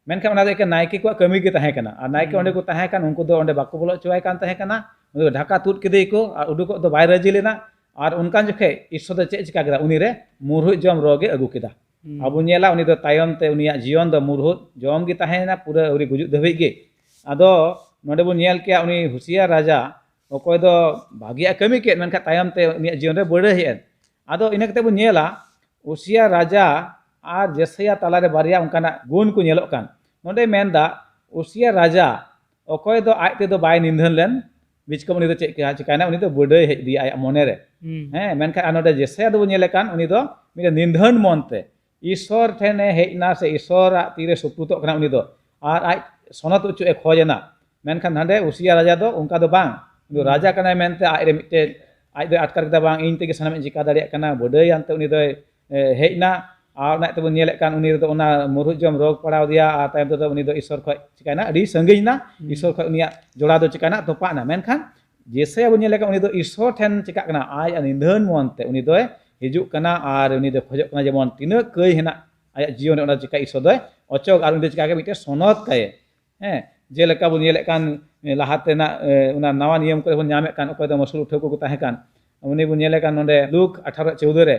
ᱢᱮᱱᱠᱷᱟᱱ ᱚᱱᱟ ᱫᱚ ᱮᱠᱮᱱ ᱱᱟᱭᱠᱮ ᱠᱚᱣᱟᱜ ᱠᱟᱹᱢᱤ ᱜᱮ ᱛᱟᱦᱮᱸ ᱠᱟᱱᱟ᱾ ᱟᱨ ᱱᱟᱭᱠᱮ ᱦᱩᱸ᱾ ᱚᱸᱰᱮ ᱠᱚ ᱛᱟᱦᱮᱸ ᱠᱟᱱ, ᱩᱱᱠᱩ ᱫᱚ ᱚᱸᱰᱮ ᱵᱟᱠᱚ ᱵᱚᱞᱚ ᱦᱚᱪᱚᱣᱟᱭ ᱠᱟᱱ ᱛᱟᱦᱮᱸ ᱠᱟᱱᱟ᱾ ᱩᱱᱤ ᱫᱚ ᱰᱷᱟᱠᱟ ᱛᱩᱫ ᱠᱮᱫᱮᱭᱟᱠᱚ ᱟᱨ ᱩᱰᱩᱠᱚᱜ ᱫᱚ ᱵᱟᱭ ᱨᱟᱹᱡᱤ ᱞᱮᱱᱟ᱾ ᱟᱨ ᱚᱱᱠᱟᱱ ᱡᱚᱠᱷᱮᱡ ᱤᱥᱥᱚᱨ ᱫᱚ ᱪᱮᱫ ᱮ ᱪᱤᱠᱟ ᱠᱮᱫᱟ? ᱩᱱᱤ ᱨᱮ ᱢᱩᱨᱦᱩᱫ ᱡᱚᱢ ᱨᱳᱜᱽ ᱮ ᱟᱹᱜᱩ ᱠᱮᱫᱟ᱾ ᱦᱩᱸ᱾ ᱟᱵᱚ ᱧᱮᱞᱟ, ᱩᱱᱤ ᱫᱚ ᱛᱟᱭᱚᱢ ᱛᱮ ᱩᱱᱤᱭᱟᱜ ᱡᱤᱭᱚᱱ ᱫᱚ ᱢᱩᱨᱦᱩᱫ ᱡᱚᱢ ᱜᱮ ᱛᱟᱦᱮᱸᱭᱮᱱᱟ, ᱯᱩᱨᱟᱹ ᱟᱹᱣᱨᱤ ᱜᱩᱡᱩᱜ ᱫᱷᱟᱹᱵᱤᱡ ᱜᱮ᱾ ᱟᱫᱚ ᱱᱚᱰᱮ ᱵᱚᱱ ᱧᱮᱞ ᱠᱮᱭᱟ, ᱩᱱᱤ ᱦᱩᱥᱤᱭᱟᱨ ᱨᱟᱡᱟ, ᱚᱠᱚᱭ ᱫᱚ ᱵᱷᱟᱹᱜᱤᱭᱟᱜ ᱠᱟᱹᱢᱤ ᱠᱮᱫ, ᱢᱮᱱᱠᱷᱟᱱ ᱛᱟᱭᱚᱢ ᱛᱮ ᱩᱱᱤᱭᱟᱜ ᱡᱤᱭᱚᱱ ᱨᱮ ᱵᱟᱹᱲᱟᱹ ᱦᱮᱡ ᱮᱱ᱾ ᱟᱫᱚ ᱤᱱᱟᱹ ᱠᱟᱛᱮ ᱵᱚᱱ ᱧᱮᱞᱟ, ᱩᱥᱤᱭᱟ ᱨᱟᱡᱟ ᱟᱨ ᱡᱮᱥᱟᱭᱟ ᱛᱟᱞᱟᱨᱮ ᱵᱟᱨᱭᱟ ᱚᱱᱠᱟᱱᱟᱜ ᱜᱩᱱ ᱠᱚ ᱧᱮᱞᱚᱜ ᱠᱟᱱ᱾ ᱱᱚᱰᱮ ᱢᱮᱱᱫᱟ, ᱩᱥᱤᱭᱟ ᱨᱟᱡᱟ ᱚᱠᱚᱭ ᱫᱚ ᱟᱡ ᱛᱮᱫᱚ ᱵᱟᱭ ᱱᱤᱫᱷᱟᱹᱱ ᱞᱮᱱ, ᱵᱤᱪᱠᱚᱢ ᱩᱱᱤ ᱫᱚ ᱪᱮᱫ ᱠᱟ-, ᱪᱤᱠᱟᱭᱱᱟ? ᱩᱱᱤ ᱫᱚ ᱵᱟᱹᱰᱟᱹᱭ ᱦᱮᱡ ᱤᱫᱤᱭᱟ ᱟᱭᱟᱜ ᱢᱚᱱᱮ ᱨᱮ᱾ ᱦᱩᱸ᱾ ᱦᱮᱸ, ᱢᱮᱱᱠᱷᱟᱱ ᱟᱨ ᱱᱚᱰᱮ ᱡᱮᱥᱟᱭᱟ ᱫᱚᱵᱚᱱ ᱧᱮᱞᱮ ᱠᱟᱱ, ᱩᱱᱤ ᱫᱚ ᱢᱤᱫᱴᱮᱱ ᱱᱤᱫᱷᱟᱹᱱ ᱢᱚᱱ ᱛᱮ ᱤᱥᱥᱚᱨ ᱴᱷᱮᱱᱮ ᱦᱮᱡ ᱮᱱᱟ ᱥᱮ ᱤᱥᱥᱚᱨᱟᱜ ᱛᱤᱨᱮ ᱥᱩᱯᱨᱩᱛᱚᱜ ᱠᱟᱱᱟ ᱩᱱᱤ ᱫᱚ, ᱟᱨ ᱟᱡ ᱥᱚᱱᱚᱛ ᱚᱪᱚᱜ ᱮ ᱠᱷᱚᱡ ᱮᱱᱟ᱾ ᱢᱮᱱᱠᱷᱟᱱ ᱦᱟᱸᱰᱮ ᱩᱥᱤᱭᱟ ᱨᱟᱡᱟ ᱫᱚ ᱚᱱᱠᱟ ᱫᱚ ᱵᱟᱝ᱾ ᱩᱱᱤ ᱫᱚ ᱦᱩᱸ᱾ ᱨᱟᱡᱟ ᱠᱟᱱᱟᱭ ᱢᱮᱱᱛᱮ ᱟᱡ ᱨᱮ ᱢᱤᱫᱴᱮᱡ, ᱟᱡ ᱫᱚᱭ ᱟᱴᱠᱟᱨ ᱠᱮᱫᱟ, "ᱵᱟᱝ, ᱤᱧ ᱛᱮᱜᱮ ᱥᱟᱱᱟᱢᱟᱜ ᱤᱧ ᱪᱤᱠᱟ ᱫᱟᱲᱮᱭᱟᱜ ᱠᱟᱱᱟ", ᱵᱟᱹᱰᱟᱹᱭ ᱟᱱᱛᱮ ᱩᱱᱤ ᱫᱚᱭ, ᱮ, ᱦᱮᱡ ᱮᱱᱟ᱾ ᱟᱨ ᱚᱱᱟ ᱛᱮᱵᱚᱱ ᱧᱮᱞᱮᱫ ᱠᱟᱱ, ᱩᱱᱤ ᱨᱮᱫᱚ ᱚᱱᱟ ᱢᱩᱨᱦᱩᱫ ᱡᱚᱢ ᱨᱳᱜᱽ ᱯᱟᱲᱟᱣ ᱫᱮᱭᱟ, ᱟᱨ ᱛᱟᱭᱚᱢ ᱛᱮᱫᱚ ᱩᱱᱤ ᱫᱚ ᱤᱥᱥᱚᱨ ᱠᱷᱚᱡ ᱪᱤᱠᱟᱭᱱᱟ? ᱟᱹᱰᱤ ᱥᱟᱺᱜᱤᱧ ᱮᱱᱟ᱾ ᱦᱩᱸ᱾ ᱤᱥᱥᱚᱨ ᱠᱷᱚᱡ ᱩᱱᱤᱭᱟᱜ ᱡᱚᱲᱟᱣ ᱫᱚ ᱪᱤᱠᱟᱭᱱᱟ? ᱛᱚᱯᱟᱜ ᱮᱱᱟ᱾ ᱢᱮᱱᱠᱷᱟᱱ ᱡᱮᱥᱟᱭᱟ ᱵᱚᱱ ᱧᱮᱞᱮ ᱠᱟᱱ, ᱩᱱᱤ ᱫᱚ ᱤᱥᱥᱚᱨ ᱴᱷᱮᱱ ᱪᱤᱠᱟᱜ ᱠᱟᱱᱟ? ᱟᱡ ᱟᱨ ᱱᱤᱫᱷᱟᱹᱱ ᱢᱚᱱ ᱛᱮ ᱩᱱᱤ ᱫᱚᱭ ᱦᱤᱡᱩᱜ ᱠᱟᱱᱟ ᱟᱨ ᱩᱱᱤ ᱫᱚᱭ ᱠᱷᱚᱡᱚᱜ ᱠᱟᱱᱟ ᱡᱮᱢᱚᱱ ᱛᱤᱱᱟᱹᱜ ᱠᱟᱹᱭ ᱦᱮᱱᱟᱜ ᱟᱭᱟᱜ ᱡᱤᱭᱚᱱ ᱨᱮ, ᱚᱱᱟ ᱪᱤᱠᱟ ᱤᱥᱥᱚᱨ ᱫᱚᱭ ᱚᱪᱚᱜ, ᱟᱨ ᱩᱱᱤ ᱫᱚ ᱪᱤᱠᱟ ᱜᱮ ᱢᱤᱫᱴᱮᱱ ᱥᱚᱱᱚᱛ ᱠᱟᱭᱮ᱾ ᱦᱮᱸ, ᱡᱮᱞᱮᱠᱟ ᱵᱚᱱ ᱧᱮᱞᱮᱫ ᱠᱟᱱ, ᱮ, ᱞᱟᱦᱟ ᱛᱮᱱᱟᱜ, ᱮ, ᱚᱱᱟ ᱱᱟᱣᱟ ᱱᱤᱭᱚᱢ ᱠᱚᱨᱮ ᱵᱚᱱ ᱧᱟᱢᱮᱫ ᱠᱟᱱ, ᱚᱠᱚᱭ ᱫᱚ ᱢᱟᱹᱥᱩᱞ ᱩᱴᱷᱟᱹᱣ ᱠᱚᱠᱚ ᱛᱟᱦᱮᱸ ᱠᱟᱱ, ᱩᱱᱤ ᱵᱚᱱ ᱧᱮᱞᱮ ᱠᱟᱱ ᱱᱚᱰᱮ ᱞᱩᱠ ᱟᱴᱷᱟᱨᱚ ᱪᱳᱣᱫᱚ ᱨᱮ,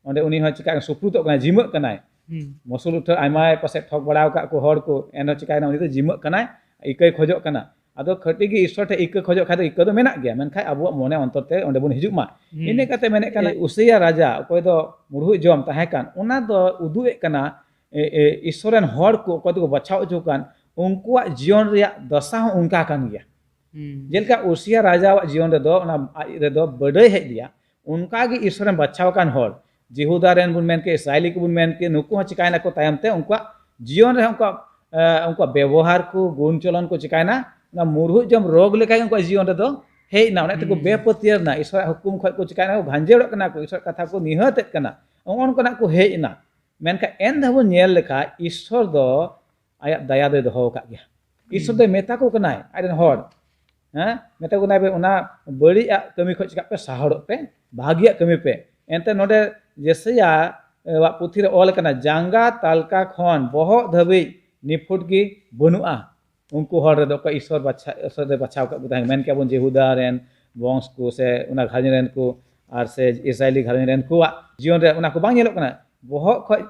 ᱚᱸᱰᱮ ᱩᱱᱤ ᱦᱚᱸ ᱪᱤᱠᱟᱹᱜ ᱠᱟᱱᱟ? ᱥᱩᱯᱨᱩᱛᱚᱜ ᱠᱟᱱᱟᱭ, ᱡᱤᱢᱟᱹᱜ ᱠᱟᱱᱟᱭ᱾ ᱦᱩᱸ᱾ ᱢᱟᱹᱥᱩᱞ ᱩᱴᱷᱟᱹᱣ ᱟᱭᱢᱟᱭ ᱯᱟᱥᱮᱡ ᱴᱷᱚᱠ ᱵᱟᱲᱟ ᱟᱠᱟᱫ ᱠᱚ ᱦᱚᱲ ᱠᱚ, ᱮᱱᱨᱮᱦᱚᱸ ᱪᱤᱠᱟᱹᱭᱮᱱᱟ? ᱩᱱᱤ ᱫᱚ ᱡᱤᱢᱟᱹᱜ ᱠᱟᱱᱟᱭ, ᱤᱠᱟᱹᱭ ᱠᱷᱚᱡᱚᱜ ᱠᱟᱱᱟ᱾ ᱟᱫᱚ ᱠᱷᱟᱹᱴᱤ ᱜᱮ ᱤᱥᱥᱚᱨ ᱴᱷᱮᱱ ᱤᱠᱟᱹ ᱠᱷᱚᱡᱚᱜ ᱠᱷᱟᱡ ᱫᱚ ᱤᱠᱟᱹ ᱫᱚ ᱢᱮᱱᱟᱜ ᱜᱮᱭᱟ, ᱢᱮᱱᱠᱷᱟᱱ ᱟᱵᱚᱣᱟᱜ ᱢᱚᱱᱮ ᱚᱱᱛᱚᱨ ᱛᱮ ᱚᱸᱰᱮ ᱵᱚᱱ ᱦᱤᱡᱩᱜ ᱢᱟ᱾ ᱦᱩᱸ᱾ ᱤᱱᱟᱹ ᱠᱟᱛᱮ ᱢᱮᱱᱮᱫ ᱠᱟᱱᱟ, ᱮ, ᱩᱥᱤᱭᱟ ᱨᱟᱡᱟ, ᱚᱠᱚᱭ ᱫᱚ ᱢᱩᱲᱦᱩᱫ ᱡᱚᱢ ᱛᱟᱦᱮᱸ ᱠᱟᱱ, ᱚᱱᱟ ᱫᱚ ᱩᱫᱩᱜ ᱮᱫ ᱠᱟᱱᱟ, ᱮ, ᱮ, ᱤᱥᱥᱚᱨ ᱨᱮᱱ ᱦᱚᱲ ᱠᱚ ᱚᱠᱚᱭ ᱫᱚᱠᱚ ᱵᱟᱪᱷᱟᱣ ᱦᱚᱪᱚ ᱠᱟᱱ, ᱩᱱᱠᱩᱣᱟᱜ ᱡᱤᱭᱚᱱ ᱨᱮᱭᱟᱜ ᱫᱚᱥᱟ ᱦᱚᱸ ᱚᱱᱠᱟ ᱠᱟᱱ ᱜᱮᱭᱟ᱾ ᱦᱩᱸ᱾ ᱡᱮᱞᱮᱠᱟ ᱩᱥᱤᱭᱟ ᱨᱟᱡᱟᱣᱟᱜ ᱡᱤᱭᱚᱱ ᱨᱮᱫᱚ ᱚᱱᱟ ᱟᱡ ᱨᱮᱫᱚ ᱵᱟᱹᱰᱟᱹᱭ ᱦᱮᱡ ᱞᱮᱭᱟ, ᱚᱱᱠᱟ ᱜᱮ ᱤᱥᱥᱚᱨ ᱨᱮᱱ ᱵᱟᱪᱷᱟᱣ ᱟᱠᱟᱱ ᱦᱚᱲ, ᱡᱤᱦᱩᱫᱟ ᱨᱮᱱ ᱵᱚᱱ ᱢᱮᱱ ᱠᱮᱫ, ᱤᱥᱨᱟᱭᱮᱞᱤ ᱠᱚᱵᱚᱱ ᱢᱮᱱ ᱠᱮᱫ, ᱱᱩᱠᱩ ᱦᱚᱸ ᱪᱤᱠᱟᱭᱱᱟᱠᱚ? ᱛᱟᱭᱚᱢ ᱛᱮ ᱩᱱᱠᱩᱣᱟᱜ ᱡᱤᱭᱚᱱ ᱨᱮᱦᱚᱸ ᱩᱱᱠᱩᱣᱟᱜ, ᱮ, ᱩᱱᱠᱩᱣᱟᱜ ᱵᱮᱵᱚᱦᱟᱨ ᱠᱚ, ᱜᱩᱱ ᱪᱚᱞᱚᱱ ᱠᱚ ᱪᱤᱠᱟᱭᱱᱟ? ᱚᱱᱟ ᱢᱩᱨᱦᱩᱫ ᱡᱚᱢ ᱨᱳᱜᱽ ᱞᱮᱠᱟ ᱜᱮ ᱩᱱᱠᱩᱣᱟᱜ ᱡᱤᱭᱚᱱ ᱨᱮᱫᱚ ᱦᱮᱡ ᱮᱱᱟ᱾ ᱚᱱᱟ ᱛᱮᱠᱚ ᱦᱩᱸ᱾ ᱵᱮᱯᱟᱹᱛᱭᱟᱹᱨ ᱮᱱᱟ, ᱤᱥᱥᱚᱨᱟᱜ ᱦᱩᱠᱩᱢ ᱠᱷᱚᱡ ᱠᱚ ᱪᱤᱠᱟᱭᱱᱟ? ᱠᱚ ᱜᱷᱟᱸᱡᱮᱲᱚᱜ ᱠᱟᱱᱟ ᱠᱚ, ᱤᱥᱥᱚᱨᱟᱜ ᱠᱟᱛᱷᱟ ᱠᱚ ᱱᱤᱦᱟᱹᱛᱮᱫ ᱠᱟᱱᱟ᱾ ᱱᱚᱜᱼᱚ ᱱᱚᱝᱠᱟᱱᱟᱜ ᱠᱚ ᱦᱮᱡ ᱮᱱᱟ᱾ ᱢᱮᱱᱠᱷᱟᱱ ᱮᱱ ᱨᱮᱦᱚᱸ ᱵᱚᱱ ᱧᱮᱞ ᱞᱮᱠᱷᱟᱡ, ᱤᱥᱥᱚᱨ ᱫᱚ ᱟᱭᱟᱜ ᱫᱟᱭᱟ ᱫᱚᱭ ᱫᱚᱦᱚ ᱟᱠᱟᱫ ᱜᱮᱭᱟ᱾ ᱤᱥᱥᱚᱨ ᱦᱩᱸ᱾ ᱫᱚᱭ ᱢᱮᱛᱟ ᱠᱚ ᱠᱟᱱᱟᱭ, ᱟᱡ ᱨᱮᱱ ᱦᱚᱲ, ᱦᱮᱸ, ᱢᱮᱛᱟ ᱠᱚ ᱠᱟᱱᱟᱭ, "ᱵᱮ, ᱚᱱᱟ ᱵᱟᱹᱲᱤᱡ ᱟᱜ ᱠᱟᱹᱢᱤ ᱠᱷᱚᱱ ᱪᱤᱠᱟᱜ ᱯᱮ, ᱥᱟᱦᱟᱲᱚᱜ ᱯᱮ, ᱵᱷᱟᱹᱜᱤᱭᱟᱜ ᱠᱟᱹᱢᱤ ᱯᱮ᱾" ᱮᱱᱛᱮ ᱱᱚᱰᱮ ᱡᱮᱥᱟᱭᱟ, ᱮ, ᱣᱟᱜ ᱯᱩᱛᱷᱤ ᱨᱮ ᱚᱞ ᱟᱠᱟᱱᱟ, ᱡᱟᱸᱜᱟ ᱛᱟᱞᱠᱟ ᱠᱷᱚᱱ ᱵᱚᱦᱚᱜ ᱫᱷᱟᱹᱵᱤᱡ ᱱᱤᱯᱷᱩᱴ ᱜᱮ ᱵᱟᱹᱱᱩᱜᱼᱟ᱾ ᱩᱱᱠᱩ ᱦᱚᱲ ᱨᱮᱫᱚ ᱚᱠᱚᱭ ᱤᱥᱥᱚᱨ ᱵᱟᱪᱷᱟ-, ᱤᱥᱥᱚᱨ ᱫᱚᱭ ᱵᱟᱪᱷᱟᱣ ᱠᱟᱜ ᱠᱚ ᱛᱟᱦᱮᱸᱫ, ᱢᱮᱱ ᱠᱮᱭᱟ ᱵᱚᱱ ᱡᱮᱦᱩᱫᱟ ᱨᱮᱱ ᱵᱚᱝᱥ ᱠᱚ ᱥᱮ ᱚᱱᱟ ᱜᱷᱟᱨᱚᱸᱡᱽ ᱨᱮᱱ ᱠᱚ ᱟᱨ ᱥᱮ ᱤᱥᱨᱟᱭᱮᱞᱤ ᱜᱷᱟᱨᱚᱸᱡᱽ ᱨᱮᱱ ᱠᱚᱣᱟᱜ ᱡᱤᱭᱚᱱ ᱨᱮ ᱚᱱᱟ ᱠᱚ ᱵᱟᱝ ᱧᱮᱞᱚᱜ ᱠᱟᱱᱟ᱾ ᱵᱚᱦᱚᱜ ᱠᱷᱚᱡ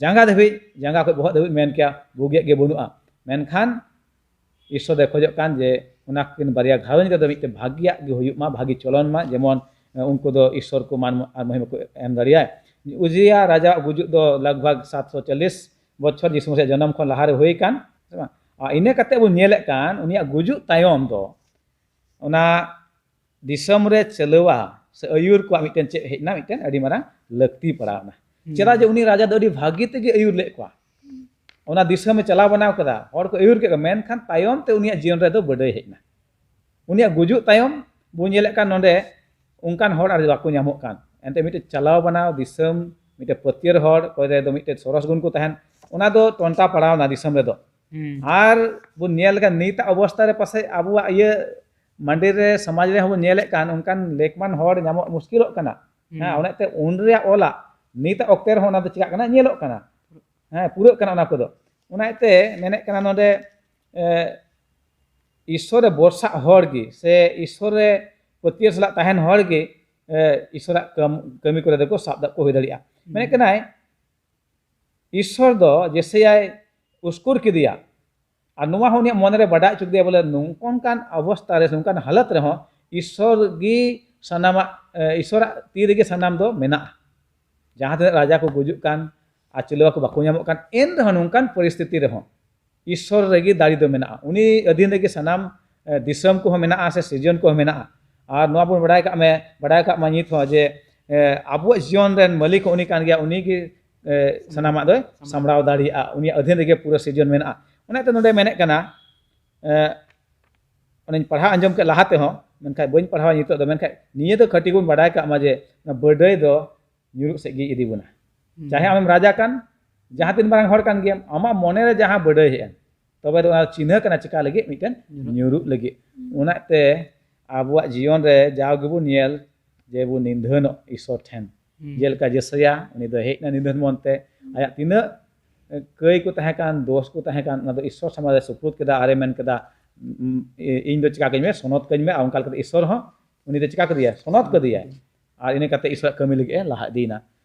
ᱡᱟᱸᱜᱟ ᱫᱷᱟᱹᱵᱤᱡ, ᱡᱟᱸᱜᱟ ᱠᱷᱚᱡ ᱵᱚᱦᱚᱜ ᱫᱷᱟᱹᱵᱤᱡ ᱢᱮᱱ ᱠᱮᱭᱟ ᱵᱩᱜᱤᱭᱟᱜ ᱜᱮ ᱵᱟᱹᱱᱩᱜᱼᱟ᱾ ᱢᱮᱱᱠᱷᱟᱱ ᱤᱥᱥᱚᱨ ᱫᱚᱭ ᱠᱷᱚᱡᱚᱜ ᱠᱟᱱ ᱡᱮ ᱚᱱᱟ ᱠᱤᱱ ᱵᱟᱨᱭᱟ ᱜᱷᱟᱨᱚᱸᱡᱽ ᱨᱮᱫᱚ ᱢᱤᱫᱴᱮᱱ ᱵᱷᱟᱹᱜᱤᱭᱟᱜ ᱜᱮ ᱦᱩᱭᱩᱜ ᱢᱟ, ᱵᱷᱟᱹᱜᱤ ᱪᱚᱞᱚᱱ ᱢᱟ, ᱡᱮᱢᱚᱱ, ᱮ, ᱩᱱᱠᱩ ᱫᱚ ᱤᱥᱥᱚᱨ ᱠᱚ ᱢᱟᱱ ᱟᱨ ᱢᱚᱦᱤᱢᱟ ᱠᱚ ᱮᱢ ᱫᱟᱲᱮᱭᱟᱭ᱾ ᱩᱡᱤᱭᱟ ᱨᱟᱡᱟᱣᱟᱜ ᱜᱩᱡᱩᱜ ᱫᱚ ᱞᱟᱜᱽ ᱵᱷᱟᱜᱽ ᱥᱟᱛᱥᱚ ᱪᱚᱞᱞᱤᱥ ᱵᱚᱪᱷᱚᱨ ᱡᱤᱥᱩ ᱢᱟᱥᱤᱭᱟᱜ ᱡᱚᱱᱚᱢ ᱠᱷᱚᱱ ᱞᱟᱦᱟᱨᱮ ᱦᱩᱭ ᱠᱟᱱ, ᱥᱮ ᱵᱟᱝ? ᱟᱨ ᱤᱱᱟᱹ ᱠᱟᱛᱮ ᱵᱚᱱ ᱧᱮᱞᱮᱫ ᱠᱟᱱ ᱩᱱᱤᱭᱟᱜ ᱜᱩᱡᱩᱜ ᱛᱟᱭᱚᱢ ᱫᱚ ᱚᱱᱟ ᱫᱤᱥᱚᱢ ᱨᱮ ᱪᱟᱞᱟᱣᱟ ᱥᱮ ᱟᱹᱭᱩᱨ ᱠᱚᱣᱟᱜ ᱢᱤᱫᱴᱮᱱ ᱪᱮᱫ ᱦᱮᱡ ᱮᱱᱟ? ᱢᱤᱫᱴᱮᱱ ᱟᱹᱰᱤ ᱢᱟᱨᱟᱝ ᱞᱟᱹᱠᱛᱤ ᱯᱟᱲᱟᱣ ᱮᱱᱟ᱾ ᱦᱩᱸ᱾ ᱪᱮᱫᱟᱜ ᱡᱮ ᱩᱱᱤ ᱨᱟᱡᱟ ᱫᱚ ᱟᱹᱰᱤ ᱵᱷᱟᱹᱜᱤ ᱛᱮᱜᱮ ᱟᱹᱭᱩᱨ ᱞᱮᱫ ᱠᱚᱣᱟ, ᱚᱱᱟ ᱫᱤᱥᱚᱢᱮ ᱪᱟᱞᱟᱣ ᱵᱟᱱᱟᱣ ᱠᱮᱫᱟ, ᱦᱚᱲ ᱠᱚ ᱟᱹᱭᱩᱨ ᱠᱮᱫ ᱠᱚᱣᱟ, ᱢᱮᱱᱠᱷᱟᱱ ᱛᱟᱭᱚᱢ ᱛᱮ ᱩᱱᱤᱭᱟᱜ ᱡᱤᱭᱚᱱ ᱨᱮᱫᱚ ᱵᱟᱹᱰᱟᱹᱭ ᱦᱮᱡ ᱮᱱᱟ᱾ ᱩᱱᱤᱭᱟᱜ ᱜᱩᱡᱩᱜ ᱛᱟᱭᱚᱢ ᱵᱚᱱ ᱧᱮᱞᱮᱫ ᱠᱟᱱ ᱱᱚᱰᱮ ᱚᱱᱠᱟᱱ ᱦᱚᱲ ᱟᱨ ᱵᱟᱠᱚ ᱧᱟᱢᱚᱜ ᱠᱟᱱ᱾ ᱮᱱᱛᱮ ᱢᱤᱫᱴᱮᱡ ᱪᱟᱞᱟᱣ ᱵᱟᱱᱟᱣ ᱫᱤᱥᱚᱢ, ᱢᱤᱫᱴᱮᱡ ᱯᱟᱹᱛᱭᱟᱹᱨ ᱦᱚᱲ, ᱚᱠᱚᱭ ᱨᱮ ᱫᱚ ᱢᱤᱫᱴᱮᱡ ᱥᱚᱨᱚᱥ ᱜᱩᱱ ᱠᱚ ᱛᱟᱦᱮᱱ, ᱚᱱᱟ ᱫᱚ ᱴᱚᱱᱴᱟ ᱯᱟᱲᱟᱣ ᱮᱱᱟ ᱫᱤᱥᱚᱢ ᱨᱮᱫᱚ᱾ ᱦᱩᱸ᱾ ᱟᱨ ᱵᱚᱱ ᱧᱮᱞ ᱞᱮᱠᱷᱟᱱ ᱱᱤᱛᱟᱜ ᱚᱵᱚᱥᱛᱟ ᱨᱮ ᱯᱟᱥᱮᱡ ᱟᱵᱚᱣᱟᱜ ᱤᱭᱟᱹ ᱢᱟᱱᱰᱤ ᱨᱮ, ᱥᱚᱢᱟᱡᱽ ᱨᱮᱦᱚᱸ ᱵᱚᱱ ᱧᱮᱞᱮᱫ ᱠᱟᱱ ᱚᱱᱠᱟᱱ ᱞᱮᱠᱢᱟᱱ ᱦᱚᱲ ᱧᱟᱢᱚᱜ ᱢᱩᱥᱠᱤᱞᱚᱜ ᱠᱟᱱᱟ᱾ ᱦᱩᱸ᱾ ᱦᱮᱸ, ᱚᱱᱟᱛᱮ ᱩᱱ ᱨᱮᱭᱟᱜ ᱚᱞᱟᱜ ᱱᱤᱛᱟᱜ ᱚᱠᱛᱮ ᱨᱮᱦᱚᱸ ᱚᱱᱟ ᱫᱚ ᱪᱤᱠᱟᱜ ᱠᱟᱱᱟ, ᱧᱮᱞᱚᱜ ᱠᱟᱱᱟ᱾ ᱦᱮᱸ, ᱯᱩᱨᱟᱹᱜ ᱠᱟᱱᱟ ᱚᱱᱟ ᱠᱚᱫᱚ᱾ ᱚᱱᱟ ᱤᱭᱟᱹᱛᱮ ᱢᱮᱱᱮᱫ ᱠᱟᱱᱟ ᱱᱚᱰᱮ, ᱮ, ᱤᱥᱥᱚᱨ ᱨᱮ ᱵᱷᱚᱨᱥᱟᱜ ᱦᱚᱲ ᱜᱮ ᱥᱮ ᱤᱥᱥᱚᱨ ᱨᱮ ᱯᱟᱹᱛᱭᱟᱹᱣ ᱥᱟᱞᱟᱜ ᱛᱟᱦᱮᱱ ᱦᱚᱲ ᱜᱮ, ᱮ, ᱤᱥᱥᱚᱨᱟᱜ ᱠᱟᱢ-, ᱠᱟᱹᱢᱤ ᱠᱚᱨᱮ ᱫᱚᱠᱚ ᱥᱟᱵ ᱫᱟᱜ ᱠᱚ ᱦᱩᱭ ᱫᱟᱲᱮᱭᱟᱜᱼᱟ᱾ ᱦᱩᱸ᱾ ᱢᱮᱱᱮᱫ ᱠᱟᱱᱟᱭ, ᱤᱥᱥᱚᱨ ᱫᱚ ᱡᱮᱥᱮᱭᱟᱭ ᱩᱥᱠᱩᱨ ᱠᱮᱫᱮᱭᱟ, ᱟᱨ ᱱᱚᱣᱟ ᱦᱚᱸ ᱩᱱᱤᱭᱟᱜ ᱢᱚᱱᱮ ᱨᱮ ᱵᱟᱰᱟᱭ ᱦᱚᱪᱚ ᱠᱮᱫᱮᱭᱟ ᱵᱚᱞᱮ ᱱᱚᱝᱠᱟᱱ ᱚᱵᱚᱥᱛᱟ ᱨᱮ, ᱱᱚᱝᱠᱟᱱ ᱦᱟᱞᱚᱛ ᱨᱮᱦᱚᱸ ᱤᱥᱥᱚᱨ ᱜᱮ ᱥᱟᱱᱟᱢᱟᱜ, ᱮ, ᱤᱥᱥᱚᱨᱟᱜ ᱛᱤ ᱨᱮᱜᱮ ᱥᱟᱱᱟᱢ ᱫᱚ ᱢᱮᱱᱟᱜᱼᱟ᱾ ᱡᱟᱦᱟᱸ ᱛᱤᱱᱟᱹᱜ ᱨᱟᱡᱟ ᱠᱚ ᱜᱩᱡᱩᱜ ᱠᱟᱱ ᱟᱨ ᱪᱤᱞᱤ ᱦᱚᱸ ᱵᱟᱠᱚ ᱧᱟᱢᱚᱜ ᱠᱟᱱ, ᱮᱱ ᱨᱮᱦᱚᱸ ᱱᱚᱝᱠᱟᱱ ᱯᱚᱨᱤᱥᱛᱷᱤᱛᱤ ᱨᱮᱦᱚᱸ ᱤᱥᱥᱚᱨ ᱨᱮᱜᱮ ᱫᱟᱲᱮ ᱫᱚ ᱢᱮᱱᱟᱜᱼᱟ᱾ ᱩᱱᱤ ᱟᱹᱫᱷᱤᱱ ᱨᱮᱜᱮ ᱥᱟᱱᱟᱢ, ᱮ, ᱫᱤᱥᱚᱢ ᱠᱚᱦᱚᱸ ᱢᱮᱱᱟᱜᱼᱟ ᱥᱮ ᱥᱤᱨᱡᱚᱱ ᱠᱚᱦᱚᱸ ᱢᱮᱱᱟᱜᱼᱟ᱾ ᱟᱨ ᱱᱚᱣᱟ ᱵᱚᱱ ᱵᱟᱲᱟᱭ ᱠᱟᱜ ᱢᱮ, ᱵᱟᱲᱟᱭ ᱠᱟᱜ ᱢᱟ ᱱᱤᱛ ᱦᱚᱸ ᱡᱮ, ᱮ, ᱟᱵᱚᱣᱟᱜ ᱡᱤᱭᱚᱱ ᱨᱮᱱ ᱢᱟᱹᱞᱤᱠ ᱦᱚᱸ ᱩᱱᱤ ᱠᱟᱱ ᱜᱮᱭᱟ, ᱩᱱᱤ ᱜᱮ, ᱮ, ᱥᱟᱱᱟᱢᱟᱜ ᱫᱚᱭ ᱥᱟᱢᱲᱟᱣ ᱫᱟᱲᱮᱭᱟᱜᱼᱟ᱾ ᱩᱱᱤᱭᱟᱜ ᱟᱹᱫᱷᱤᱱ ᱨᱮᱜᱮ ᱯᱩᱨᱟᱹ ᱥᱤᱨᱡᱚᱱ ᱢᱮᱱᱟᱜᱼᱟ᱾ ᱚᱱᱟᱛᱮ ᱱᱚᱰᱮ ᱢᱮᱱᱮᱫ ᱠᱟᱱᱟ, ᱮ, ᱚᱱᱟᱧ ᱯᱟᱲᱦᱟᱣ ᱟᱸᱡᱚᱢ ᱠᱮᱫ ᱞᱟᱦᱟ ᱛᱮᱦᱚᱸ, ᱢᱮᱱᱠᱷᱟᱱ ᱵᱟᱹᱧ ᱯᱟᱲᱦᱟᱣᱟ ᱱᱤᱛᱚᱜ ᱫᱚ, ᱢᱮᱱᱠᱷᱟᱱ ᱱᱤᱭᱟᱹ ᱫᱚ ᱠᱟᱹᱴᱤᱡ ᱵᱚᱱ ᱵᱟᱰᱟᱭ ᱠᱟᱜ ᱢᱟ ᱡᱮ ᱚᱱᱟ ᱵᱟᱹᱰᱟᱹᱭ ᱫᱚ ᱧᱩᱨᱩᱜ ᱥᱮᱫ ᱜᱮ ᱤᱫᱤ ᱵᱚᱱᱟ᱾ ᱦᱩᱸ᱾ ᱪᱟᱦᱮ ᱟᱢᱮᱢ ᱨᱟᱡᱟ ᱠᱟᱱ, ᱡᱟᱦᱟᱸ ᱛᱤᱱ ᱢᱟᱨᱟᱝ ᱦᱚᱲ ᱠᱟᱱ ᱜᱮᱭᱟᱢ, ᱟᱢᱟᱜ ᱢᱚᱱᱮ ᱨᱮ ᱡᱟᱦᱟᱸ ᱵᱟᱹᱰᱟᱹᱭ ᱦᱮᱡ ᱮᱱ, ᱛᱚᱵᱮ ᱫᱚ ᱚᱱᱟ ᱪᱤᱱᱦᱟᱹ ᱠᱟᱱᱟ ᱪᱤᱠᱟ ᱞᱟᱹᱜᱤᱫ? ᱢᱤᱫᱴᱮᱱ ᱧᱩᱨᱩᱜ᱾ ᱧᱩᱨᱩᱜ ᱞᱟᱹᱜᱤᱫ᱾ ᱦᱩᱸ᱾ ᱚᱱᱟᱛᱮ ᱟᱵᱚᱣᱟᱜ ᱡᱤᱭᱚᱱ ᱨᱮ ᱡᱟᱣ ᱜᱮᱵᱚᱱ ᱧᱮᱞ ᱡᱮ ᱵᱚᱱ ᱱᱤᱫᱷᱟᱹᱱᱚᱜ ᱤᱥᱥᱚᱨ ᱴᱷᱮᱱ᱾ ᱦᱩᱸ᱾ ᱡᱮᱞᱮᱠᱟ ᱡᱮᱥᱟᱭᱟ, ᱩᱱᱤ ᱫᱚ ᱦᱮᱡ ᱮᱱᱟ ᱱᱤᱫᱷᱟᱹᱱ ᱢᱚᱱᱛᱮ, ᱦᱩᱸ᱾ ᱟᱭᱟᱜ ᱛᱤᱱᱟᱹᱜ ᱠᱟᱹᱭ ᱠᱚ ᱛᱟᱦᱮᱸ ᱠᱟᱱ, ᱫᱳᱥ ᱠᱚ ᱛᱟᱦᱮᱸ ᱠᱟᱱ, ᱚᱱᱟ ᱫᱚ ᱤᱥᱥᱚᱨ ᱥᱟᱢᱟᱝ ᱨᱮ ᱥᱩᱯᱨᱩᱫ ᱠᱮᱫᱟ᱾ ᱟᱨᱮ ᱢᱮᱱ ᱠᱮᱫᱟ, "ᱩᱢ, ᱤ-, ᱤᱧ ᱫᱚ ᱪᱤᱠᱟ ᱠᱟᱹᱧ ᱢᱮ, ᱥᱚᱱᱚᱛ ᱠᱟᱹᱧ ᱢᱮ", ᱟᱨ ᱚᱱᱠᱟ ᱞᱮᱠᱟᱛᱮ ᱤᱥᱥᱚᱨ ᱦᱚᱸ ᱩᱱᱤ ᱫᱚ ᱪᱤᱠᱟ ᱠᱮᱫᱮᱭᱟ, ᱥᱚᱱᱚᱛ ᱠᱮᱫᱮᱭᱟᱭ᱾ ᱟᱨ ᱤᱱᱟᱹ ᱠᱟᱛᱮ ᱤᱥᱥᱚᱨᱟᱜ ᱠᱟᱹᱢᱤ ᱞᱟᱹᱜᱤᱫ ᱮ ᱞᱟᱦᱟ ᱤᱫᱤᱭᱮᱱᱟ᱾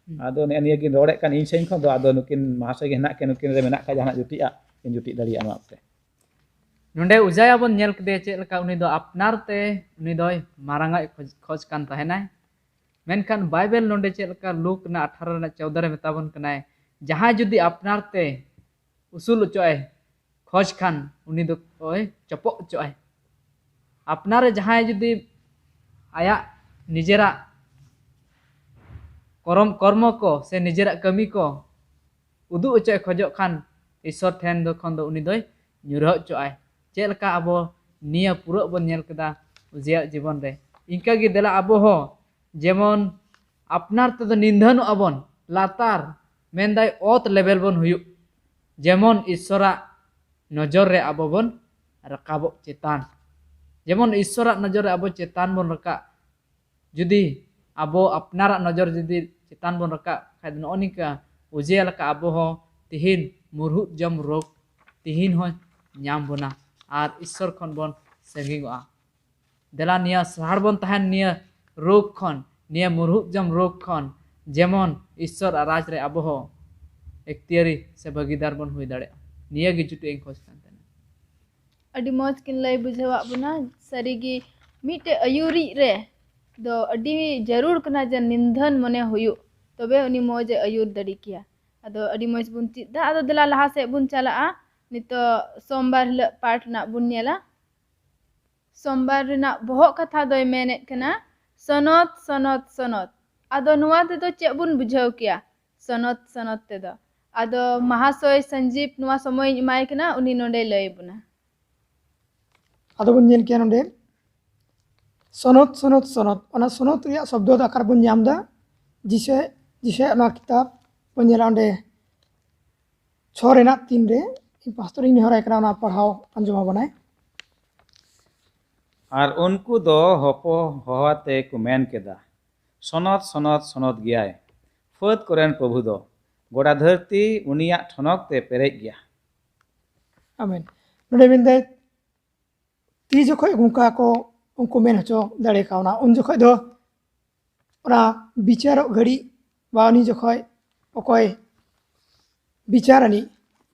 ᱟᱫᱚ ᱱᱮᱜᱼᱮ ᱱᱤᱭᱟᱹ ᱜᱤᱧ ᱨᱚᱲᱮᱫ ᱠᱟᱱ ᱤᱧ ᱥᱮᱫ ᱠᱷᱚᱱ ᱫᱚ, ᱟᱫᱚ ᱱᱩᱠᱤᱱ ᱢᱟᱦᱟᱥᱚᱭ ᱜᱮ ᱦᱮᱱᱟᱜ ᱠᱤᱱ, ᱱᱩᱠᱤᱱ ᱨᱮ ᱢᱮᱱᱟᱜ ᱠᱷᱟᱡ ᱡᱟᱦᱟᱱᱟᱜ ᱡᱩᱴᱤᱜᱼᱟ, ᱠᱤᱱ ᱡᱩᱴᱤᱡ ᱫᱟᱲᱮᱭᱟᱜᱼᱟ ᱱᱚᱣᱟ ᱛᱮ᱾ ᱱᱚᱰᱮ ᱩᱡᱟᱭᱟ ᱵᱚᱱ ᱧᱮᱞ ᱠᱮᱫᱮᱭᱟ ᱪᱮᱫ ᱞᱮᱠᱟ ᱩᱱᱤ ᱫᱚ ᱟᱯᱱᱟᱨ ᱛᱮ ᱩᱱᱤ ᱫᱚᱭ ᱢᱟᱨᱟᱝ ᱟᱜ ᱠᱷᱚᱡᱽ, ᱠᱷᱚᱡᱽ ᱠᱟᱱ ᱛᱟᱦᱮᱱᱟᱭ᱾ ᱢᱮᱱᱠᱷᱟᱱ ᱵᱟᱭᱵᱮᱞ ᱱᱚᱰᱮ ᱪᱮᱫ ᱞᱮᱠᱟ ᱞᱩᱠ ᱨᱮᱱᱟᱜ ᱟᱴᱷᱟᱨᱚ ᱨᱮᱱᱟᱜ ᱪᱳᱣᱫᱟ ᱨᱮ ᱢᱮᱛᱟ ᱵᱚᱱ ᱠᱟᱱᱟᱭ, ᱡᱟᱦᱟᱸᱭ ᱡᱩᱫᱤ ᱟᱯᱱᱟᱨ ᱛᱮ ᱩᱥᱩᱞ ᱚᱪᱚᱜ ᱟᱭ ᱠᱷᱚᱡᱽ ᱠᱷᱟᱱ, ᱩᱱᱤ ᱫᱚ ᱳᱭ ᱪᱚᱯᱚᱜ ᱚᱪᱚᱜ ᱟᱭ᱾ ᱟᱯᱱᱟᱨ ᱨᱮ ᱡᱟᱦᱟᱸᱭ ᱡᱩᱫᱤ ᱟᱭᱟᱜ ᱱᱤᱡᱮᱨᱟᱜ ᱠᱚᱨᱚᱢ, ᱠᱚᱨᱢᱚ ᱠᱚ ᱥᱮ ᱱᱤᱡᱮᱨᱟᱜ ᱠᱟᱹᱢᱤ ᱠᱚ ᱩᱫᱩᱜ ᱚᱪᱚᱭ ᱠᱷᱚᱡᱚᱜ ᱠᱷᱟᱱ, ᱤᱥᱥᱚᱨ ᱴᱷᱮᱱ ᱫᱚ ᱠᱷᱚᱱ ᱫᱚ ᱩᱱᱤ ᱫᱚᱭ ᱧᱩᱨᱦᱟᱹ ᱚᱪᱚᱜ ᱟᱭ᱾ ᱪᱮᱫ ᱞᱮᱠᱟ ᱟᱵᱚ ᱱᱤᱭᱟᱹ ᱯᱩᱨᱟᱹᱜ ᱵᱚᱱ ᱧᱮᱞ ᱠᱮᱫᱟ ᱩᱡᱤᱭᱟᱜ ᱡᱤᱵᱚᱱ ᱨᱮ, ᱤᱱᱠᱟᱹ ᱜᱮ ᱫᱮᱞᱟ ᱟᱵᱚ ᱦᱚᱸ ᱡᱮᱢᱚᱱ ᱟᱯᱱᱟᱨ ᱛᱮᱫᱚ ᱱᱤᱫᱷᱟᱹᱱᱚᱜ ᱟᱵᱚᱱ, ᱞᱟᱛᱟᱨ ᱢᱮᱱᱫᱟᱭ ᱚᱛ ᱞᱮᱵᱮᱞ ᱵᱚᱱ ᱦᱩᱭᱩᱜ, ᱡᱮᱢᱚᱱ ᱤᱥᱥᱚᱨᱟᱜ ᱱᱚᱡᱚᱨ ᱨᱮ ᱟᱵᱚ ᱵᱚᱱ ᱨᱟᱠᱟᱵᱚᱜ ᱪᱮᱛᱟᱱ, ᱡᱮᱢᱚᱱ ᱤᱥᱥᱚᱨᱟᱜ ᱱᱚᱡᱚᱨ ᱨᱮ ᱟᱵᱚ ᱪᱮᱛᱟᱱ ᱵᱚᱱ ᱨᱟᱠᱟᱵ᱾ ᱡᱩᱫᱤ ᱟᱵᱚ ᱟᱯᱱᱟᱨᱟᱜ ᱱᱚᱡᱚᱨ ᱡᱩᱫᱤ ᱪᱮᱛᱟᱱ ᱵᱚᱱ ᱨᱟᱠᱟᱵ ᱠᱷᱟᱡ ᱫᱚ, ᱱᱚᱜᱼᱚ ᱱᱤᱝᱠᱟ ᱚᱡᱮ ᱞᱮᱠᱟ ᱟᱵᱚ ᱦᱚᱸ ᱛᱤᱦᱤᱧ ᱢᱩᱨᱦᱩᱫ ᱡᱚᱢ ᱨᱳᱜᱽ ᱛᱤᱦᱤᱧ ᱦᱚᱸ ᱧᱟᱢ ᱵᱚᱱᱟ ᱟᱨ ᱤᱥᱥᱚᱨ ᱠᱷᱚᱱ ᱵᱚᱱ ᱥᱟᱺᱜᱤᱧᱚᱜᱼᱟ᱾ ᱫᱮᱞᱟ ᱱᱤᱭᱟᱹ ᱥᱟᱦᱟᱲ ᱵᱚᱱ ᱛᱟᱦᱮᱱ ᱱᱤᱭᱟᱹ ᱨᱳᱜᱽ ᱠᱷᱚᱱ, ᱱᱤᱭᱟᱹ ᱢᱩᱨᱦᱩᱫ ᱡᱚᱢ ᱨᱳᱜᱽ ᱠᱷᱚᱱ, ᱡᱮᱢᱚᱱ ᱤᱥᱥᱚᱨ ᱟᱜ ᱨᱟᱡᱽ ᱨᱮ ᱟᱵᱚ ᱦᱚᱸ ᱮᱠᱛᱤᱭᱟᱨᱤ ᱥᱮ ᱵᱷᱟᱹᱜᱤᱫᱟᱨ ᱵᱚᱱ ᱦᱩᱭ ᱫᱟᱲᱮᱭᱟᱜᱼᱟ᱾ ᱱᱤᱭᱟᱹ ᱜᱮ ᱡᱩᱴᱤ ᱤᱧ ᱠᱷᱚᱡᱽ ᱠᱟᱱ ᱛᱟᱦᱮᱱᱟ᱾ ᱟᱹᱰᱤ ᱢᱚᱡᱽ ᱠᱤᱱ ᱞᱟᱹᱭ ᱵᱩᱡᱷᱟᱹᱣᱟᱫ ᱵᱚᱱᱟ᱾ ᱥᱟᱹᱨᱤᱜᱮ ᱢᱤᱫᱴᱮᱡ ᱟᱹᱭᱩᱨᱤᱡ ᱨᱮ ᱫᱚ ᱟᱹᱰᱤ ᱡᱟᱹᱨᱩᱲ ᱠᱟᱱᱟ ᱡᱮ ᱱᱤᱫᱷᱟᱹᱱ ᱢᱚᱱᱮ ᱦᱩᱭᱩᱜ, ᱛᱚᱵᱮ ᱩᱱᱤ ᱢᱚᱡᱽ ᱮ ᱟᱹᱭᱩᱨ ᱫᱟᱲᱮ ᱠᱮᱭᱟ᱾ ᱟᱫᱚ ᱟᱹᱰᱤ ᱢᱚᱡᱽ ᱵᱚᱱ ᱪᱮᱫ ᱫᱟ᱾ ᱟᱫᱚ ᱫᱮᱞᱟ ᱞᱟᱦᱟ ᱥᱮᱫ ᱵᱚᱱ ᱪᱟᱞᱟᱜᱼᱟ᱾ ᱱᱤᱛᱚᱜ ᱥᱳᱢᱵᱟᱨ ᱦᱤᱞᱳᱜ ᱯᱟᱴ ᱨᱮᱱᱟᱜ ᱵᱚᱱ ᱧᱮᱞᱟ᱾ ᱥᱳᱢᱵᱟᱨ ᱨᱮᱱᱟᱜ ᱵᱚᱦᱚᱜ ᱠᱟᱛᱷᱟ ᱫᱚᱭ ᱢᱮᱱᱮᱫ ᱠᱟᱱᱟ, ᱥᱚᱱᱚᱛ, ᱥᱚᱱᱚᱛ, ᱥᱚᱱᱚᱛ᱾ ᱟᱫᱚ ᱱᱚᱣᱟ ᱛᱮᱫᱚ ᱪᱮᱫ ᱵᱚᱱ ᱵᱩᱡᱷᱟᱹᱣ ᱠᱮᱭᱟ? ᱥᱚᱱᱚᱛ, ᱥᱚᱱᱚᱛ ᱛᱮᱫᱚ᱾ ᱟᱫᱚ ᱢᱟᱦᱟᱥᱚᱭ ᱥᱚᱧᱡᱤᱵ ᱱᱚᱣᱟ ᱥᱚᱢᱚᱭ ᱤᱧ ᱮᱢᱟᱭ ᱠᱟᱱᱟ, ᱩᱱᱤ ᱱᱚᱰᱮᱭ ᱞᱟᱹᱭ ᱟᱵᱚᱱᱟ᱾ ᱟᱫᱚ ᱵᱚᱱ ᱧᱮᱞ ᱠᱮᱭᱟ ᱱᱚᱰᱮ, ᱥᱚᱱᱚᱛ, ᱥᱚᱱᱚᱛ, ᱥᱚᱱᱚᱛ᱾ ᱚᱱᱟ ᱥᱚᱱᱚᱛ ᱨᱮᱭᱟᱜ ᱥᱚᱵᱫᱚ ᱫᱚ ᱚᱠᱟᱨᱮ ᱵᱚᱱ ᱧᱟᱢ ᱮᱫᱟ? ᱡᱤᱥᱮ, ᱡᱤᱥᱮ ᱚᱱᱟ ᱠᱤᱛᱟᱵ ᱵᱚᱱ ᱧᱮᱞᱟ ᱚᱸᱰᱮ ᱪᱷᱚ ᱨᱮᱱᱟᱜ ᱛᱤᱱ ᱨᱮ᱾ ᱤᱧ ᱯᱟᱥᱛᱚᱨ ᱤᱧ ᱱᱮᱦᱚᱨᱟᱭ ᱠᱟᱱᱟ, ᱚᱱᱟ ᱯᱟᱲᱦᱟᱣ ᱟᱸᱡᱚᱢ ᱟᱵᱚᱱᱟᱭ᱾ ᱟᱨ ᱩᱱᱠᱩ ᱫᱚ ᱦᱚᱯᱚ ᱦᱚᱦᱚᱣᱟᱛᱮ ᱠᱚ ᱢᱮᱱ ᱠᱮᱫᱟ, ᱥᱚᱱᱚᱛ, ᱥᱚᱱᱚᱛ, ᱥᱚᱱᱚᱛ ᱜᱮᱭᱟᱭ ᱯᱷᱟᱹᱫ ᱠᱚᱨᱮᱱ ᱯᱨᱚᱵᱷᱩ ᱫᱚ᱾ ᱜᱚᱴᱟ ᱫᱷᱟᱹᱨᱛᱤ ᱩᱱᱤᱭᱟᱜ ᱴᱷᱚᱱᱚᱠ ᱛᱮ ᱯᱮᱨᱮᱡ ᱜᱮᱭᱟ᱾ ᱟᱢᱮᱱ᱾ ᱱᱚᱰᱮ ᱢᱮᱱᱫᱟᱭ, ᱛᱤ ᱡᱚᱠᱷᱚᱡ ᱚᱱᱠᱟ ᱠᱚ ᱩᱱᱠᱩ ᱢᱮᱱ ᱦᱚᱪᱚ ᱫᱟᱲᱮ ᱠᱟᱣᱱᱟ, ᱩᱱ ᱡᱚᱠᱷᱚᱡ ᱫᱚ ᱚᱱᱟ ᱵᱤᱪᱟᱨᱚᱜ ᱜᱷᱟᱹᱲᱤᱡ ᱵᱟ ᱩᱱᱤ ᱡᱚᱠᱷᱚᱡ ᱚᱠᱚᱭ ᱵᱤᱪᱟᱨ ᱟᱹᱱᱤᱡ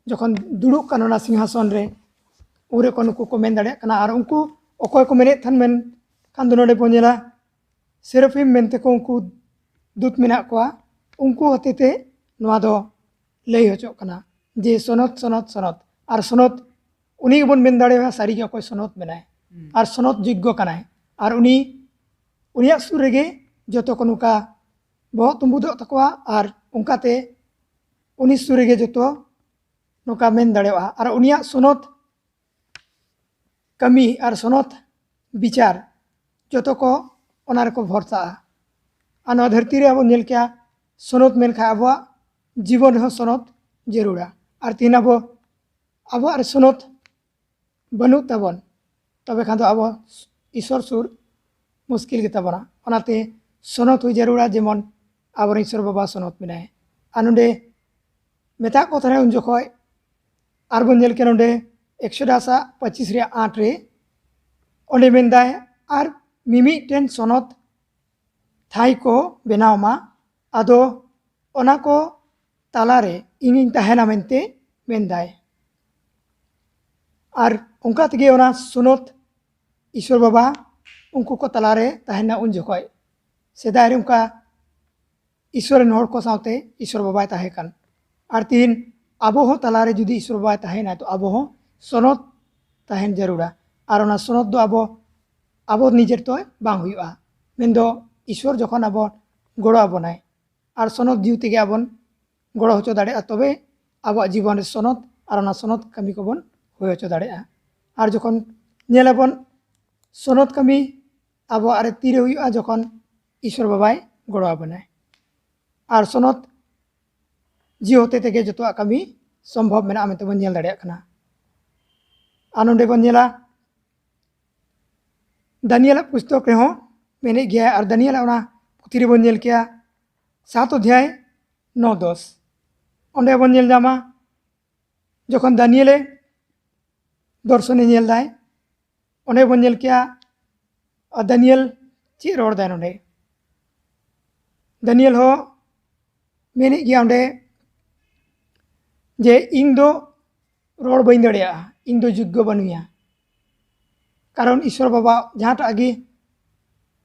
ᱡᱚᱠᱷᱚᱱ ᱫᱩᱲᱩᱵ ᱠᱟᱱᱟ ᱚᱱᱟ ᱥᱤᱝᱦᱟᱥᱚᱱ ᱨᱮ, ᱩᱱ ᱨᱮᱠᱚ ᱱᱩᱠᱩ ᱠᱚ ᱢᱮᱱ ᱫᱟᱲᱮᱭᱟᱜ ᱠᱟᱱᱟ᱾ ᱟᱨ ᱩᱱᱠᱩ ᱚᱠᱚᱭ ᱠᱚ ᱢᱮᱱᱮᱫ ᱛᱟᱦᱮᱱ ᱢᱮᱱ ᱠᱷᱟᱱ ᱫᱚ ᱱᱚᱰᱮ ᱵᱚᱱ ᱧᱮᱞᱟ ᱥᱮᱨᱟᱯᱷᱤᱢ ᱢᱮᱱᱛᱮ ᱠᱚ ᱩᱱᱠᱩ ᱫᱩᱛ ᱢᱮᱱᱟᱜ ᱠᱚᱣᱟ, ᱩᱱᱠᱩ ᱦᱚᱛᱮ ᱛᱮ ᱱᱚᱣᱟ ᱫᱚ ᱞᱟᱹᱭ ᱦᱚᱪᱚᱜ ᱠᱟᱱᱟ ᱡᱮ ᱥᱚᱱᱚᱛ, ᱥᱚᱱᱚᱛ, ᱥᱚᱱᱚᱛ᱾ ᱟᱨ ᱥᱚᱱᱚᱛ ᱩᱱᱤ ᱜᱮᱵᱚᱱ ᱢᱮᱱ ᱫᱟᱲᱮᱭᱟᱜᱼᱟ ᱥᱟᱹᱨᱤᱜᱮ ᱚᱠᱚᱭ ᱥᱚᱱᱚᱛ ᱢᱮᱱᱟᱭ ᱟᱨ ᱥᱚᱱᱚᱛ ᱡᱳᱜᱽᱜᱚ ᱠᱟᱱᱟᱭ᱾ ᱟᱨ ᱩᱱᱤ ᱩᱱᱤᱭᱟᱜ ᱥᱩᱨ ᱨᱮᱜᱮ ᱡᱚᱛᱚ ᱠᱚ ᱱᱚᱝᱠᱟ ᱵᱚᱦᱚᱜ ᱛᱩᱢᱵᱩᱫᱚᱜ ᱛᱟᱠᱚᱣᱟ ᱟᱨ ᱚᱱᱠᱟᱛᱮ ᱩᱱᱤ ᱥᱩᱨ ᱨᱮᱜᱮ ᱡᱚᱛᱚ ᱱᱚᱝᱠᱟ ᱢᱮᱱ ᱫᱟᱲᱮᱭᱟᱜᱼᱟ᱾ ᱟᱨ ᱩᱱᱤᱭᱟᱜ ᱥᱚᱱᱚᱛ ᱠᱟᱹᱢᱤ ᱟᱨ ᱥᱚᱱᱚᱛ ᱵᱤᱪᱟᱨ ᱡᱚᱛᱚ ᱠᱚ ᱚᱱᱟ ᱨᱮᱠᱚ ᱵᱷᱚᱨᱥᱟᱜᱼᱟ᱾ ᱟᱨ ᱱᱚᱣᱟ ᱫᱷᱟᱹᱨᱛᱤ ᱨᱮ ᱟᱵᱚ ᱧᱮᱞ ᱠᱮᱭᱟ ᱥᱚᱱᱚᱛ ᱢᱮᱱᱠᱷᱟᱱ ᱟᱵᱚᱣᱟᱜ ᱡᱤᱵᱚᱱ ᱨᱮᱦᱚᱸ ᱥᱚᱱᱚᱛ ᱡᱟᱹᱨᱩᱲᱟ᱾ ᱟᱨ ᱛᱤᱦᱤᱧ ᱟᱵᱚ ᱟᱵᱚᱣᱟᱜ ᱨᱮ ᱥᱚᱱᱚᱛ ᱵᱟᱹᱱᱩᱜ ᱛᱟᱵᱚᱱ, ᱛᱚᱵᱮ ᱠᱷᱟᱱ ᱫᱚ ᱟᱵᱚ ᱤᱥᱚᱨ ᱥᱩᱨ ᱢᱩᱥᱠᱤᱞ ᱜᱮᱛᱟ ᱵᱚᱱᱟ᱾ ᱚᱱᱟᱛᱮ ᱥᱚᱱᱚᱛ ᱦᱩᱭ ᱡᱟᱹᱨᱩᱲᱟ, ᱡᱮᱢᱚᱱ ᱟᱵᱚᱨᱮᱱ ᱤᱥᱚᱨ ᱵᱟᱵᱟ ᱥᱚᱱᱚᱛ ᱢᱮᱱᱟᱭ᱾ ᱟᱨ ᱱᱚᱰᱮ ᱢᱮᱛᱟᱜ ᱠᱚ ᱛᱟᱦᱮᱱᱟ ᱩᱱ ᱡᱚᱠᱷᱚᱡ, ᱟᱨ ᱵᱚᱱ ᱧᱮᱞ ᱠᱮᱭᱟ ᱱᱚᱰᱮ ᱮᱠᱥᱚᱰᱟᱥ ᱟᱜ ᱯᱚᱸᱪᱤᱥ ᱨᱮᱭᱟᱜ ᱟᱴ ᱨᱮ, ᱚᱸᱰᱮ ᱢᱮᱱᱫᱟᱭ, ᱟᱨ ᱢᱤᱢᱤᱫᱴᱮᱱ ᱥᱚᱱᱚᱛ ᱛᱷᱟᱭ ᱠᱚ ᱵᱮᱱᱟᱣ ᱢᱟ, ᱟᱫᱚ ᱚᱱᱟ ᱠᱚ ᱛᱟᱞᱟᱨᱮ ᱤᱧᱤᱧ ᱛᱟᱦᱮᱱᱟ ᱢᱮᱱᱛᱮ ᱢᱮᱱᱫᱟᱭ᱾ ᱟᱨ ᱚᱱᱠᱟ ᱛᱮᱜᱮ ᱚᱱᱟ ᱥᱚᱱᱚᱛ ᱤᱥᱚᱨ ᱵᱟᱵᱟ ᱩᱱᱠᱩ ᱠᱚ ᱛᱟᱞᱟᱨᱮ ᱛᱟᱦᱮᱱᱟ ᱩᱱ ᱡᱚᱠᱷᱚᱡ᱾ ᱥᱮᱫᱟᱭ ᱨᱮ ᱚᱱᱠᱟ ᱤᱥᱚᱨ ᱨᱮᱱ ᱦᱚᱲ ᱠᱚ ᱥᱟᱶᱛᱮ ᱤᱥᱚᱨ ᱵᱟᱵᱟᱭ ᱛᱟᱦᱮᱸ ᱠᱟᱱ᱾ ᱟᱨ ᱛᱤᱦᱤᱧ ᱟᱵᱚ ᱦᱚᱸ ᱛᱟᱞᱟᱨᱮ ᱡᱩᱫᱤ ᱤᱥᱚᱨ ᱵᱟᱵᱟᱭ ᱛᱟᱦᱮᱱᱟ, ᱛᱚ ᱟᱵᱚ ᱦᱚᱸ ᱥᱚᱱᱚᱛ ᱛᱟᱦᱮᱱ ᱡᱟᱹᱨᱩᱲᱟ᱾ ᱟᱨ ᱚᱱᱟ ᱥᱚᱱᱚᱛ ᱫᱚ ᱟᱵᱚ, ᱟᱵᱚ ᱱᱤᱡᱮᱨ ᱛᱮ ᱵᱟᱝ ᱦᱩᱭᱩᱜᱼᱟ, ᱢᱮᱱᱫᱚ ᱤᱥᱚᱨ ᱡᱚᱠᱷᱚᱱ ᱟᱵᱚ ᱜᱚᱲᱚ ᱟᱵᱚᱱᱟᱭ᱾ ᱟᱨ ᱥᱚᱱᱚᱛ ᱡᱤᱣᱤ ᱛᱮᱜᱮ ᱟᱵᱚᱱ ᱜᱚᱲᱚ ᱦᱚᱪᱚ ᱫᱟᱲᱮᱭᱟᱜᱼᱟ, ᱛᱚᱵᱮ ᱟᱵᱚᱣᱟᱜ ᱡᱤᱵᱚᱱ ᱨᱮ ᱥᱚᱱᱚᱛ ᱟᱨ ᱚᱱᱟ ᱥᱚᱱᱚᱛ ᱠᱟᱹᱢᱤ ᱠᱚᱵᱚᱱ ᱦᱩᱭ ᱦᱚᱪᱚ ᱫᱟᱲᱮᱭᱟᱜᱼᱟ᱾ ᱟᱨ ᱡᱚᱠᱷᱚᱱ ᱧᱮᱞᱟᱵᱚᱱ ᱥᱚᱱᱚᱛ ᱠᱟᱹᱢᱤ ᱟᱵᱚᱣᱟᱜ ᱨᱮ ᱛᱤᱨᱮ ᱦᱩᱭᱩᱜᱼᱟ, ᱡᱚᱠᱷᱚᱱ ᱤᱥᱚᱨ ᱵᱟᱵᱟᱭ ᱜᱚᱲᱚ ᱟᱵᱚᱱᱟᱭ᱾ ᱟᱨ ᱥᱚᱱᱚᱛ ᱡᱤᱣᱤ ᱦᱚᱛᱮ ᱛᱮᱜᱮ ᱡᱚᱛᱚᱣᱟᱜ ᱠᱟᱹᱢᱤ ᱥᱚᱢᱵᱷᱚᱵ ᱢᱮᱱᱟᱜᱼᱟ ᱢᱮᱱᱛᱮ ᱵᱚᱱ ᱧᱮᱞ ᱫᱟᱲᱮᱭᱟᱜ ᱠᱟᱱᱟ᱾ ᱟᱨ ᱱᱚᱰᱮ ᱵᱚᱱ ᱧᱮᱞᱟ ᱫᱟᱱᱤᱭᱮᱞᱟᱜ ᱯᱩᱥᱛᱚᱠ ᱨᱮᱦᱚᱸ ᱢᱮᱱᱮᱫ ᱜᱮᱭᱟ, ᱟᱨ ᱫᱟᱱᱤᱭᱮᱞᱟᱜ ᱚᱱᱟ ᱯᱩᱛᱷᱤ ᱨᱮᱵᱚᱱ ᱧᱮᱞ ᱠᱮᱭᱟ ᱥᱟᱛ ᱚᱫᱷᱭᱟᱭ ᱱᱚ ᱫᱚᱥ᱾ ᱚᱸᱰᱮ ᱵᱚᱱ ᱧᱮᱞ ᱧᱟᱢᱟ, ᱡᱚᱠᱷᱚᱱ ᱫᱟᱱᱤᱭᱮᱞᱮ ᱫᱚᱨᱥᱚᱱᱮ ᱧᱮᱞ ᱫᱟᱭ, ᱚᱸᱰᱮ ᱵᱚᱱ ᱧᱮᱞ ᱠᱮᱭᱟ, ᱟᱨ ᱫᱟᱱᱤᱭᱮᱞ ᱪᱮᱫ ᱨᱚᱲ ᱫᱟᱭ ᱱᱚᱰᱮ? ᱫᱟᱱᱤᱭᱮᱞ ᱦᱚᱸ ᱢᱮᱱᱮᱫ ᱜᱮᱭᱟ ᱚᱸᱰᱮ ᱡᱮ, "ᱤᱧ ᱫᱚ ᱨᱚᱲ ᱵᱟᱹᱧ ᱫᱟᱲᱮᱭᱟᱜᱼᱟ, ᱤᱧ ᱫᱚ ᱡᱳᱜᱽᱜᱚ ᱵᱟᱹᱱᱩᱧᱟ, ᱠᱟᱨᱚᱱ ᱤᱥᱚᱨ ᱵᱟᱵᱟ ᱡᱟᱦᱟᱸᱴᱟᱜ ᱜᱮ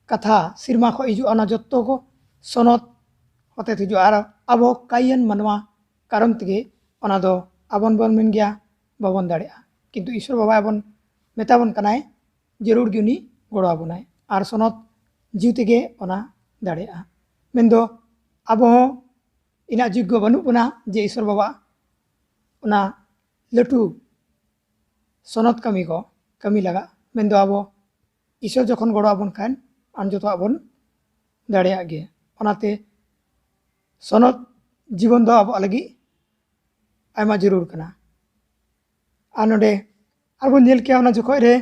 ᱠᱟᱛᱷᱟ ᱥᱮᱨᱢᱟ ᱠᱷᱚᱱ ᱦᱤᱡᱩᱜᱼᱟ, ᱚᱱᱟ ᱡᱚᱛᱚ ᱠᱚ ᱥᱚᱱᱚᱛ ᱦᱚᱛᱮᱛᱮ ᱦᱤᱡᱩᱜᱼᱟ, ᱟᱨ ᱟᱵᱚ ᱠᱟᱹᱭᱟᱱ ᱢᱟᱱᱣᱟ ᱠᱟᱨᱚᱱ ᱛᱮᱜᱮ ᱚᱱᱟ ᱫᱚ ᱟᱵᱚᱱ ᱵᱚᱱ ᱢᱮᱱ ᱜᱮᱭᱟ, ᱵᱟᱵᱚᱱ ᱫᱟᱲᱮᱭᱟᱜᱼᱟ, ᱠᱤᱱᱛᱩ ᱤᱥᱚᱨ ᱵᱟᱵᱟ ᱟᱵᱚᱱ ᱢᱮᱛᱟ ᱵᱚᱱ ᱠᱟᱱᱟᱭ, ᱡᱟᱹᱨᱩᱲ ᱜᱮ ᱩᱱᱤ ᱜᱚᱲᱚ ᱟᱵᱚᱱᱟᱭ, ᱟᱨ ᱥᱚᱱᱚᱛ ᱡᱤᱣᱤ ᱛᱮᱜᱮ ᱚᱱᱟ ᱫᱟᱲᱮᱭᱟᱜᱼᱟ᱾ ᱢᱮᱱᱫᱚ ᱟᱵᱚ ᱦᱚᱸ ᱤᱱᱟᱹᱜ ᱡᱳᱜᱽᱜᱚ ᱵᱟᱹᱱᱩᱜ ᱵᱚᱱᱟ ᱡᱮ ᱤᱥᱚᱨ ᱵᱟᱵᱟ ᱚᱱᱟ ᱞᱟᱹᱴᱩ ᱥᱚᱱᱚᱛ ᱠᱟᱹᱢᱤ ᱠᱚ ᱠᱟᱹᱢᱤ ᱞᱟᱜᱟᱜ᱾ ᱢᱮᱱᱫᱚ ᱟᱵᱚ ᱤᱥᱚᱨ ᱡᱚᱠᱷᱚᱱ ᱜᱚᱲᱚ ᱟᱵᱚᱱ ᱠᱷᱟᱱ, ᱟᱢ ᱡᱚᱛᱚᱣᱟᱜ ᱵᱚᱱ ᱫᱟᱲᱮᱭᱟᱜ ᱜᱮᱭᱟ᱾ ᱚᱱᱟᱛᱮ ᱥᱚᱱᱚᱛ ᱡᱤᱵᱚᱱ ᱫᱚ ᱟᱵᱚᱣᱟᱜ ᱞᱟᱹᱜᱤᱫ ᱟᱭᱢᱟ ᱡᱟᱹᱨᱩᱲ ᱠᱟᱱᱟ᱾ ᱟᱨ ᱱᱚᱰᱮ ᱟᱨᱵᱚᱱ ᱧᱮᱞ ᱠᱮᱭᱟ, ᱚᱱᱟ ᱡᱚᱠᱷᱚᱡ ᱨᱮ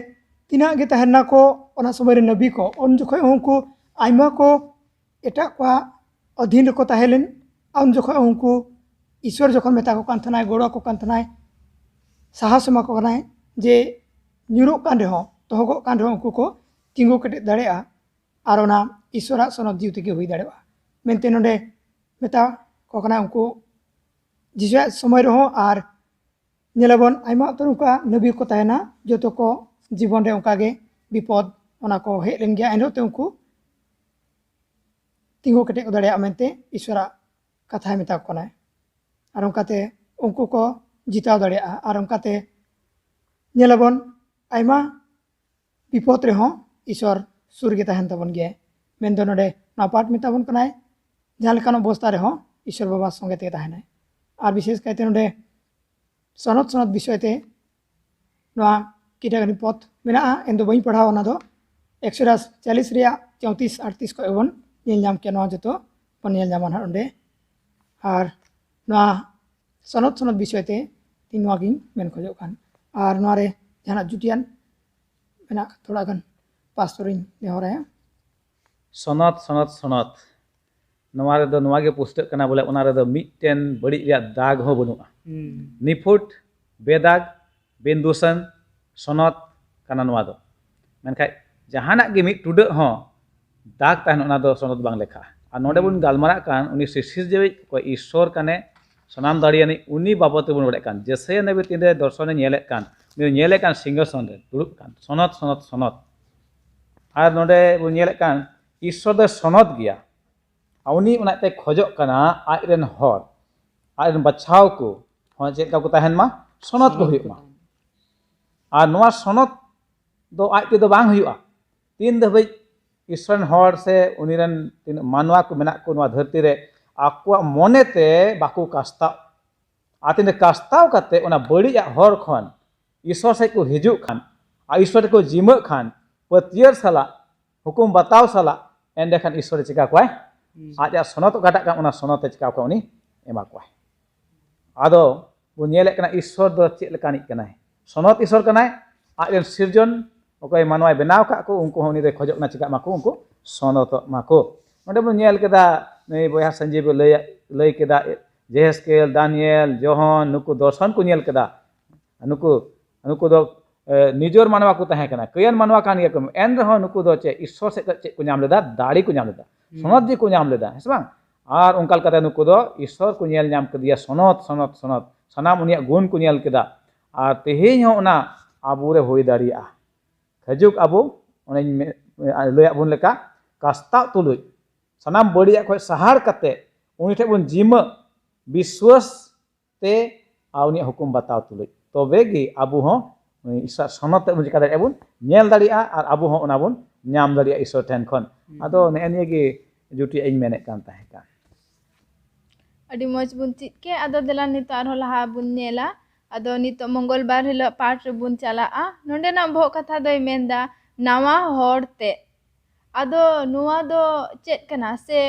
ᱛᱤᱱᱟᱹᱜ ᱜᱮ ᱛᱟᱦᱮᱸ ᱞᱮᱱᱟ ᱠᱚ, ᱚᱱᱟ ᱥᱚᱢᱚᱭ ᱨᱮ ᱱᱟᱵᱤ ᱠᱚ, ᱩᱱ ᱡᱚᱠᱷᱚᱡ ᱦᱚᱸ ᱩᱱᱠᱩ ᱟᱭᱢᱟ ᱠᱚ ᱮᱴᱟᱜ ᱠᱚᱣᱟᱜ ᱚᱫᱷᱤᱱ ᱨᱮᱠᱚ ᱛᱟᱦᱮᱸ ᱞᱮᱱ᱾ ᱟᱨ ᱩᱱ ᱡᱚᱠᱷᱚᱡ ᱦᱚᱸ ᱩᱱᱠᱩ ᱤᱥᱚᱨ ᱡᱚᱠᱷᱚᱱ ᱢᱮᱛᱟ ᱠᱚ ᱠᱟᱱ ᱛᱟᱦᱮᱱᱟᱭ, ᱜᱚᱲᱚ ᱟᱠᱚ ᱠᱟᱱ ᱛᱟᱦᱮᱱᱟᱭ, ᱥᱟᱦᱟᱥ ᱮᱢᱟ ᱠᱚ ᱠᱟᱱᱟᱭ ᱡᱮ ᱧᱩᱨᱩᱜ ᱠᱟᱱ ᱨᱮᱦᱚᱸ, ᱛᱚᱦᱚᱜᱚᱜ ᱠᱟᱱ ᱨᱮᱦᱚᱸ ᱩᱱᱠᱩ ᱠᱚ ᱛᱤᱸᱜᱩ ᱠᱮᱴᱮᱡ ᱫᱟᱲᱮᱭᱟᱜᱼᱟ ᱟᱨ ᱚᱱᱟ ᱤᱥᱚᱨᱟᱜ ᱥᱚᱱᱚᱛ ᱡᱤᱣᱤ ᱛᱮᱜᱮ ᱦᱩᱭ ᱫᱟᱲᱮᱭᱟᱜᱼᱟ ᱢᱮᱱᱛᱮ ᱱᱚᱰᱮ ᱢᱮᱛᱟ ᱠᱚ ᱠᱟᱱᱟᱭ᱾ ᱩᱱᱠᱩ ᱡᱤᱥᱩᱣᱟᱜ ᱥᱚᱢᱚᱭ ᱨᱮᱦᱚᱸ ᱟᱨ ᱧᱮᱞᱟᱵᱚᱱ, ᱟᱭᱢᱟ ᱩᱛᱟᱹᱨ ᱚᱱᱠᱟ ᱱᱟᱵᱤ ᱠᱚ ᱛᱟᱦᱮᱱᱟ, ᱡᱚᱛᱚ ᱠᱚ ᱡᱤᱵᱚᱱ ᱨᱮ ᱚᱱᱠᱟ ᱜᱮ ᱵᱤᱯᱚᱫ ᱚᱱᱟ ᱠᱚ ᱦᱮᱡ ᱞᱮᱱ ᱜᱮᱭᱟ, ᱮᱱᱦᱚᱸ ᱛᱮ ᱩᱱᱠᱩ ᱛᱤᱸᱜᱩ ᱠᱮᱴᱮᱡ ᱠᱚ ᱫᱟᱲᱮᱭᱟᱜᱼᱟ ᱢᱮᱱᱛᱮ ᱤᱥᱚᱨᱟᱜ ᱠᱟᱛᱷᱟᱭ ᱢᱮᱛᱟ ᱠᱚ ᱠᱟᱱᱟᱭ᱾ ᱟᱨ ᱚᱱᱠᱟᱛᱮ ᱩᱱᱠᱩ ᱠᱚ ᱡᱤᱛᱟᱣ ᱫᱟᱲᱮᱭᱟᱜᱼᱟ᱾ ᱟᱨ ᱚᱱᱠᱟᱛᱮ ᱧᱮᱞᱟᱵᱚᱱ, ᱟᱭᱢᱟ ᱵᱤᱯᱚᱫ ᱨᱮᱦᱚᱸ ᱤᱥᱚᱨ ᱥᱩᱨ ᱜᱮ ᱛᱟᱦᱮᱱ ᱛᱟᱵᱚᱱ ᱜᱮᱭᱟᱭ᱾ ᱢᱮᱱᱫᱚ ᱱᱚᱰᱮ ᱱᱚᱣᱟ ᱯᱟᱴ ᱢᱮᱛᱟ ᱵᱚᱱ ᱠᱟᱱᱟᱭ, ᱡᱟᱦᱟᱸ ᱞᱮᱠᱟᱱ ᱚᱵᱚᱥᱛᱟ ᱨᱮᱦᱚᱸ ᱤᱥᱚᱨ ᱵᱟᱵᱟ ᱥᱚᱸᱜᱮ ᱛᱮᱜᱮ ᱛᱟᱦᱮᱱᱟᱭ᱾ ᱟᱨ ᱵᱤᱥᱮᱥ ᱠᱟᱭᱛᱮ ᱱᱚᱰᱮ ᱥᱚᱱᱚᱛ ᱥᱚᱱᱚᱛ ᱵᱤᱥᱚᱭ ᱛᱮ ᱱᱚᱣᱟ ᱠᱤᱴᱟᱜᱟᱱᱤ ᱯᱚᱫ ᱢᱮᱱᱟᱜᱼᱟ, ᱤᱧ ᱫᱚ ᱵᱟᱹᱧ ᱯᱟᱲᱦᱟᱣᱟ, ᱚᱱᱟ ᱫᱚ ᱮᱠᱥᱚᱰᱟᱥ ᱪᱟᱞᱤᱥ ᱨᱮᱭᱟᱜ ᱪᱚᱣᱛᱤᱥ ᱟᱴᱛᱤᱥ ᱠᱷᱚᱡ ᱵᱚᱱ ᱧᱮᱞ ᱧᱟᱢ ᱠᱮᱭᱟ, ᱱᱚᱣᱟ ᱡᱚᱛᱚ ᱵᱚᱱ ᱧᱮᱞ ᱧᱟᱢᱟ ᱱᱟᱦᱟᱜ ᱚᱸᱰᱮ᱾ ᱟᱨ ᱱᱚᱣᱟ ᱥᱚᱱᱚᱛ ᱥᱚᱱᱚᱛ ᱵᱤᱥᱚᱭ ᱛᱮ ᱤᱧ ᱱᱚᱣᱟ ᱜᱤᱧ ᱢᱮᱱ ᱠᱷᱚᱡᱚᱜ ᱠᱟᱱ᱾ ᱟᱨ ᱱᱚᱣᱟ ᱨᱮ ᱡᱟᱦᱟᱱᱟᱜ ᱡᱩᱴᱤᱭᱟᱱ ᱢᱮᱱᱟᱜ ᱠᱷᱟᱱ ᱛᱷᱚᱲᱟ ᱜᱟᱱ ᱯᱟᱥᱴᱚᱨᱤᱧ ᱱᱮᱦᱚᱨᱟᱭᱟ᱾ ᱥᱚᱱᱚᱛ, ᱥᱚᱱᱚᱛ, ᱥᱚᱱᱚᱛ᱾ ᱱᱚᱣᱟ ᱨᱮᱫᱚ ᱱᱚᱣᱟ ᱜᱮ ᱯᱩᱥᱴᱟᱹᱜ ᱠᱟᱱᱟ, ᱵᱚᱞᱮ ᱚᱱᱟ ᱨᱮᱫᱚ ᱢᱤᱫᱴᱮᱱ ᱵᱟᱹᱲᱤᱡ ᱨᱮᱭᱟᱜ ᱫᱟᱜᱽ ᱦᱚᱸ ᱵᱟᱹᱱᱩᱜᱼᱟ᱾ ᱱᱤᱯᱷᱩᱴ, ᱵᱮᱫᱟᱜᱽ, ᱵᱤᱱ ᱫᱩᱥᱚᱱ ᱥᱚᱱᱚᱛ ᱠᱟᱱᱟ ᱱᱚᱣᱟ ᱫᱚ᱾ ᱢᱮᱱᱠᱷᱟᱱ ᱡᱟᱦᱟᱱᱟᱜ ᱜᱮ ᱢᱤᱫ ᱴᱩᱰᱟᱹᱜ ᱦᱚᱸ ᱫᱟᱜᱽ ᱛᱟᱦᱮᱱ, ᱚᱱᱟ ᱫᱚ ᱥᱚᱱᱚᱛ ᱵᱟᱝ ᱞᱮᱠᱷᱟᱜᱼᱟ᱾ ᱟᱨ ᱱᱚᱰᱮ ᱵᱚᱱ ᱜᱟᱞᱢᱟᱨᱟᱜ ᱠᱟᱱ ᱩᱱᱤ ᱥᱤᱨᱡᱟᱹᱣᱤᱡ ᱚᱠᱚᱭ ᱤᱥᱥᱚᱨ ᱠᱟᱱᱮ, ᱥᱟᱱᱟᱢ ᱫᱟᱲᱮᱭᱟᱱᱤᱡ, ᱩᱱᱤ ᱵᱟᱵᱚᱫ ᱛᱮᱵᱚᱱ ᱨᱚᱲᱮᱫ ᱠᱟᱱ᱾ ᱡᱮᱥᱮᱭᱟ ᱱᱟᱵᱤ ᱛᱤᱱᱨᱮ ᱫᱚᱨᱥᱚᱱᱮ ᱧᱮᱞᱮᱫ ᱠᱟᱱ, ᱩᱱᱤ ᱧᱮᱞᱮᱫ ᱠᱟᱱ ᱥᱤᱝᱦᱟᱥᱚᱱ ᱨᱮ ᱫᱩᱲᱩᱵ ᱠᱟᱱ, ᱥᱚᱱᱚᱛ, ᱥᱚᱱᱚᱛ, ᱥᱚᱱᱚᱛ᱾ ᱟᱨ ᱱᱚᱰᱮ ᱵᱚᱱ ᱧᱮᱞᱮᱫ ᱠᱟᱱ ᱤᱥᱥᱚᱨ ᱫᱚᱭ ᱥᱚᱱᱚᱛ ᱜᱮᱭᱟ᱾ ᱟᱨ ᱩᱱᱤ ᱚᱱᱟᱛᱮ ᱠᱷᱚᱡᱚᱜ ᱠᱟᱱᱟ ᱟᱡ ᱨᱮᱱ ᱦᱚᱲ, ᱟᱡ ᱨᱮᱱ ᱵᱟᱪᱷᱟᱣ ᱠᱚ ᱦᱚᱸ ᱪᱮᱫ ᱞᱮᱠᱟ ᱠᱚ ᱛᱟᱦᱮᱱ ᱢᱟ, ᱥᱚᱱᱚᱛ ᱠᱚ ᱦᱩᱭᱩᱜ ᱢᱟ᱾ ᱟᱨ ᱱᱚᱣᱟ ᱥᱚᱱᱚᱛ ᱫᱚ ᱟᱡ ᱛᱮᱫᱚ ᱵᱟᱝ ᱦᱩᱭᱩᱜᱼᱟ᱾ ᱛᱤᱱ ᱫᱷᱟᱹᱵᱤᱡ ᱤᱥᱥᱚᱨ ᱨᱮᱱ ᱦᱚᱲ ᱥᱮ ᱩᱱᱤ ᱨᱮᱱ ᱛᱤᱱᱟᱹᱜ ᱢᱟᱱᱣᱟ ᱠᱚ ᱢᱮᱱᱟᱜ ᱠᱚ ᱱᱚᱣᱟ ᱫᱷᱟᱹᱨᱛᱤ ᱨᱮ, ᱟᱠᱚᱣᱟᱜ ᱢᱚᱱᱮ ᱛᱮ ᱵᱟᱠᱚ ᱠᱟᱥᱛᱟᱣ, ᱟᱨ ᱛᱤᱱᱟᱹᱜ ᱠᱟᱥᱛᱟᱣ ᱠᱟᱛᱮ ᱚᱱᱟ ᱵᱟᱹᱲᱤᱡᱟᱜ ᱦᱚᱨ ᱠᱷᱚᱱ ᱤᱥᱥᱚᱨ ᱥᱮᱫ ᱠᱚ ᱦᱤᱡᱩᱜ ᱠᱷᱟᱱ, ᱟᱨ ᱤᱥᱥᱚᱨ ᱨᱮᱠᱚ ᱡᱤᱢᱟᱹᱜ ᱠᱷᱟᱱ, ᱯᱟᱹᱛᱭᱟᱹᱨ ᱥᱟᱞᱟᱜ, ᱦᱩᱠᱩᱢ ᱵᱟᱛᱟᱣ ᱥᱟᱞᱟᱜ, ᱮᱸᱰᱮᱠᱷᱟᱱ ᱤᱥᱥᱚᱨᱮ ᱪᱤᱠᱟ ᱠᱚᱣᱟᱭ? ᱟᱡᱟᱜ ᱥᱚᱱᱚᱛ ᱚᱠᱟᱴᱟᱜ ᱠᱟᱱ, ᱚᱱᱟ ᱥᱚᱱᱚᱛ ᱮ ᱪᱤᱠᱟ ᱠᱚᱣᱟ? ᱩᱱᱤ ᱮᱢᱟ ᱠᱚᱣᱟᱭ᱾ ᱟᱫᱚ ᱵᱚᱱ ᱧᱮᱞᱮᱫ ᱠᱟᱱᱟ, ᱤᱥᱥᱚᱨ ᱫᱚ ᱪᱮᱫ ᱞᱮᱠᱟᱱᱤᱡ ᱠᱟᱱᱟᱭ? ᱥᱚᱱᱚᱛ ᱤᱥᱥᱚᱨ ᱠᱟᱱᱟᱭ᱾ ᱟᱡ ᱨᱮᱱ ᱥᱤᱨᱡᱚᱱ, ᱚᱠᱚᱭ ᱢᱟᱱᱣᱟᱭ ᱵᱮᱱᱟᱣ ᱟᱠᱟᱫ ᱠᱚ, ᱩᱱᱠᱩ ᱦᱚᱸ ᱩᱱᱤ ᱫᱚᱭ ᱠᱷᱚᱡᱚᱜ ᱠᱟᱱᱟ ᱪᱤᱠᱟᱜ ᱢᱟᱠᱚ, ᱩᱱᱠᱩ ᱥᱚᱱᱚᱛᱚᱜ ᱢᱟᱠᱚ᱾ ᱱᱚᱰᱮ ᱵᱚᱱ ᱧᱮᱞ ᱠᱮᱫᱟ, ᱱᱩᱭ ᱵᱚᱭᱦᱟ ᱥᱟᱧᱡᱤᱵ ᱞᱟᱹᱭ, ᱞᱟᱹᱭ ᱠᱮᱫᱟ, ᱡᱮᱦᱮᱥᱠᱮᱞ, ᱫᱟᱱᱤᱭᱮᱞ, ᱡᱚᱦᱚᱱ, ᱱᱩᱠᱩ ᱫᱚᱨᱥᱚᱱ ᱠᱚ ᱧᱮᱞ ᱠᱮᱫᱟ᱾ ᱱᱩᱠᱩ, ᱱᱩᱠᱩ ᱫᱚ, ᱮ, ᱱᱤᱡᱚᱨ ᱢᱟᱱᱣᱟ ᱠᱚ ᱛᱟᱦᱮᱸ ᱠᱟᱱᱟ, ᱠᱟᱹᱭᱟᱱ ᱢᱟᱱᱣᱟ ᱠᱟᱱ ᱜᱮᱭᱟ ᱠᱚ, ᱮᱱ ᱨᱮᱦᱚᱸ ᱱᱩᱠᱩ ᱫᱚ ᱪᱮᱫ, ᱤᱥᱥᱚᱨ ᱥᱮᱫ ᱠᱷᱚᱱ ᱪᱮᱫ ᱠᱚ ᱧᱟᱢ ᱞᱮᱫᱟ? ᱫᱟᱲᱮ ᱠᱚ ᱧᱟᱢ ᱞᱮᱫᱟ, ᱥᱚᱱᱚᱛ ᱡᱮ ᱠᱚ ᱧᱟᱢ ᱞᱮᱫᱟ, ᱦᱮᱸ ᱥᱮ ᱵᱟᱝ? ᱟᱨ ᱚᱱᱠᱟ ᱞᱮᱠᱟᱛᱮ ᱱᱩᱠᱩ ᱫᱚ ᱤᱥᱥᱚᱨ ᱠᱚ ᱧᱮᱞ ᱧᱟᱢ ᱠᱮᱫᱮᱭᱟ, ᱥᱚᱱᱚᱛ, ᱥᱚᱱᱚᱛ, ᱥᱚᱱᱚᱛ, ᱥᱟᱱᱟᱢ ᱩᱱᱤᱭᱟᱜ ᱜᱩᱱ ᱠᱚ ᱧᱮᱞ ᱠᱮᱫᱟ᱾ ᱟᱨ ᱛᱮᱦᱮᱧ ᱦᱚᱸ ᱚᱱᱟ ᱟᱵᱚᱨᱮ ᱦᱩᱭ ᱫᱟᱲᱮᱭᱟᱜᱼᱟ᱾ ᱦᱤᱡᱩᱜ ᱟᱵᱚ, ᱚᱱᱮᱧ ᱢᱮ-, ᱞᱟᱹᱭᱟᱫ ᱵᱚᱱ ᱞᱮᱠᱟ, ᱠᱟᱥᱛᱟᱜ ᱛᱩᱞᱩᱡ, ᱥᱟᱱᱟᱢ ᱵᱟᱹᱲᱤᱡᱟᱜ ᱠᱷᱚᱱ ᱥᱟᱦᱟᱲ ᱠᱟᱛᱮ ᱩᱱᱤ ᱴᱷᱮᱱ ᱵᱚᱱ ᱡᱤᱢᱟᱹ, ᱵᱤᱥᱣᱟᱥ ᱛᱮ, ᱟᱨ ᱩᱱᱤᱭᱟᱜ ᱦᱩᱠᱩᱢ ᱵᱟᱛᱟᱣ ᱛᱩᱞᱩᱡ, ᱛᱚᱵᱮ ᱜᱮ ᱟᱵᱚ ᱦᱚᱸ ᱩᱱᱤ ᱤᱥᱥᱚᱨ ᱥᱚᱱᱚᱛ ᱛᱮ ᱵᱚᱱ ᱪᱤᱠᱟ ᱫᱟᱲᱮᱭᱟᱜᱼᱟ, ᱵᱚᱱ ᱧᱮᱞ ᱫᱟᱲᱮᱭᱟᱜᱼᱟ ᱟᱨ ᱟᱵᱚ ᱦᱚᱸ ᱚᱱᱟ ᱵᱚᱱ ᱧᱟᱢ ᱫᱟᱲᱮᱭᱟᱜᱼᱟ ᱤᱥᱥᱚᱨ ᱴᱷᱮᱱ ᱠᱷᱚᱱ᱾ ᱟᱫᱚ ᱱᱮᱜᱼᱮ ᱱᱤᱭᱟᱹ ᱜᱮ ᱡᱩᱴᱤ ᱤᱧ ᱢᱮᱱᱮᱫ ᱠᱟᱱ ᱛᱟᱦᱮᱸ ᱠᱟᱱ᱾ ᱟᱹᱰᱤ ᱢᱚᱡᱽ ᱵᱚᱱ ᱪᱮᱫ ᱠᱮᱫ᱾ ᱟᱫᱚ ᱫᱮᱞᱟ ᱱᱤᱛᱚᱜ ᱟᱨᱦᱚᱸ ᱞᱟᱦᱟ ᱵᱚᱱ ᱧᱮᱞᱟ᱾ ᱟᱫᱚ ᱱᱤᱛᱚᱜ ᱢᱚᱝᱜᱚᱞ ᱵᱟᱨ ᱦᱤᱞᱳᱜ ᱯᱟᱴ ᱨᱮᱵᱚᱱ ᱪᱟᱞᱟᱜᱼᱟ᱾ ᱱᱚᱰᱮᱱᱟᱜ ᱵᱚᱦᱚᱜ ᱠᱟᱛᱷᱟ ᱫᱚᱭ ᱢᱮᱱᱫᱟ ᱱᱟᱣᱟ ᱦᱚᱲ ᱛᱮ᱾ ᱟᱫᱚ ᱱᱚᱣᱟ ᱫᱚ ᱪᱮᱫ ᱠᱟᱱᱟ ᱥᱮ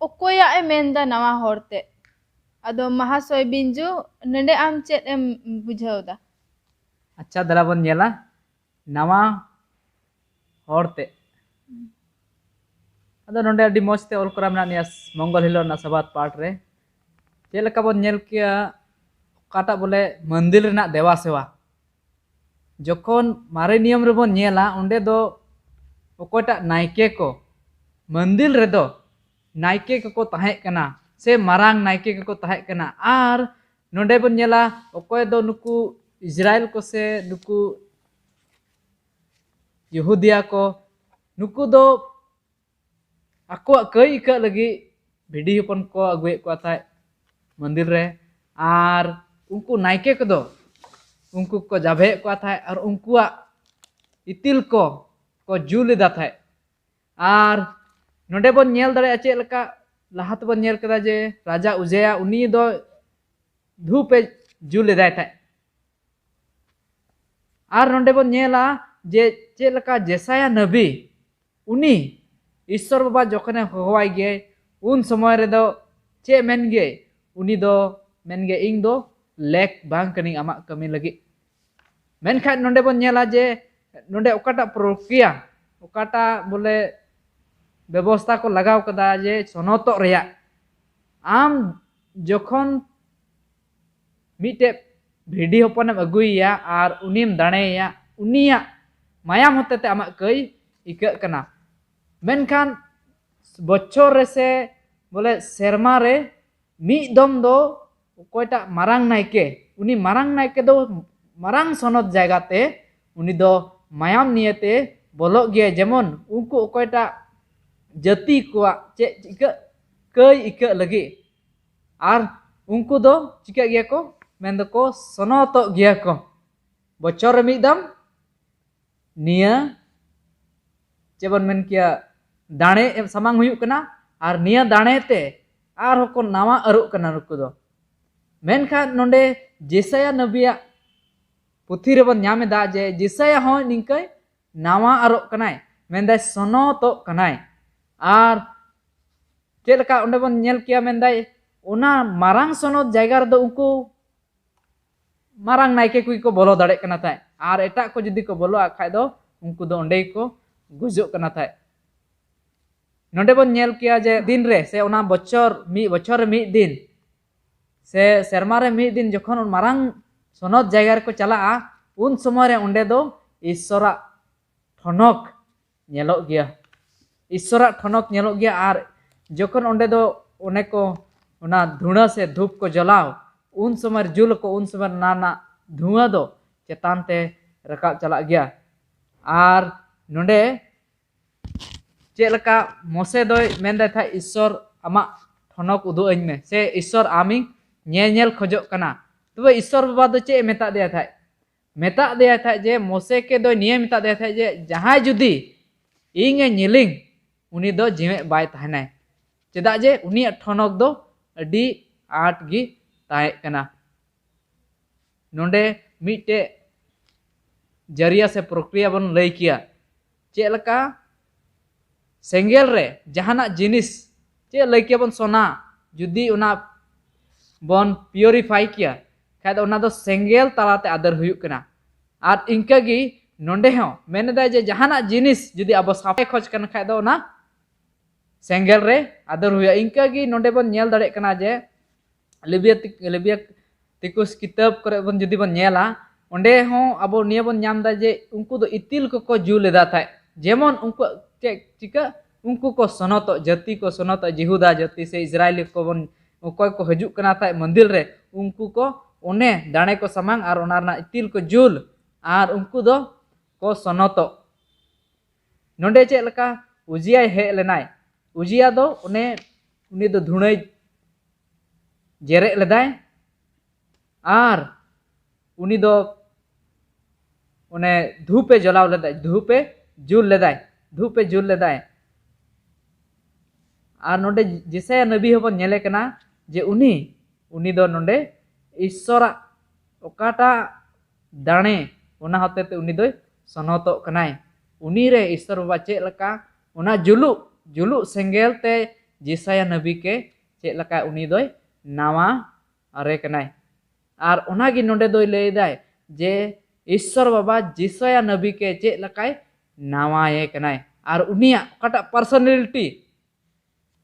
ᱚᱠᱚᱭᱟᱜ ᱮ ᱢᱮᱱᱫᱟ ᱱᱟᱣᱟ ᱦᱚᱲ ᱛᱮ? ᱟᱫᱚ ᱢᱟᱦᱟᱥᱚᱭ ᱵᱤᱧᱡᱩ, ᱱᱚᱰᱮ ᱟᱢ ᱪᱮᱫ ᱮᱢ ᱵᱩᱡᱷᱟᱹᱣ ᱫᱟ? ᱟᱪᱪᱷᱟ, ᱫᱮᱞᱟ ᱵᱚᱱ ᱧᱮᱞᱟ ᱱᱟᱣᱟ ᱦᱚᱲ ᱛᱮ᱾ ᱟᱫᱚ ᱱᱚᱰᱮ ᱟᱹᱰᱤ ᱢᱚᱡᱽ ᱛᱮ ᱚᱞ ᱠᱚᱨᱟ ᱢᱮᱱᱟᱜ ᱱᱤᱭᱟᱹ ᱢᱚᱝᱜᱚᱞ ᱦᱤᱞᱳᱜ ᱨᱮᱱᱟᱜ ᱥᱟᱵᱟᱛ ᱯᱟᱴ ᱨᱮ᱾ ᱪᱮᱫ ᱞᱮᱠᱟ ᱵᱚᱱ ᱧᱮᱞ ᱠᱮᱭᱟ, ᱚᱠᱟᱴᱟᱜ ᱵᱚᱞᱮ ᱢᱚᱱᱫᱤᱨ ᱨᱮᱱᱟᱜ ᱫᱮᱵᱟ ᱥᱮᱵᱟ, ᱡᱚᱠᱷᱚᱱ ᱢᱟᱨᱮ ᱱᱤᱭᱚᱢ ᱨᱮᱵᱚᱱ ᱧᱮᱞᱟ, ᱚᱸᱰᱮ ᱫᱚ ᱚᱠᱚᱭᱴᱟᱜ ᱱᱟᱭᱠᱮ ᱠᱚ, ᱢᱚᱱᱫᱤᱨ ᱨᱮᱫᱚ ᱱᱟᱭᱠᱮ ᱠᱚᱠᱚ ᱛᱟᱦᱮᱸ ᱠᱟᱱᱟ, ᱥᱮ ᱢᱟᱨᱟᱝ ᱱᱟᱭᱠᱮ ᱠᱚᱠᱚ ᱛᱟᱦᱮᱸ ᱠᱟᱱᱟ᱾ ᱟᱨ ᱱᱚᱰᱮ ᱵᱚᱱ ᱧᱮᱞᱟ, ᱚᱠᱚᱭ ᱫᱚ ᱱᱩᱠᱩ ᱤᱥᱨᱟᱭᱮᱞ ᱠᱚ ᱥᱮ ᱱᱩᱠᱩ ᱭᱮᱦᱩᱫᱤᱭᱟ ᱠᱚ, ᱱᱩᱠᱩ ᱫᱚ ᱟᱠᱚᱣᱟᱜ ᱠᱟᱹᱭ ᱤᱠᱟᱹᱜ ᱞᱟᱹᱜᱤᱫ ᱵᱷᱤᱰᱤ ᱦᱚᱯᱚᱱ ᱠᱚ ᱟᱹᱜᱩᱭᱮᱫ ᱠᱚᱣᱟ ᱛᱟᱦᱮᱸᱫ ᱢᱚᱱᱫᱤᱨ ᱨᱮ᱾ ᱟᱨ ᱩᱱᱠᱩ ᱱᱟᱭᱠᱮ ᱠᱚᱫᱚ ᱩᱱᱠᱩ ᱠᱚ ᱡᱟᱵᱷᱮᱭᱮᱫ ᱠᱚᱣᱟ ᱛᱟᱦᱮᱸᱫ ᱟᱨ ᱩᱱᱠᱩᱣᱟᱜ ᱤᱛᱤᱞ ᱠᱚ ᱠᱚ ᱡᱩᱞ ᱮᱫᱟ ᱛᱟᱦᱮᱸᱫ᱾ ᱟᱨ ᱱᱚᱰᱮ ᱵᱚᱱ ᱧᱮᱞ ᱫᱟᱲᱮᱭᱟᱜᱼᱟ, ᱪᱮᱫ ᱞᱮᱠᱟ ᱞᱟᱦᱟ ᱛᱮᱵᱚᱱ ᱧᱮᱞ ᱠᱮᱫᱟ ᱡᱮ ᱨᱟᱡᱟ ᱩᱡᱮᱭᱟ, ᱩᱱᱤ ᱫᱚ ᱫᱷᱩᱯ ᱮ ᱡᱩᱞ ᱮᱫᱟᱭ ᱛᱟᱦᱮᱸᱫ᱾ ᱟᱨ ᱱᱚᱰᱮ ᱵᱚᱱ ᱧᱮᱞᱟ ᱡᱮ ᱪᱮᱫ ᱞᱮᱠᱟ ᱡᱮᱥᱟᱭᱟ ᱱᱟᱵᱤ, ᱩᱱᱤ ᱤᱥᱥᱚᱨ ᱵᱟᱵᱟ ᱡᱚᱠᱷᱚᱱᱮ ᱦᱚᱦᱚᱣᱟᱭ ᱜᱮᱭᱟᱭ, ᱩᱱ ᱥᱚᱢᱚᱭ ᱨᱮᱫᱚ ᱪᱮᱫ ᱢᱮᱱ ᱜᱮ? ᱩᱱᱤ ᱫᱚ ᱢᱮᱱ ᱜᱮ, "ᱤᱧ ᱫᱚ ᱞᱮᱠ ᱵᱟᱝ ᱠᱟᱹᱱᱟᱹᱧ ᱟᱢᱟᱜ ᱠᱟᱹᱢᱤ ᱞᱟᱹᱜᱤᱫ᱾" ᱢᱮᱱᱠᱷᱟᱱ ᱱᱚᱰᱮ ᱵᱚᱱ ᱧᱮᱞᱟ ᱡᱮ ᱱᱚᱰᱮ ᱚᱠᱟᱴᱟᱜ ᱯᱨᱚᱠᱨᱤᱭᱟ, ᱚᱠᱟᱴᱟᱜ ᱵᱚᱞᱮ ᱵᱮᱵᱚᱥᱛᱟ ᱠᱚ ᱞᱟᱜᱟᱣ ᱠᱟᱫᱟ ᱡᱮ ᱥᱚᱱᱚᱛᱚᱜ ᱨᱮᱭᱟᱜ, ᱟᱢ ᱡᱚᱠᱷᱚᱱ ᱢᱤᱫᱴᱮᱡ ᱵᱷᱤᱰᱤ ᱦᱚᱯᱚᱱᱮᱢ ᱟᱹᱜᱩᱭᱮᱭᱟ ᱟᱨ ᱩᱱᱤᱢ ᱫᱟᱲᱮᱭᱮᱭᱟ, ᱩᱱᱤᱭᱟᱜ ᱢᱟᱭᱟᱢ ᱦᱚᱛᱮ ᱛᱮ ᱟᱢᱟᱜ ᱠᱟᱹᱭ ᱤᱠᱟᱹᱜ ᱠᱟᱱᱟ᱾ ᱢᱮᱱᱠᱷᱟᱱ ᱵᱚᱪᱷᱚᱨ ᱨᱮ ᱥᱮ ᱵᱚᱞᱮ ᱥᱮᱨᱢᱟ ᱨᱮ ᱢᱤᱫ ᱫᱚᱢ ᱫᱚ ᱚᱠᱚᱭᱴᱟᱜ ᱢᱟᱨᱟᱝ ᱱᱟᱭᱠᱮ, ᱩᱱᱤ ᱢᱟᱨᱟᱝ ᱱᱟᱭᱠᱮ ᱫᱚ ᱢᱟᱨᱟᱝ ᱥᱚᱱᱚᱛ ᱡᱟᱭᱜᱟ ᱛᱮ ᱩᱱᱤ ᱫᱚ ᱢᱟᱭᱟᱢ ᱱᱤᱭᱮᱛᱮ ᱵᱚᱞᱚᱜ ᱜᱮᱭᱟᱭ, ᱡᱮᱢᱚᱱ ᱩᱱᱠᱩ ᱚᱠᱚᱭᱴᱟᱜ ᱡᱟᱹᱛᱤ ᱠᱚᱣᱟᱜ ᱪᱮᱫ ᱤᱠᱟᱹᱜ, ᱠᱟᱹᱭ ᱤᱠᱟᱹᱜ ᱞᱟᱹᱜᱤᱫ᱾ ᱟᱨ ᱩᱱᱠᱩ ᱫᱚ ᱪᱤᱠᱟᱹᱜ ᱜᱮᱭᱟ ᱠᱚ? ᱢᱮᱱ ᱫᱚᱠᱚ ᱥᱚᱱᱚᱛᱚᱜ ᱜᱮᱭᱟ ᱠᱚ᱾ ᱵᱚᱪᱷᱚᱨ ᱨᱮ ᱢᱤᱫ ᱫᱚᱢ ᱱᱤᱭᱟᱹ, ᱪᱮᱫ ᱵᱚᱱ ᱢᱮᱱ ᱠᱮᱭᱟ, ᱫᱟᱲᱮ ᱮᱢ ᱥᱟᱢᱟᱝ ᱦᱩᱭᱩᱜ ᱠᱟᱱᱟ, ᱟᱨ ᱱᱤᱭᱟᱹ ᱫᱟᱲᱮ ᱛᱮ ᱟᱨᱦᱚᱸ ᱠᱚ ᱱᱟᱣᱟ ᱟᱹᱨᱩᱜ ᱠᱟᱱᱟ ᱱᱩᱠᱩ ᱫᱚ᱾ ᱢᱮᱱᱠᱷᱟᱱ ᱱᱚᱰᱮ ᱡᱮᱥᱟᱭᱟ ᱱᱟᱵᱤᱭᱟᱜ ᱯᱩᱛᱷᱤ ᱨᱮᱵᱚᱱ ᱧᱟᱢ ᱮᱫᱟ ᱡᱮ ᱡᱮᱥᱟᱭᱟ ᱦᱚᱸ ᱱᱤᱝᱠᱟᱹᱭ ᱱᱟᱣᱟ ᱟᱨᱚᱜ ᱠᱟᱱᱟᱭ, ᱢᱮᱱᱫᱟᱭ ᱥᱚᱱᱚᱛᱚᱜ ᱠᱟᱱᱟᱭ᱾ ᱟᱨ ᱪᱮᱫ ᱞᱮᱠᱟ ᱚᱸᱰᱮ ᱵᱚᱱ ᱧᱮᱞ ᱠᱮᱭᱟ, ᱢᱮᱱᱫᱟᱭ ᱚᱱᱟ ᱢᱟᱨᱟᱝ ᱥᱚᱱᱚᱛ ᱡᱟᱭᱜᱟ ᱨᱮᱫᱚ ᱩᱱᱠᱩ ᱢᱟᱨᱟᱝ ᱱᱟᱭᱠᱮ ᱠᱚᱜᱮ ᱠᱚ ᱵᱚᱞᱚ ᱫᱟᱲᱮᱭᱟᱜ ᱠᱟᱱᱟ ᱛᱟᱦᱮᱸᱫ, ᱟᱨ ᱮᱴᱟᱜ ᱠᱚ ᱡᱩᱫᱤ ᱠᱚ ᱵᱚᱞᱚᱜᱼᱟ ᱠᱷᱟᱡ ᱫᱚ ᱩᱱᱠᱩ ᱫᱚ ᱚᱸᱰᱮ ᱜᱮᱠᱚ ᱜᱩᱡᱩᱜ ᱠᱟᱱᱟ ᱛᱟᱦᱮᱸᱫ᱾ ᱱᱚᱰᱮ ᱵᱚᱱ ᱧᱮᱞ ᱠᱮᱭᱟ ᱡᱮ ᱫᱤᱱ ᱨᱮ ᱥᱮ ᱚᱱᱟ ᱵᱚᱪᱷᱚᱨ, ᱢᱤᱫ ᱵᱚᱪᱷᱚᱨ ᱨᱮ ᱢᱤᱫ ᱫᱤᱱ ᱥᱮ ᱥᱮᱨᱢᱟ ᱨᱮ ᱢᱤᱫ ᱫᱤᱱ ᱡᱚᱠᱷᱚᱱ ᱢᱟᱨᱟᱝ ᱥᱚᱱᱚᱛ ᱡᱟᱭᱜᱟ ᱨᱮᱠᱚ ᱪᱟᱞᱟᱜᱼᱟ, ᱩᱱ ᱥᱚᱢᱚᱭ ᱨᱮ ᱚᱸᱰᱮ ᱫᱚ ᱤᱥᱥᱚᱨᱟᱜ ᱴᱷᱚᱱᱚᱠ ᱧᱮᱞᱚᱜ ᱜᱮᱭᱟ᱾ ᱤᱥᱥᱚᱨᱟᱜ ᱴᱷᱚᱱᱚᱠ ᱧᱮᱞᱚᱜ ᱜᱮᱭᱟ᱾ ᱟᱨ ᱡᱚᱠᱷᱚᱱ ᱚᱸᱰᱮ ᱫᱚ ᱚᱱᱮ ᱠᱚ ᱚᱱᱟ ᱫᱷᱩᱬᱟᱹ ᱥᱮ ᱫᱷᱩᱯ ᱠᱚ ᱡᱚᱞᱟᱣ, ᱩᱱ ᱥᱚᱢᱚᱭ ᱡᱩᱞ ᱟᱠᱚ, ᱩᱱ ᱥᱚᱢᱚᱭ ᱚᱱᱟ ᱨᱮᱱᱟᱜ ᱫᱷᱩᱶᱟᱹ ᱫᱚ ᱪᱮᱛᱟᱱ ᱛᱮ ᱨᱟᱠᱟᱵ ᱪᱟᱞᱟᱜ ᱜᱮᱭᱟ᱾ ᱟᱨ ᱱᱚᱰᱮ ᱪᱮᱫ ᱞᱮᱠᱟ ᱢᱚᱥᱮ ᱫᱚᱭ ᱢᱮᱱᱫᱟᱭ ᱛᱟᱦᱮᱸᱫ, "ᱤᱥᱥᱚᱨ ᱟᱢᱟᱜ ᱴᱷᱚᱱᱚᱠ ᱩᱫᱩᱜ ᱟᱹᱧ ᱢᱮ", ᱥᱮ ᱤᱥᱥᱚᱨ ᱟᱢᱤᱧ ᱧᱮᱧᱮᱞ ᱠᱷᱚᱡᱚᱜ ᱠᱟᱱᱟ᱾ ᱛᱚᱵᱮ ᱤᱥᱥᱚᱨ ᱵᱟᱵᱟ ᱫᱚ ᱪᱮᱫ ᱮ ᱢᱮᱛᱟᱫ ᱫᱮᱭᱟ ᱛᱟᱦᱮᱸᱫ? ᱢᱮᱛᱟᱫ ᱫᱮᱭᱟ ᱛᱟᱦᱮᱸᱫ ᱡᱮ, ᱢᱚᱥᱮ ᱠᱮ ᱫᱚᱭ ᱱᱤᱭᱟᱹ ᱢᱮᱛᱟᱫ ᱫᱮᱭᱟ ᱛᱟᱦᱮᱸᱫ ᱡᱮ, ᱡᱟᱦᱟᱸᱭ ᱡᱩᱫᱤ ᱤᱧ ᱮ ᱧᱮᱞᱤᱧ, ᱩᱱᱤ ᱫᱚ ᱡᱤᱣᱮᱫ ᱵᱟᱭ ᱛᱟᱦᱮᱱᱟᱭ᱾ ᱪᱮᱫᱟᱜ ᱡᱮ ᱩᱱᱤᱭᱟᱜ ᱴᱷᱚᱱᱚᱠ ᱫᱚ ᱟᱹᱰᱤ ᱟᱸᱴ ᱜᱮ ᱛᱟᱦᱮᱸ ᱠᱟᱱᱟ᱾ ᱱᱚᱰᱮ ᱢᱤᱫᱴᱮᱡ ᱡᱟᱹᱨᱤᱭᱟ ᱥᱮ ᱯᱨᱚᱠᱨᱤᱭᱟ ᱵᱚᱱ ᱞᱟᱹᱭ ᱠᱮᱭᱟ᱾ ᱪᱮᱫ ᱞᱮᱠᱟ ᱥᱮᱸᱜᱮᱞ ᱨᱮ ᱡᱟᱦᱟᱱᱟᱜ ᱡᱤᱱᱤᱥ, ᱪᱮᱫ ᱞᱟᱹᱭ ᱠᱮᱭᱟ ᱵᱚᱱ, ᱥᱚᱱᱟ, ᱡᱩᱫᱤ ᱚᱱᱟ ᱵᱚᱱ ᱯᱤᱭᱳᱨᱤᱯᱷᱟᱭ ᱠᱮᱭᱟ ᱠᱷᱟᱡ ᱫᱚ ᱚᱱᱟ ᱫᱚ ᱥᱮᱸᱜᱮᱞ ᱛᱟᱞᱟᱛᱮ ᱟᱫᱮᱨ ᱦᱩᱭᱩᱜ ᱠᱟᱱᱟ᱾ ᱟᱨ ᱤᱱᱠᱟᱹ ᱜᱮ ᱱᱚᱰᱮ ᱦᱚᱸ ᱢᱮᱱ ᱮᱫᱟᱭ ᱡᱮ ᱡᱟᱦᱟᱱᱟᱜ ᱡᱤᱱᱤᱥ ᱡᱩᱫᱤ ᱟᱵᱚ ᱥᱟᱯᱷᱟᱭ ᱠᱷᱚᱡᱽ ᱠᱟᱱ ᱠᱷᱟᱡ ᱫᱚ ᱚᱱᱟ ᱥᱮᱸᱜᱮᱞ ᱨᱮ ᱟᱫᱮᱨ ᱦᱩᱭᱩᱜᱼᱟ᱾ ᱤᱱᱠᱟᱹ ᱜᱮ ᱱᱚᱰᱮ ᱵᱚᱱ ᱧᱮᱞ ᱫᱟᱲᱮᱭᱟᱜ ᱠᱟᱱᱟ ᱡᱮ ᱞᱤᱵᱤᱭᱟ ᱛᱤ-, ᱞᱤᱵᱤᱭᱟ ᱛᱤᱠᱩᱥ ᱠᱤᱛᱟᱹᱵ ᱠᱚᱨᱮ ᱵᱚᱱ ᱡᱩᱫᱤ ᱵᱚᱱ ᱧᱮᱞᱟ, ᱚᱸᱰᱮ ᱦᱚᱸ ᱟᱵᱚ ᱱᱤᱭᱟᱹ ᱵᱚᱱ ᱧᱟᱢ ᱮᱫᱟ ᱡᱮ ᱩᱱᱠᱩ ᱫᱚ ᱤᱛᱤᱞ ᱠᱚᱠᱚ ᱡᱩᱞ ᱮᱫᱟ ᱛᱟᱦᱮᱸᱫ᱾ ᱡᱮᱢᱚᱱ ᱩᱱᱠᱩᱣᱟᱜ ᱪᱮᱫ ᱪᱤᱠᱟᱹ, ᱩᱱᱠᱩ ᱠᱚ ᱥᱚᱱᱚᱛᱚᱜ, ᱡᱟᱹᱛᱤ ᱠᱚ ᱥᱚᱱᱚᱛᱚᱜ, ᱡᱤᱦᱩᱫᱟ ᱡᱟᱹᱛᱤ ᱥᱮ ᱤᱥᱨᱟᱭᱮᱞᱤ ᱠᱚᱵᱚᱱ, ᱚᱠᱚᱭ ᱠᱚ ᱦᱤᱡᱩᱜ ᱠᱟᱱᱟ ᱛᱟᱦᱮᱸᱫ ᱢᱚᱱᱫᱤᱨ ᱨᱮ, ᱩᱱᱠᱩ ᱠᱚ ᱚᱱᱮ ᱫᱟᱲᱮ ᱠᱚ ᱥᱟᱢᱟᱝ ᱟᱨ ᱚᱱᱟ ᱨᱮᱱᱟᱜ ᱤᱛᱤᱞ ᱠᱚ ᱡᱩᱞ, ᱟᱨ ᱩᱱᱠᱩ ᱫᱚ ᱠᱚ ᱥᱚᱱᱚᱛᱚᱜ᱾ ᱱᱚᱰᱮ ᱪᱮᱫ ᱞᱮᱠᱟ ᱩᱡᱤᱭᱟᱭ ᱦᱮᱡ ᱞᱮᱱᱟᱭ, ᱩᱡᱤᱭᱟ ᱫᱚ ᱚᱱᱮ ᱩᱱᱤ ᱫᱚ ᱫᱷᱩᱬᱟᱹᱭ ᱡᱮᱨᱮᱫ ᱞᱮᱫᱟᱭ ᱟᱨ ᱩᱱᱤ ᱫᱚ ᱚᱱᱮ ᱫᱷᱩᱯᱮ ᱡᱚᱞᱟᱣ ᱞᱮᱫᱟᱭ, ᱫᱷᱩᱯᱮ ᱡᱩᱞ ᱞᱮᱫᱟᱭ, ᱫᱷᱩᱯᱮ ᱡᱩᱞ ᱞᱮᱫᱟᱭ᱾ ᱟᱨ ᱱᱚᱰᱮ ᱡᱮᱥᱟᱭᱟ ᱱᱟᱵᱤ ᱦᱚᱸᱵᱚᱱ ᱧᱮᱞᱮ ᱠᱟᱱᱟ ᱡᱮ ᱩᱱᱤ, ᱩᱱᱤ ᱫᱚ ᱱᱚᱰᱮ ᱤᱥᱥᱚᱨᱟᱜ ᱚᱠᱟᱴᱟᱜ ᱫᱟᱲᱮ, ᱚᱱᱟ ᱦᱚᱛᱮ ᱛᱮ ᱩᱱᱤ ᱫᱚᱭ ᱥᱚᱱᱚᱛᱚᱜ ᱠᱟᱱᱟᱭ᱾ ᱩᱱᱤ ᱨᱮ ᱤᱥᱥᱚᱨ ᱵᱟᱵᱟ ᱪᱮᱫ ᱞᱮᱠᱟ ᱚᱱᱟ ᱡᱩᱞᱩᱜ, ᱡᱩᱞᱩᱜ ᱥᱮᱸᱜᱮᱞ ᱛᱮ ᱡᱮᱥᱟᱭᱟ ᱱᱟᱵᱤ ᱠᱮ ᱪᱮᱫ ᱞᱮᱠᱟ ᱩᱱᱤ ᱫᱚᱭ ᱱᱟᱣᱟ ᱟᱨᱮ ᱠᱟᱱᱟᱭ᱾ ᱟᱨ ᱚᱱᱟᱜᱮ ᱱᱚᱰᱮ ᱫᱚᱭ ᱞᱟᱹᱭᱫᱟᱭ ᱡᱮ ᱤᱥᱥᱚᱨ ᱵᱟᱵᱟ ᱡᱮᱥᱟᱭᱟ ᱱᱟᱵᱤ ᱠᱮ ᱪᱮᱫ ᱞᱮᱠᱟᱭ ᱱᱟᱣᱟᱭᱮ ᱠᱟᱱᱟᱭ᱾ ᱟᱨ ᱩᱱᱤᱭᱟᱜ ᱚᱠᱟᱴᱟᱜ ᱯᱟᱨᱥᱚᱱᱟᱞᱤᱴᱤ,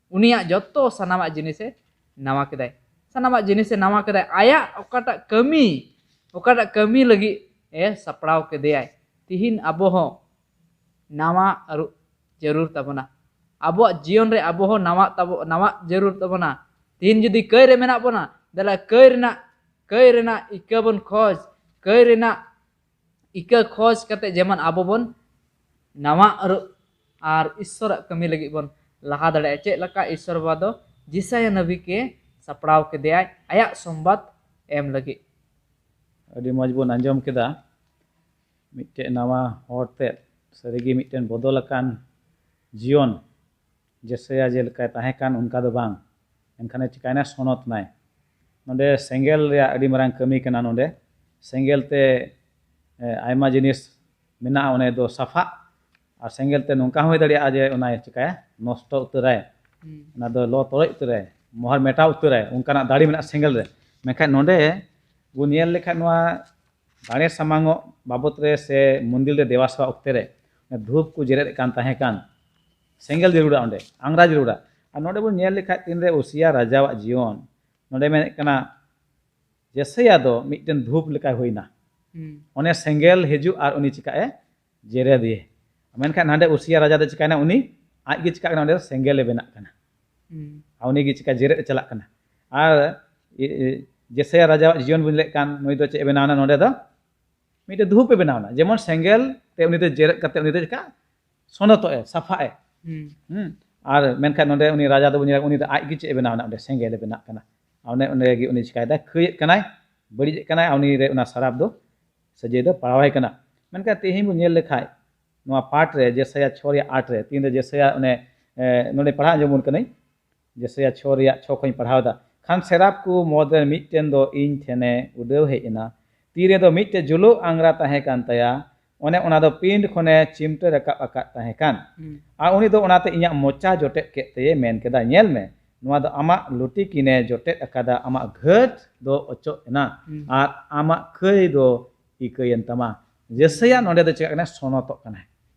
ᱩᱱᱤᱭᱟᱜ ᱡᱚᱛᱚ ᱥᱟᱱᱟᱢᱟᱜ ᱡᱤᱱᱤᱥᱮ ᱱᱟᱣᱟ ᱠᱮᱫᱟᱭ᱾ ᱥᱟᱱᱟᱢᱟᱜ ᱡᱤᱱᱤᱥᱮ ᱱᱟᱣᱟ ᱠᱮᱫᱟᱭ᱾ ᱟᱭᱟᱜ ᱚᱠᱟᱴᱟᱜ ᱠᱟᱹᱢᱤ, ᱚᱠᱟᱴᱟᱜ ᱠᱟᱹᱢᱤ ᱞᱟᱹᱜᱤᱫ ᱮ ᱥᱟᱯᱲᱟᱣ ᱠᱮᱫᱮᱭᱟᱭ᱾ ᱛᱤᱦᱤᱧ ᱟᱵᱚ ᱦᱚᱸ ᱱᱟᱣᱟ ᱟᱹᱨᱩ ᱡᱟᱹᱨᱩᱲ ᱛᱟᱵᱚᱱᱟ᱾ ᱟᱵᱚᱣᱟᱜ ᱡᱤᱭᱚᱱ ᱨᱮ ᱟᱵᱚ ᱦᱚᱸ ᱱᱟᱣᱟ ᱛᱟᱵᱚ, ᱱᱟᱣᱟ ᱡᱟᱹᱨᱩᱲ ᱛᱟᱵᱚᱱᱟ᱾ ᱛᱤᱦᱤᱧ ᱡᱩᱫᱤ ᱠᱟᱹᱭ ᱨᱮ ᱢᱮᱱᱟᱜ ᱵᱚᱱᱟ, ᱫᱮᱞᱟ ᱠᱟᱹᱭ ᱨᱮᱱᱟᱜ, ᱠᱟᱹᱭ ᱨᱮᱱᱟᱜ ᱤᱠᱟᱹ ᱵᱚᱱ ᱠᱷᱚᱡᱽ, ᱠᱟᱹᱭ ᱨᱮᱱᱟᱜ ᱤᱠᱟᱹ ᱠᱷᱚᱡᱽ ᱠᱟᱛᱮ ᱡᱮᱢᱚᱱ ᱟᱵᱚ ᱵᱚᱱ ᱱᱟᱣᱟ ᱟᱹᱨᱩ ᱟᱨ ᱤᱥᱥᱚᱨᱟᱜ ᱠᱟᱹᱢᱤ ᱞᱟᱹᱜᱤᱫ ᱵᱚᱱ ᱞᱟᱦᱟ ᱫᱟᱲᱮᱭᱟᱜᱼᱟ᱾ ᱪᱮᱫ ᱞᱮᱠᱟ ᱤᱥᱥᱚᱨ ᱵᱟᱵᱟ ᱫᱚ ᱡᱤᱥᱟᱭᱟ ᱱᱟᱵᱤ ᱠᱮ ᱥᱟᱯᱲᱟᱣ ᱠᱮᱫᱮᱭᱟᱭ ᱟᱭᱟᱜ ᱥᱚᱢᱵᱟᱫ ᱮᱢ ᱞᱟᱹᱜᱤᱫ᱾ ᱟᱹᱰᱤ ᱢᱚᱡᱽ ᱵᱚᱱ ᱟᱸᱡᱚᱢ ᱠᱮᱫᱟ᱾ ᱢᱤᱫᱴᱮᱡ ᱱᱟᱣᱟ ᱦᱚᱲ ᱛᱮ ᱥᱟᱹᱨᱤᱜᱮ ᱢᱤᱫᱴᱮᱱ ᱵᱚᱫᱚᱞ ᱟᱠᱟᱱ ᱡᱤᱭᱚᱱ᱾ ᱡᱮᱥᱟᱭᱟ ᱡᱮ ᱞᱮᱠᱟᱭ ᱛᱟᱦᱮᱸ ᱠᱟᱱ ᱚᱱᱠᱟ ᱫᱚ ᱵᱟᱝ, ᱮᱱᱠᱷᱟᱱᱮ ᱪᱤᱠᱟᱭᱱᱟ? ᱥᱚᱱᱚᱛ ᱱᱟᱭ᱾ ᱱᱚᱰᱮ ᱥᱮᱸᱜᱮᱞ ᱨᱮᱭᱟᱜ ᱟᱹᱰᱤ ᱢᱟᱨᱟᱝ ᱠᱟᱹᱢᱤ ᱠᱟᱱᱟ᱾ ᱱᱚᱰᱮ ᱥᱮᱸᱜᱮᱞ ᱛᱮ, ᱮ, ᱟᱭᱢᱟ ᱡᱤᱱᱤᱥ ᱢᱮᱱᱟᱜᱼᱟ, ᱚᱱᱮ ᱫᱚ ᱥᱟᱯᱷᱟᱜ᱾ ᱟᱨ ᱥᱮᱸᱜᱮᱞ ᱛᱮ ᱱᱚᱝᱠᱟ ᱦᱚᱸ ᱦᱩᱭ ᱫᱟᱲᱮᱭᱟᱜᱼᱟ ᱡᱮ ᱚᱱᱟᱭ ᱪᱤᱠᱟᱭᱟ? ᱱᱚᱥᱴᱚ ᱩᱛᱟᱹᱨᱟᱭ᱾ ᱦᱩᱸ᱾ ᱚᱱᱟ ᱫᱚ ᱞᱚ ᱛᱚᱨᱚᱡ ᱩᱛᱟᱹᱨᱟᱭ, ᱢᱚᱦᱚᱨ ᱢᱮᱴᱟᱣ ᱩᱛᱟᱹᱨᱟᱭ, ᱚᱱᱠᱟᱱᱟᱜ ᱫᱟᱲᱮ ᱢᱮᱱᱟᱜᱼᱟ ᱥᱮᱸᱜᱮᱞ ᱨᱮ᱾ ᱢᱮᱱᱠᱷᱟᱱ ᱱᱚᱰᱮ ᱵᱚᱱ ᱧᱮᱞ ᱞᱮᱠᱷᱟᱱ ᱱᱚᱣᱟ ᱫᱟᱲᱮ ᱥᱟᱢᱟᱝᱚᱜ ᱵᱟᱵᱚᱛ ᱨᱮ ᱥᱮ ᱢᱚᱱᱫᱤᱨ ᱨᱮ ᱫᱮᱵᱟ ᱥᱮᱵᱟ ᱚᱠᱛᱮ ᱨᱮ ᱫᱷᱩᱯ ᱠᱚ ᱡᱮᱨᱮᱫ ᱠᱟᱱ ᱛᱟᱦᱮᱸ ᱠᱟᱱ, ᱥᱮᱸᱜᱮᱞ ᱡᱟᱹᱨᱩᱲᱟ ᱚᱸᱰᱮ, ᱟᱝᱜᱽᱨᱟ ᱡᱟᱹᱨᱩᱲᱟ᱾ ᱟᱨ ᱱᱚᱰᱮ ᱵᱚᱱ ᱧᱮᱞ ᱞᱮᱠᱷᱟᱡ ᱛᱤᱱᱨᱮ ᱩᱥᱤᱭᱟ ᱨᱟᱡᱟᱣᱟᱜ ᱡᱤᱭᱚᱱ, ᱱᱚᱰᱮ ᱢᱮᱱᱮᱫ ᱠᱟᱱᱟ ᱡᱮᱥᱟᱭᱟ ᱫᱚ ᱢᱤᱫᱴᱮᱱ ᱫᱷᱩᱯ ᱞᱮᱠᱟᱭ ᱦᱩᱭᱱᱟ᱾ ᱦᱩᱸ᱾ ᱚᱱᱮ ᱥᱮᱸᱜᱮᱞ ᱦᱤᱡᱩᱜ ᱟᱨ ᱩᱱᱤ ᱪᱤᱠᱟᱜ ᱮ? ᱡᱮᱨᱮᱫ ᱮᱭᱟ᱾ ᱢᱮᱱᱠᱷᱟᱱ ᱦᱟᱸᱰᱮ ᱩᱥᱤᱭᱟ ᱨᱟᱡᱟ ᱫᱚ ᱪᱤᱠᱟᱭᱱᱟ? ᱩᱱᱤ ᱟᱡ ᱜᱮ ᱪᱤᱠᱟᱜ ᱠᱟᱱᱟ? ᱚᱸᱰᱮ ᱫᱚ ᱥᱮᱸᱜᱮᱞ ᱮ ᱵᱮᱱᱟᱜ ᱠᱟᱱᱟ᱾ ᱦᱩᱸ᱾ ᱟᱨ ᱩᱱᱤ ᱜᱮ ᱪᱤᱠᱟ ᱡᱮᱨᱮᱫ ᱮ ᱪᱟᱞᱟᱜ ᱠᱟᱱᱟ᱾ ᱟᱨ ᱤ-, ᱤ-, ᱡᱮᱥᱟᱭᱟ ᱨᱟᱡᱟᱣᱟᱜ ᱡᱤᱭᱚᱱ ᱵᱚᱱ ᱞᱟᱹᱭᱮᱫ ᱠᱟᱱ, ᱱᱩᱭ ᱫᱚ ᱪᱮᱫ ᱮ ᱵᱮᱱᱟᱣᱱᱟ ᱱᱚᱰᱮ ᱫᱚ? ᱢᱤᱫᱴᱮᱡ ᱫᱷᱩᱯ ᱮ ᱵᱮᱱᱟᱣᱱᱟ, ᱡᱮᱢᱚᱱ ᱥᱮᱸᱜᱮᱞ ᱛᱮ ᱩᱱᱤ ᱫᱚ ᱡᱮᱨᱮᱫ ᱠᱟᱛᱮ ᱩᱱᱤ ᱫᱚ ᱪᱤᱠᱟ ᱥᱚᱱᱚᱛᱚᱜ ᱮ, ᱥᱟᱯᱷᱟᱜ ᱮ᱾ ᱦᱩᱸ᱾ ᱦᱩᱸ᱾ ᱟᱨ ᱢᱮᱱᱠᱷᱟᱱ ᱱᱚᱰᱮ ᱩᱱᱤ ᱨᱟᱡᱟ ᱫᱚᱵᱚᱱ ᱧᱮᱞᱟ, ᱩᱱᱤ ᱫᱚ ᱟᱡ ᱜᱮ ᱪᱮᱫ ᱮ ᱵᱮᱱᱟᱣᱱᱟ? ᱚᱸᱰᱮ ᱥᱮᱸᱜᱮᱞ ᱮ ᱵᱮᱱᱟᱜ ᱠᱟᱱᱟ᱾ ᱟᱨ ᱚᱱᱮ ᱚᱸᱰᱮ ᱜᱮ ᱩᱱᱤ ᱪᱤᱠᱟᱭᱮᱫᱟ? ᱠᱷᱟᱹᱭᱮᱫ ᱠᱟᱱᱟᱭ, ᱵᱟᱹᱲᱤᱡᱮᱫ ᱠᱟᱱᱟᱭ, ᱟᱨ ᱩᱱᱤ ᱨᱮ ᱚᱱᱟ ᱥᱟᱨᱟᱯ ᱫᱚ ᱥᱟᱹᱡᱟᱹᱭ ᱫᱚ ᱯᱟᱲᱟᱣᱟᱭ ᱠᱟᱱᱟ᱾ ᱢᱮᱱᱠᱷᱟᱱ ᱛᱮᱦᱮᱧ ᱵᱚᱱ ᱧᱮᱞ ᱞᱮᱠᱷᱟᱡ, ᱱᱚᱣᱟ ᱯᱟᱴ ᱨᱮ, ᱡᱮᱥᱟᱭᱟ ᱪᱷᱚ ᱨᱮᱭᱟᱜ ᱟᱴ ᱨᱮ, ᱛᱤᱦᱤᱧ ᱫᱚ ᱡᱮᱥᱟᱭᱟ ᱚᱱᱮ, ᱮ, ᱱᱚᱰᱮ ᱯᱟᱲᱦᱟᱣ ᱟᱸᱡᱚᱢ ᱵᱚᱱ ᱠᱟᱹᱱᱟᱹᱧ, ᱡᱮᱥᱟᱭᱟ ᱪᱷᱚ ᱨᱮᱭᱟᱜ ᱪᱷᱚ ᱠᱷᱚᱱ ᱤᱧ ᱯᱟᱲᱦᱟᱣ ᱮᱫᱟ᱾ ᱠᱷᱟᱱ ᱥᱮᱨᱟᱯ ᱠᱚ ᱢᱩᱫᱽ ᱨᱮ ᱢᱤᱫᱴᱮᱱ ᱫᱚ ᱤᱧ ᱴᱷᱮᱱᱮ ᱩᱰᱟᱹᱣ ᱦᱮᱡ ᱮᱱᱟ᱾ ᱛᱤ ᱨᱮᱫᱚ ᱢᱤᱫᱴᱮᱡ ᱡᱩᱞᱩᱜ ᱟᱝᱜᱽᱨᱟ ᱛᱟᱦᱮᱸ ᱠᱟᱱ ᱛᱟᱭᱟ, ᱚᱱᱮ ᱚᱱᱟ ᱫᱚ ᱯᱤᱸᱰ ᱠᱷᱚᱱᱮ ᱪᱤᱢᱴᱟᱹ ᱨᱟᱠᱟᱵ ᱟᱠᱟᱫ ᱛᱟᱦᱮᱸ ᱠᱟᱱ᱾ ᱦᱩᱸ᱾ ᱟᱨ ᱩᱱᱤ ᱫᱚ ᱚᱱᱟᱛᱮ ᱤᱧᱟᱹᱜ ᱢᱚᱪᱟ ᱡᱚᱴᱮᱫ ᱠᱮᱫ ᱛᱮᱭᱮ ᱢᱮᱱ ᱠᱮᱫᱟ, "ᱧᱮᱞ ᱢᱮ, ᱱᱚᱣᱟ ᱫᱚ ᱟᱢᱟᱜ ᱞᱩᱴᱤ ᱠᱤᱱᱮ ᱡᱚᱴᱮᱫ ᱟᱠᱟᱫᱟ, ᱟᱢᱟᱜ ᱜᱷᱟᱹᱴ ᱫᱚ ᱚᱪᱚᱜ ᱮᱱᱟ, ᱦᱩᱸ, ᱟᱨ ᱟᱢᱟᱜ ᱠᱟᱹᱭ ᱫᱚ ᱤᱠᱟᱹᱭᱮᱱ ᱛᱟᱢᱟ᱾" ᱡᱮᱥᱟᱭᱟ ᱱᱚᱰᱮ ᱫᱚ ᱪᱤᱠᱟᱜ ᱠᱟᱱᱟᱭ? ᱥᱚᱱᱚᱛᱚᱜ ᱠᱟᱱᱟᱭ᱾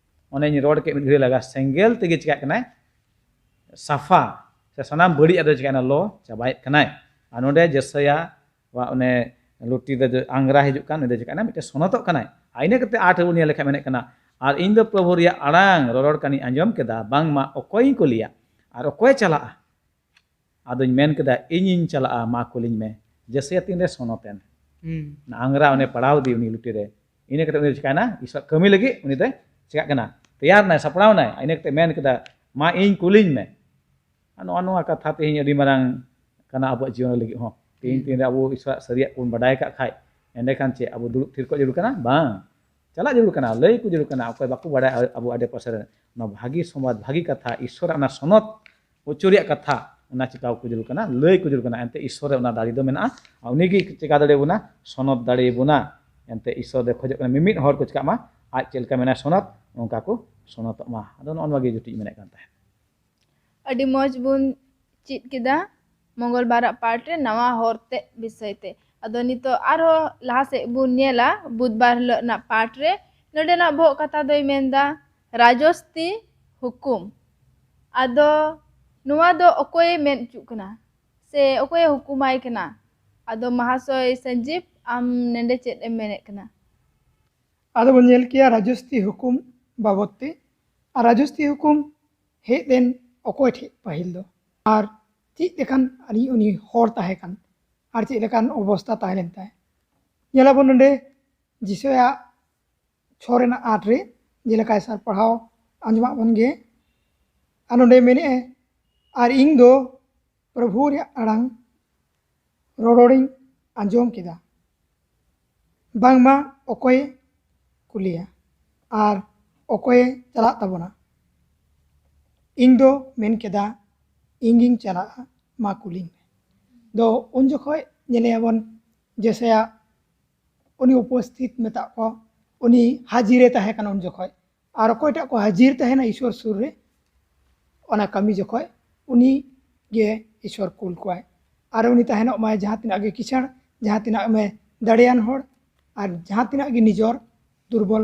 ᱚᱱᱮᱧ ᱨᱚᱲ ᱠᱮᱫ ᱢᱤᱫ ᱜᱷᱟᱹᱲᱤ ᱞᱟᱜᱟ, ᱥᱮᱸᱜᱮᱞ ᱛᱮᱜᱮ ᱪᱤᱠᱟᱹᱜ ᱠᱟᱱᱟᱭ? ᱥᱟᱯᱷᱟ᱾ ᱥᱮ ᱥᱟᱱᱟᱢ ᱵᱟᱹᱲᱤᱡ ᱟᱫᱚ ᱪᱤᱠᱟᱹᱭᱮᱱᱟ? ᱞᱚ ᱪᱟᱵᱟᱭᱮᱫ ᱠᱟᱱᱟᱭ᱾ ᱟᱨ ᱱᱚᱰᱮ ᱡᱮᱥᱟᱭᱟ ᱟᱜ ᱚᱱᱮ ᱞᱩᱴᱤ ᱫᱚ ᱟᱝᱜᱽᱨᱟ ᱦᱤᱡᱩᱜ ᱠᱟᱱ, ᱩᱱᱤ ᱫᱚ ᱪᱤᱠᱟᱹᱭᱮᱱᱟ? ᱢᱤᱫᱴᱮᱱ ᱥᱚᱱᱚᱛᱚᱜ ᱠᱟᱱᱟᱭ᱾ ᱟᱨ ᱤᱱᱟᱹ ᱠᱟᱛᱮ ᱟᱴ ᱨᱮᱵᱚᱱ ᱧᱮᱞ ᱞᱮᱠᱷᱟᱱ ᱢᱮᱱᱮᱫ ᱠᱟᱱᱟ, "ᱟᱨ ᱤᱧ ᱫᱚ ᱯᱨᱚᱵᱷᱩ ᱨᱮᱭᱟᱜ ᱟᱲᱟᱝ ᱨᱚᱨᱚᱲ ᱠᱟᱱᱤᱧ ᱟᱸᱡᱚᱢ ᱠᱮᱫᱟ, ᱵᱟᱝᱢᱟ ᱚᱠᱚᱭᱤᱧ ᱠᱩᱞᱤᱭᱟ ᱟᱨ ᱚᱠᱚᱭ ᱪᱟᱞᱟᱜᱼᱟ?" ᱟᱫᱚᱧ ᱢᱮᱱ ᱠᱮᱫᱟ, "ᱤᱧᱤᱧ ᱪᱟᱞᱟᱜᱼᱟ, ᱢᱟ ᱠᱩᱞᱤᱧ ᱢᱮ᱾" ᱡᱮᱥᱟᱭᱟ ᱛᱤᱱᱨᱮ ᱥᱚᱱᱚᱛ ᱮᱱ, ᱦᱩᱸ᱾ ᱚᱱᱟ ᱟᱝᱜᱽᱨᱟ ᱚᱱᱮ ᱯᱟᱲᱟᱣ ᱤᱫᱤ ᱩᱱᱤ ᱞᱩᱴᱤ ᱨᱮ᱾ ᱤᱱᱟᱹ ᱠᱟᱛᱮ ᱩᱱᱤ ᱫᱚ ᱪᱤᱠᱟᱭᱱᱟ? ᱤᱥᱚᱨ ᱠᱟᱹᱢᱤ ᱞᱟᱹᱜᱤᱫ ᱩᱱᱤ ᱫᱚᱭ ᱪᱤᱠᱟᱜ ᱠᱟᱱᱟ? ᱛᱮᱭᱟᱨ ᱱᱟᱭ, ᱥᱟᱯᱲᱟᱣ ᱱᱟᱭ᱾ ᱤᱱᱟᱹ ᱠᱟᱛᱮ ᱢᱮᱱ ᱠᱮᱫᱟ, "ᱢᱟ ᱤᱧ ᱠᱩᱞᱤᱧ ᱢᱮ᱾" ᱟᱨ ᱱᱚᱜᱼᱚ ᱱᱚᱣᱟ ᱠᱟᱛᱷᱟ ᱛᱮᱦᱮᱧ ᱟᱹᱰᱤ ᱢᱟᱨᱟᱝ ᱠᱟᱱᱟ ᱟᱵᱚᱣᱟᱜ ᱡᱤᱭᱚᱱ ᱞᱟᱹᱜᱤᱫ ᱦᱚᱸ᱾ ᱛᱮᱦᱮᱧ ᱦᱩᱸ᱾ ᱛᱤᱱᱨᱮ ᱟᱵᱚ ᱤᱥᱚᱨᱟᱜ ᱥᱟᱹᱨᱤᱭᱟᱜ ᱵᱚᱱ ᱵᱟᱰᱟᱭ ᱠᱟᱜ ᱠᱷᱟᱡ, ᱮᱸᱰᱮᱠᱷᱟᱱ ᱪᱮᱫ ᱟᱵᱚ ᱫᱩᱲᱩᱵ ᱛᱷᱤᱨ ᱠᱚᱜ ᱡᱟᱹᱨᱩᱲ ᱠᱟᱱᱟ? ᱵᱟᱝ᱾ ᱪᱟᱞᱟᱜ ᱡᱟᱹᱨᱩᱲ ᱠᱟᱱᱟ, ᱞᱟᱹᱭ ᱠᱚ ᱡᱟᱹᱨᱩᱲ ᱠᱟᱱᱟ᱾ ᱚᱠᱚᱭ ᱵᱟᱠᱚ ᱵᱟᱲᱟᱭᱟ ᱟᱵᱚ ᱟᱰᱮ ᱯᱟᱥᱮ ᱨᱮ, ᱱᱚᱣᱟ ᱵᱷᱟᱹᱜᱤ ᱥᱚᱢᱵᱟᱫ, ᱵᱷᱟᱹᱜᱤ ᱠᱟᱛᱷᱟ, ᱤᱥᱚᱨᱟᱜ ᱚᱱᱟ ᱥᱚᱱᱚᱛ ᱚᱪᱚ ᱨᱮᱭᱟᱜ ᱠᱟᱛᱷᱟ, ᱚᱱᱟ ᱪᱤᱠᱟᱹ ᱠᱚ ᱡᱟᱹᱨᱩᱲ ᱠᱟᱱᱟ, ᱞᱟᱹᱭ ᱠᱚ ᱡᱟᱹᱨᱩᱲ ᱠᱟᱱᱟ᱾ ᱮᱱᱛᱮ ᱤᱥᱚᱨ ᱨᱮ ᱚᱱᱟ ᱫᱟᱲᱮ ᱫᱚ ᱢᱮᱱᱟᱜᱼᱟ᱾ ᱟᱨ ᱩᱱᱤ ᱜᱮ ᱪᱤᱠᱟ ᱫᱟᱲᱮ ᱵᱚᱱᱟ? ᱥᱚᱱᱚᱛ ᱫᱟᱲᱮ ᱵᱚᱱᱟ᱾ ᱮᱱᱛᱮ ᱤᱥᱚᱨ ᱫᱚ ᱠᱷᱚᱡᱚᱜ ᱠᱟᱱᱟ ᱢᱤᱢᱤᱫ ᱦᱚᱲ ᱠᱚ ᱪᱤᱠᱟᱜ ᱢᱟ, ᱟᱡ ᱪᱮᱫ ᱞᱮᱠᱟ ᱢᱮᱱᱟᱭ ᱥᱚᱱᱚᱛ, ᱚᱱᱠᱟ ᱠᱚ ᱥᱚᱱᱚᱛᱚᱜ ᱢᱟ᱾ ᱟᱫᱚ ᱱᱚᱜᱼᱚ ᱱᱚᱣᱟ ᱜᱮ ᱡᱩᱴᱤᱡ ᱢᱮᱱᱮᱫ ᱠᱟᱱ ᱛᱟᱦᱮᱸᱫ᱾ ᱟᱹᱰᱤ ᱢᱚᱡᱽ ᱵᱚᱱ ᱪᱮᱫ ᱠᱮᱫᱟ ᱢᱚᱝᱜᱚᱞ ᱵᱟᱨᱟᱜ ᱯᱟᱴ ᱨᱮ ᱱᱟᱣᱟ ᱦᱚᱨ ᱛᱮ ᱵᱤᱥᱚᱭ ᱛᱮ᱾ ᱟᱫᱚ ᱱᱤᱛᱚᱜ ᱟᱨᱦᱚᱸ ᱞᱟᱦᱟ ᱥᱮᱫ ᱵᱚᱱ ᱧᱮᱞᱟ, ᱵᱩᱫᱷᱵᱟᱨ ᱦᱤᱞᱳᱜ ᱨᱮᱱᱟᱜ ᱯᱟᱴ ᱨᱮ ᱱᱚᱰᱮᱱᱟᱜ ᱵᱚᱦᱚᱜ ᱠᱟᱛᱷᱟ ᱫᱚᱭ ᱢᱮᱱᱫᱟ ᱨᱟᱡᱚᱥᱛᱤ ᱦᱩᱠᱩᱢ᱾ ᱟᱫᱚ ᱱᱚᱣᱟ ᱫᱚ ᱚᱠᱚᱭᱮ ᱢᱮᱱ ᱦᱚᱪᱚᱜ ᱠᱟᱱᱟ ᱥᱮ ᱚᱠᱚᱭᱮ ᱦᱩᱠᱩᱢᱟᱭ ᱠᱟᱱᱟ? ᱟᱫᱚ ᱢᱟᱦᱟᱥᱚᱭ ᱥᱟᱱᱡᱤᱵ, ᱟᱢ ᱱᱚᱰᱮ ᱪᱮᱫ ᱮᱢ ᱢᱮᱱᱮᱫ ᱠᱟᱱᱟ? ᱟᱫᱚ ᱵᱚᱱ ᱧᱮᱞ ᱠᱮᱭᱟ ᱨᱟᱡᱚᱥᱛᱤ ᱦᱩᱠᱩᱢ ᱵᱟᱵᱚᱫ ᱛᱮ᱾ ᱟᱨ ᱨᱟᱡᱚᱥᱛᱤ ᱦᱩᱠᱩᱢ ᱦᱮᱡ ᱞᱮᱱ ᱚᱠᱚᱭ ᱴᱷᱮᱡ ᱯᱟᱹᱦᱤᱞ ᱫᱚ? ᱟᱨ ᱪᱮᱫ ᱞᱮᱠᱟᱱ ᱟᱹᱱᱤᱡ ᱩᱱᱤ ᱦᱚᱲ ᱛᱟᱦᱮᱸ ᱠᱟᱱ? ᱟᱨ ᱪᱮᱫ ᱞᱮᱠᱟᱱ ᱚᱵᱚᱥᱛᱟ ᱛᱟᱦᱮᱸ ᱞᱮᱱ ᱛᱟᱭ? ᱧᱮᱞᱟᱵᱚᱱ ᱱᱚᱰᱮ ᱡᱤᱥᱩᱭᱟᱜ ᱪᱷᱚ ᱨᱮᱱᱟᱜ ᱟᱴ ᱨᱮ, ᱡᱮᱞᱮᱠᱟ ᱥᱟᱨ ᱯᱟᱲᱦᱟᱣ ᱟᱸᱡᱚᱢᱟᱜ ᱵᱚᱱ ᱜᱮ᱾ ᱟᱨ ᱱᱚᱰᱮ ᱢᱮᱱᱮᱫᱼᱟ, "ᱟᱨ ᱤᱧ ᱫᱚ ᱯᱨᱚᱵᱷᱩ ᱨᱮᱭᱟᱜ ᱟᱲᱟᱝ ᱨᱚᱨᱚᱲᱤᱧ ᱟᱸᱡᱚᱢ ᱠᱮᱫᱟ, ᱵᱟᱝᱢᱟ ᱚᱠᱚᱭᱮ ᱠᱩᱞᱤᱭᱟ ᱟᱨ ᱚᱠᱚᱭᱮ ᱪᱟᱞᱟᱜ ᱛᱟᱵᱚᱱᱟ?" ᱤᱧ ᱫᱚ ᱢᱮᱱ ᱠᱮᱫᱟ, "ᱤᱧ ᱜᱤᱧ ᱪᱟᱞᱟᱜᱼᱟ, ᱢᱟ ᱠᱩᱞᱤᱧ ᱢᱮ᱾" ᱫᱚ ᱩᱱ ᱡᱚᱠᱷᱚᱡ ᱧᱮᱞᱮᱭᱟᱵᱚᱱ ᱡᱮᱥᱟᱭᱟ ᱩᱱᱤ ᱩᱯᱚᱥᱛᱷᱤᱛ ᱢᱮᱛᱟᱜ ᱠᱚᱣᱟ, ᱩᱱᱤ ᱦᱟᱡᱤᱨᱮ ᱛᱟᱦᱮᱸ ᱠᱟᱱᱟ ᱩᱱ ᱡᱚᱠᱷᱚᱡ᱾ ᱟᱨ ᱚᱠᱚᱭᱴᱟᱜ ᱠᱚ ᱦᱟᱡᱤᱨ ᱛᱟᱦᱮᱱᱟ ᱤᱥᱚᱨ ᱥᱩᱨ ᱨᱮ, ᱚᱱᱟ ᱠᱟᱹᱢᱤ ᱡᱚᱠᱷᱚᱡ ᱩᱱᱤ ᱜᱮ ᱤᱥᱚᱨ ᱠᱩᱞ ᱠᱚᱣᱟᱭ᱾ ᱟᱨ ᱩᱱᱤ ᱛᱟᱦᱮᱱᱚᱜ ᱢᱟᱭ ᱡᱟᱦᱟᱸ ᱛᱤᱱᱟᱹᱜ ᱜᱮ ᱠᱤᱥᱟᱹᱬ, ᱡᱟᱦᱟᱸ ᱛᱤᱱᱟᱹᱜ ᱢᱮ ᱫᱟᱲᱮᱭᱟᱱ ᱦᱚᱲ, ᱟᱨ ᱡᱟᱦᱟᱸ ᱛᱤᱱᱟᱹᱜ ᱜᱮ ᱱᱤᱡᱚᱨ ᱫᱩᱨᱵᱚᱞ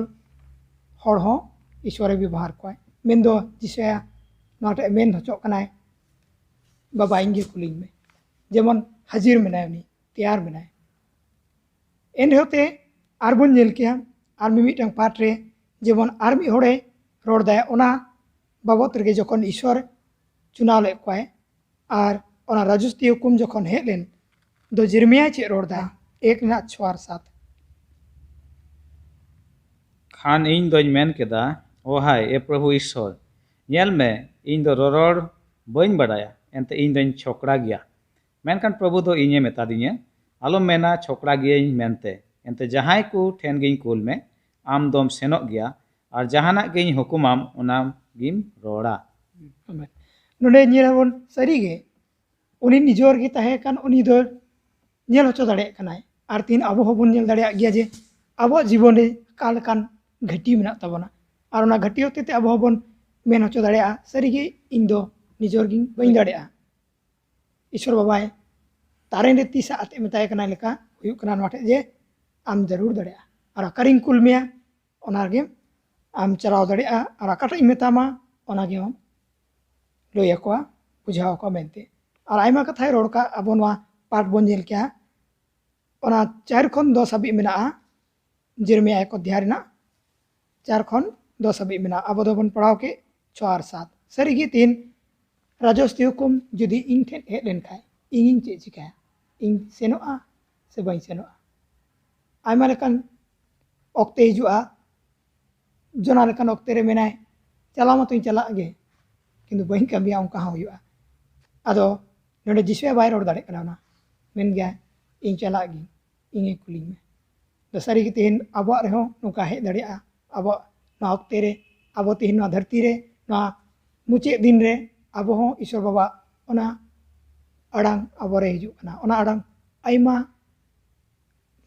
ᱦᱚᱲ ᱦᱚᱸ ᱤᱥᱚᱨᱮ ᱵᱮᱵᱚᱦᱟᱨ ᱠᱚᱣᱟᱭ᱾ ᱢᱮᱱᱫᱚ ᱡᱤᱥᱩᱭᱟ ᱱᱚᱣᱟ ᱴᱟᱜ ᱢᱮᱱ ᱦᱚᱪᱚᱜ ᱠᱟᱱᱟᱭ, "ᱵᱟᱵᱟ, ᱤᱧ ᱜᱮ ᱠᱩᱞᱤᱧ ᱢᱮ", ᱡᱮᱢᱚᱱ ᱦᱟᱡᱤᱨ ᱢᱮᱱᱟᱭ, ᱩᱱᱤ ᱛᱮᱭᱟᱨ ᱢᱮᱱᱟᱭ᱾ ᱮᱱ ᱨᱮᱦᱚᱸ ᱛᱮ ᱟᱨᱵᱚᱱ ᱧᱮᱞ ᱠᱮᱭᱟ, ᱟᱨ ᱢᱤᱢᱤᱫᱴᱟᱝ ᱯᱟᱴ ᱨᱮ ᱡᱮᱢᱚᱱ ᱟᱨ ᱢᱤᱫ ᱦᱚᱲᱮ ᱨᱚᱲ ᱫᱟᱭ, ᱚᱱᱟ ᱵᱟᱵᱚᱛ ᱨᱮᱜᱮ ᱡᱚᱠᱷᱚᱱ ᱤᱥᱚᱨ ᱪᱩᱱᱟᱣ ᱞᱮᱫ ᱠᱚᱣᱟᱭ, ᱟᱨ ᱚᱱᱟ ᱨᱟᱡᱚᱥᱛᱤ ᱦᱩᱠᱩᱢ ᱡᱚᱠᱷᱚᱱ ᱦᱮᱡ ᱞᱮᱱ, ᱫᱚ ᱡᱮᱨᱢᱤᱭᱟ ᱪᱮᱫ ᱨᱚᱲ ᱫᱟᱭ? ᱮᱠ ᱨᱮᱱᱟᱜ ᱪᱷᱚ ᱟᱨ ᱥᱟᱛ᱾ ᱠᱷᱟᱱ ᱤᱧ ᱫᱚᱧ ᱢᱮᱱ ᱠᱮᱫᱟ, ᱳ ᱦᱟᱭ, ᱮ ᱯᱨᱚᱵᱷᱩ ᱤᱥᱚᱨ, ᱧᱮᱞ ᱢᱮ, ᱤᱧ ᱫᱚ ᱨᱚᱨᱚᱲ ᱵᱟᱹᱧ ᱵᱟᱰᱟᱭᱟ, ᱮᱱᱛᱮ ᱤᱧ ᱫᱚᱧ ᱪᱷᱚᱠᱲᱟ ᱜᱮᱭᱟ᱾ ᱢᱮᱱᱠᱷᱟᱱ ᱯᱨᱚᱵᱷᱩ ᱫᱚ ᱤᱧᱮ ᱢᱮᱛᱟᱫᱤᱧᱟ, ᱟᱞᱚᱢ ᱢᱮᱱᱟ, ᱪᱷᱚᱠᱲᱟ ᱜᱤᱭᱟᱹᱧ ᱢᱮᱱᱛᱮ, ᱮᱱᱛᱮ ᱡᱟᱦᱟᱸᱭ ᱠᱚ ᱴᱷᱮᱱ ᱜᱤᱧ ᱠᱩᱞ ᱢᱮ, ᱟᱢ ᱫᱚᱢ ᱥᱮᱱᱚᱜ ᱜᱮᱭᱟ, ᱟᱨ ᱡᱟᱦᱟᱱᱟᱜ ᱜᱤᱧ ᱦᱩᱠᱩᱢᱟᱢ, ᱚᱱᱟ ᱜᱮᱢ ᱨᱚᱲᱟ᱾ ᱟᱢᱮᱱ᱾ ᱱᱚᱰᱮ ᱧᱮᱞ ᱟᱵᱚᱱ, ᱥᱟᱹᱨᱤᱜᱮ ᱩᱱᱤ ᱱᱤᱡᱚᱨ ᱜᱮ ᱛᱟᱦᱮᱸ ᱠᱟᱱ, ᱩᱱᱤ ᱫᱚ ᱧᱮᱞ ᱦᱚᱪᱚ ᱫᱟᱲᱮᱭᱟᱜ ᱠᱟᱱᱟᱭ᱾ ᱟᱨ ᱛᱤᱦᱤᱧ ᱟᱵᱚ ᱦᱚᱸᱵᱚᱱ ᱧᱮᱞ ᱫᱟᱲᱮᱭᱟᱜ ᱜᱮᱭᱟ ᱡᱮ ᱟᱵᱚᱣᱟᱜ ᱡᱤᱵᱚᱱ ᱨᱮ ᱚᱠᱟ ᱞᱮᱠᱟᱱ ᱜᱷᱟᱹᱴᱤ ᱢᱮᱱᱟᱜ ᱛᱟᱵᱚᱱᱟ, ᱟᱨ ᱚᱱᱟ ᱜᱷᱟᱹᱴᱤ ᱦᱚᱛᱮ ᱛᱮ ᱟᱵᱚ ᱦᱚᱸᱵᱚᱱ ᱢᱮᱱ ᱦᱚᱪᱚ ᱫᱟᱲᱮᱭᱟᱜᱼᱟ, "ᱥᱟᱹᱨᱤᱜᱮ ᱤᱧ ᱫᱚ ᱱᱤᱡᱚᱨ ᱜᱤᱧ ᱵᱟᱹᱧ ᱫᱟᱲᱮᱭᱟᱜᱼᱟ᱾" ᱤᱥᱚᱨ ᱵᱟᱵᱟᱭ ᱛᱟᱨᱮᱱ ᱨᱮ ᱛᱤ ᱥᱟᱵ ᱟᱛᱮ ᱢᱮᱛᱟᱭ ᱠᱟᱱᱟ ᱞᱮᱠᱟ ᱦᱩᱭᱩᱜ ᱠᱟᱱᱟ ᱱᱚᱣᱟ ᱴᱷᱮᱡ ᱡᱮ, "ᱟᱢ ᱡᱟᱹᱨᱩᱲ ᱫᱟᱲᱮᱭᱟᱜᱼᱟ, ᱟᱨ ᱚᱠᱟᱨᱤᱧ ᱠᱩᱞ ᱢᱮᱭᱟ, ᱚᱱᱟ ᱨᱮᱜᱮ ᱟᱢ ᱪᱟᱞᱟᱣ ᱫᱟᱲᱮᱭᱟᱜᱼᱟ, ᱟᱨ ᱚᱠᱟᱴᱟᱜ ᱤᱧ ᱢᱮᱛᱟᱢᱟ, ᱚᱱᱟ ᱜᱮ ᱟᱢ ᱞᱟᱹᱭ ᱟᱠᱚᱣᱟ, ᱵᱩᱡᱷᱟᱹᱣ ᱟᱠᱚᱣᱟ" ᱢᱮᱱᱛᱮ᱾ ᱟᱨ ᱟᱭᱢᱟ ᱠᱟᱛᱷᱟᱭ ᱨᱚᱲ ᱠᱟᱜ, ᱟᱵᱚ ᱱᱚᱣᱟ ᱯᱟᱴ ᱵᱚᱱ ᱧᱮᱞ ᱠᱮᱜᱼᱟ, ᱚᱱᱟ ᱪᱟᱨ ᱠᱷᱚᱱ ᱫᱚᱥ ᱦᱟᱹᱵᱤᱡ ᱢᱮᱱᱟᱜᱼᱟ, ᱡᱮᱨᱢᱤᱭᱟ ᱮᱠ ᱚᱫᱷᱭᱟᱭ ᱨᱮᱱᱟᱜ ᱪᱟᱨ ᱠᱷᱚᱱ ᱫᱚᱥ ᱦᱟᱹᱵᱤᱡ ᱢᱮᱱᱟᱜᱼᱟ᱾ ᱟᱵᱚ ᱫᱚᱵᱚᱱ ᱯᱟᱲᱦᱟᱣ ᱠᱮᱫ ᱪᱷᱚ ᱟᱨ ᱥᱟᱛ᱾ ᱥᱟᱹᱨᱤᱜᱮ ᱛᱤᱦᱤᱧ ᱨᱟᱡᱚᱥᱛᱤ ᱦᱩᱠᱩᱢ ᱡᱩᱫᱤ ᱤᱧ ᱴᱷᱮᱱ ᱦᱮᱡ ᱞᱮᱱᱠᱷᱟᱡ, ᱤᱧᱤᱧ ᱪᱮᱫ ᱪᱤᱠᱟᱹᱭᱟ? ᱤᱧ ᱥᱮᱱᱚᱜᱼᱟ ᱥᱮ ᱵᱟᱹᱧ ᱥᱮᱱᱚᱜᱼᱟ? ᱟᱭᱢᱟ ᱞᱮᱠᱟᱱ ᱚᱠᱛᱮ ᱦᱤᱡᱩᱜᱼᱟ, ᱡᱚᱱᱟ ᱞᱮᱠᱟᱱ ᱚᱠᱛᱮ ᱨᱮ ᱢᱮᱱᱟᱭ, "ᱪᱟᱞᱟᱣ ᱢᱟᱛᱚᱧ ᱪᱟᱞᱟᱜ ᱜᱮ, ᱠᱤᱱᱛᱩ ᱵᱟᱹᱧ ᱠᱟᱹᱢᱤᱭᱟ", ᱚᱱᱠᱟ ᱦᱚᱸ ᱦᱩᱭᱩᱜᱼᱟ᱾ ᱟᱫᱚ ᱱᱚᱰᱮ ᱡᱤᱥᱩᱭᱟ ᱵᱟᱭ ᱨᱚᱲ ᱫᱟᱲᱮᱭᱟᱜ ᱠᱟᱱᱟ, ᱚᱱᱟ ᱢᱮᱱ ᱜᱮᱭᱟ, "ᱤᱧ ᱪᱟᱞᱟᱜ ᱜᱤᱧ, ᱤᱧ ᱜᱮ ᱠᱩᱞᱤᱧ ᱢᱮ᱾" ᱫᱚ ᱥᱟᱹᱨᱤ ᱜᱮ ᱛᱮᱦᱮᱧ ᱟᱵᱚᱣᱟᱜ ᱨᱮᱦᱚᱸ ᱱᱚᱝᱠᱟ ᱦᱮᱡ ᱫᱟᱲᱮᱭᱟᱜᱼᱟ᱾ ᱟᱵᱚᱣᱟᱜ ᱱᱚᱣᱟ ᱚᱠᱛᱮ ᱨᱮ, ᱟᱵᱚ ᱛᱮᱦᱮᱧ ᱱᱚᱣᱟ ᱫᱷᱟᱹᱨᱛᱤ ᱨᱮ, ᱱᱚᱣᱟ ᱢᱩᱪᱟᱹᱫ ᱫᱤᱱ ᱨᱮ ᱟᱵᱚ ᱦᱚᱸ ᱤᱥᱚᱨ ᱵᱟᱵᱟ ᱚᱱᱟ ᱟᱲᱟᱝ ᱟᱵᱚ ᱨᱮ ᱦᱤᱡᱩᱜ ᱠᱟᱱᱟ᱾ ᱚᱱᱟ ᱟᱲᱟᱝ ᱟᱭᱢᱟ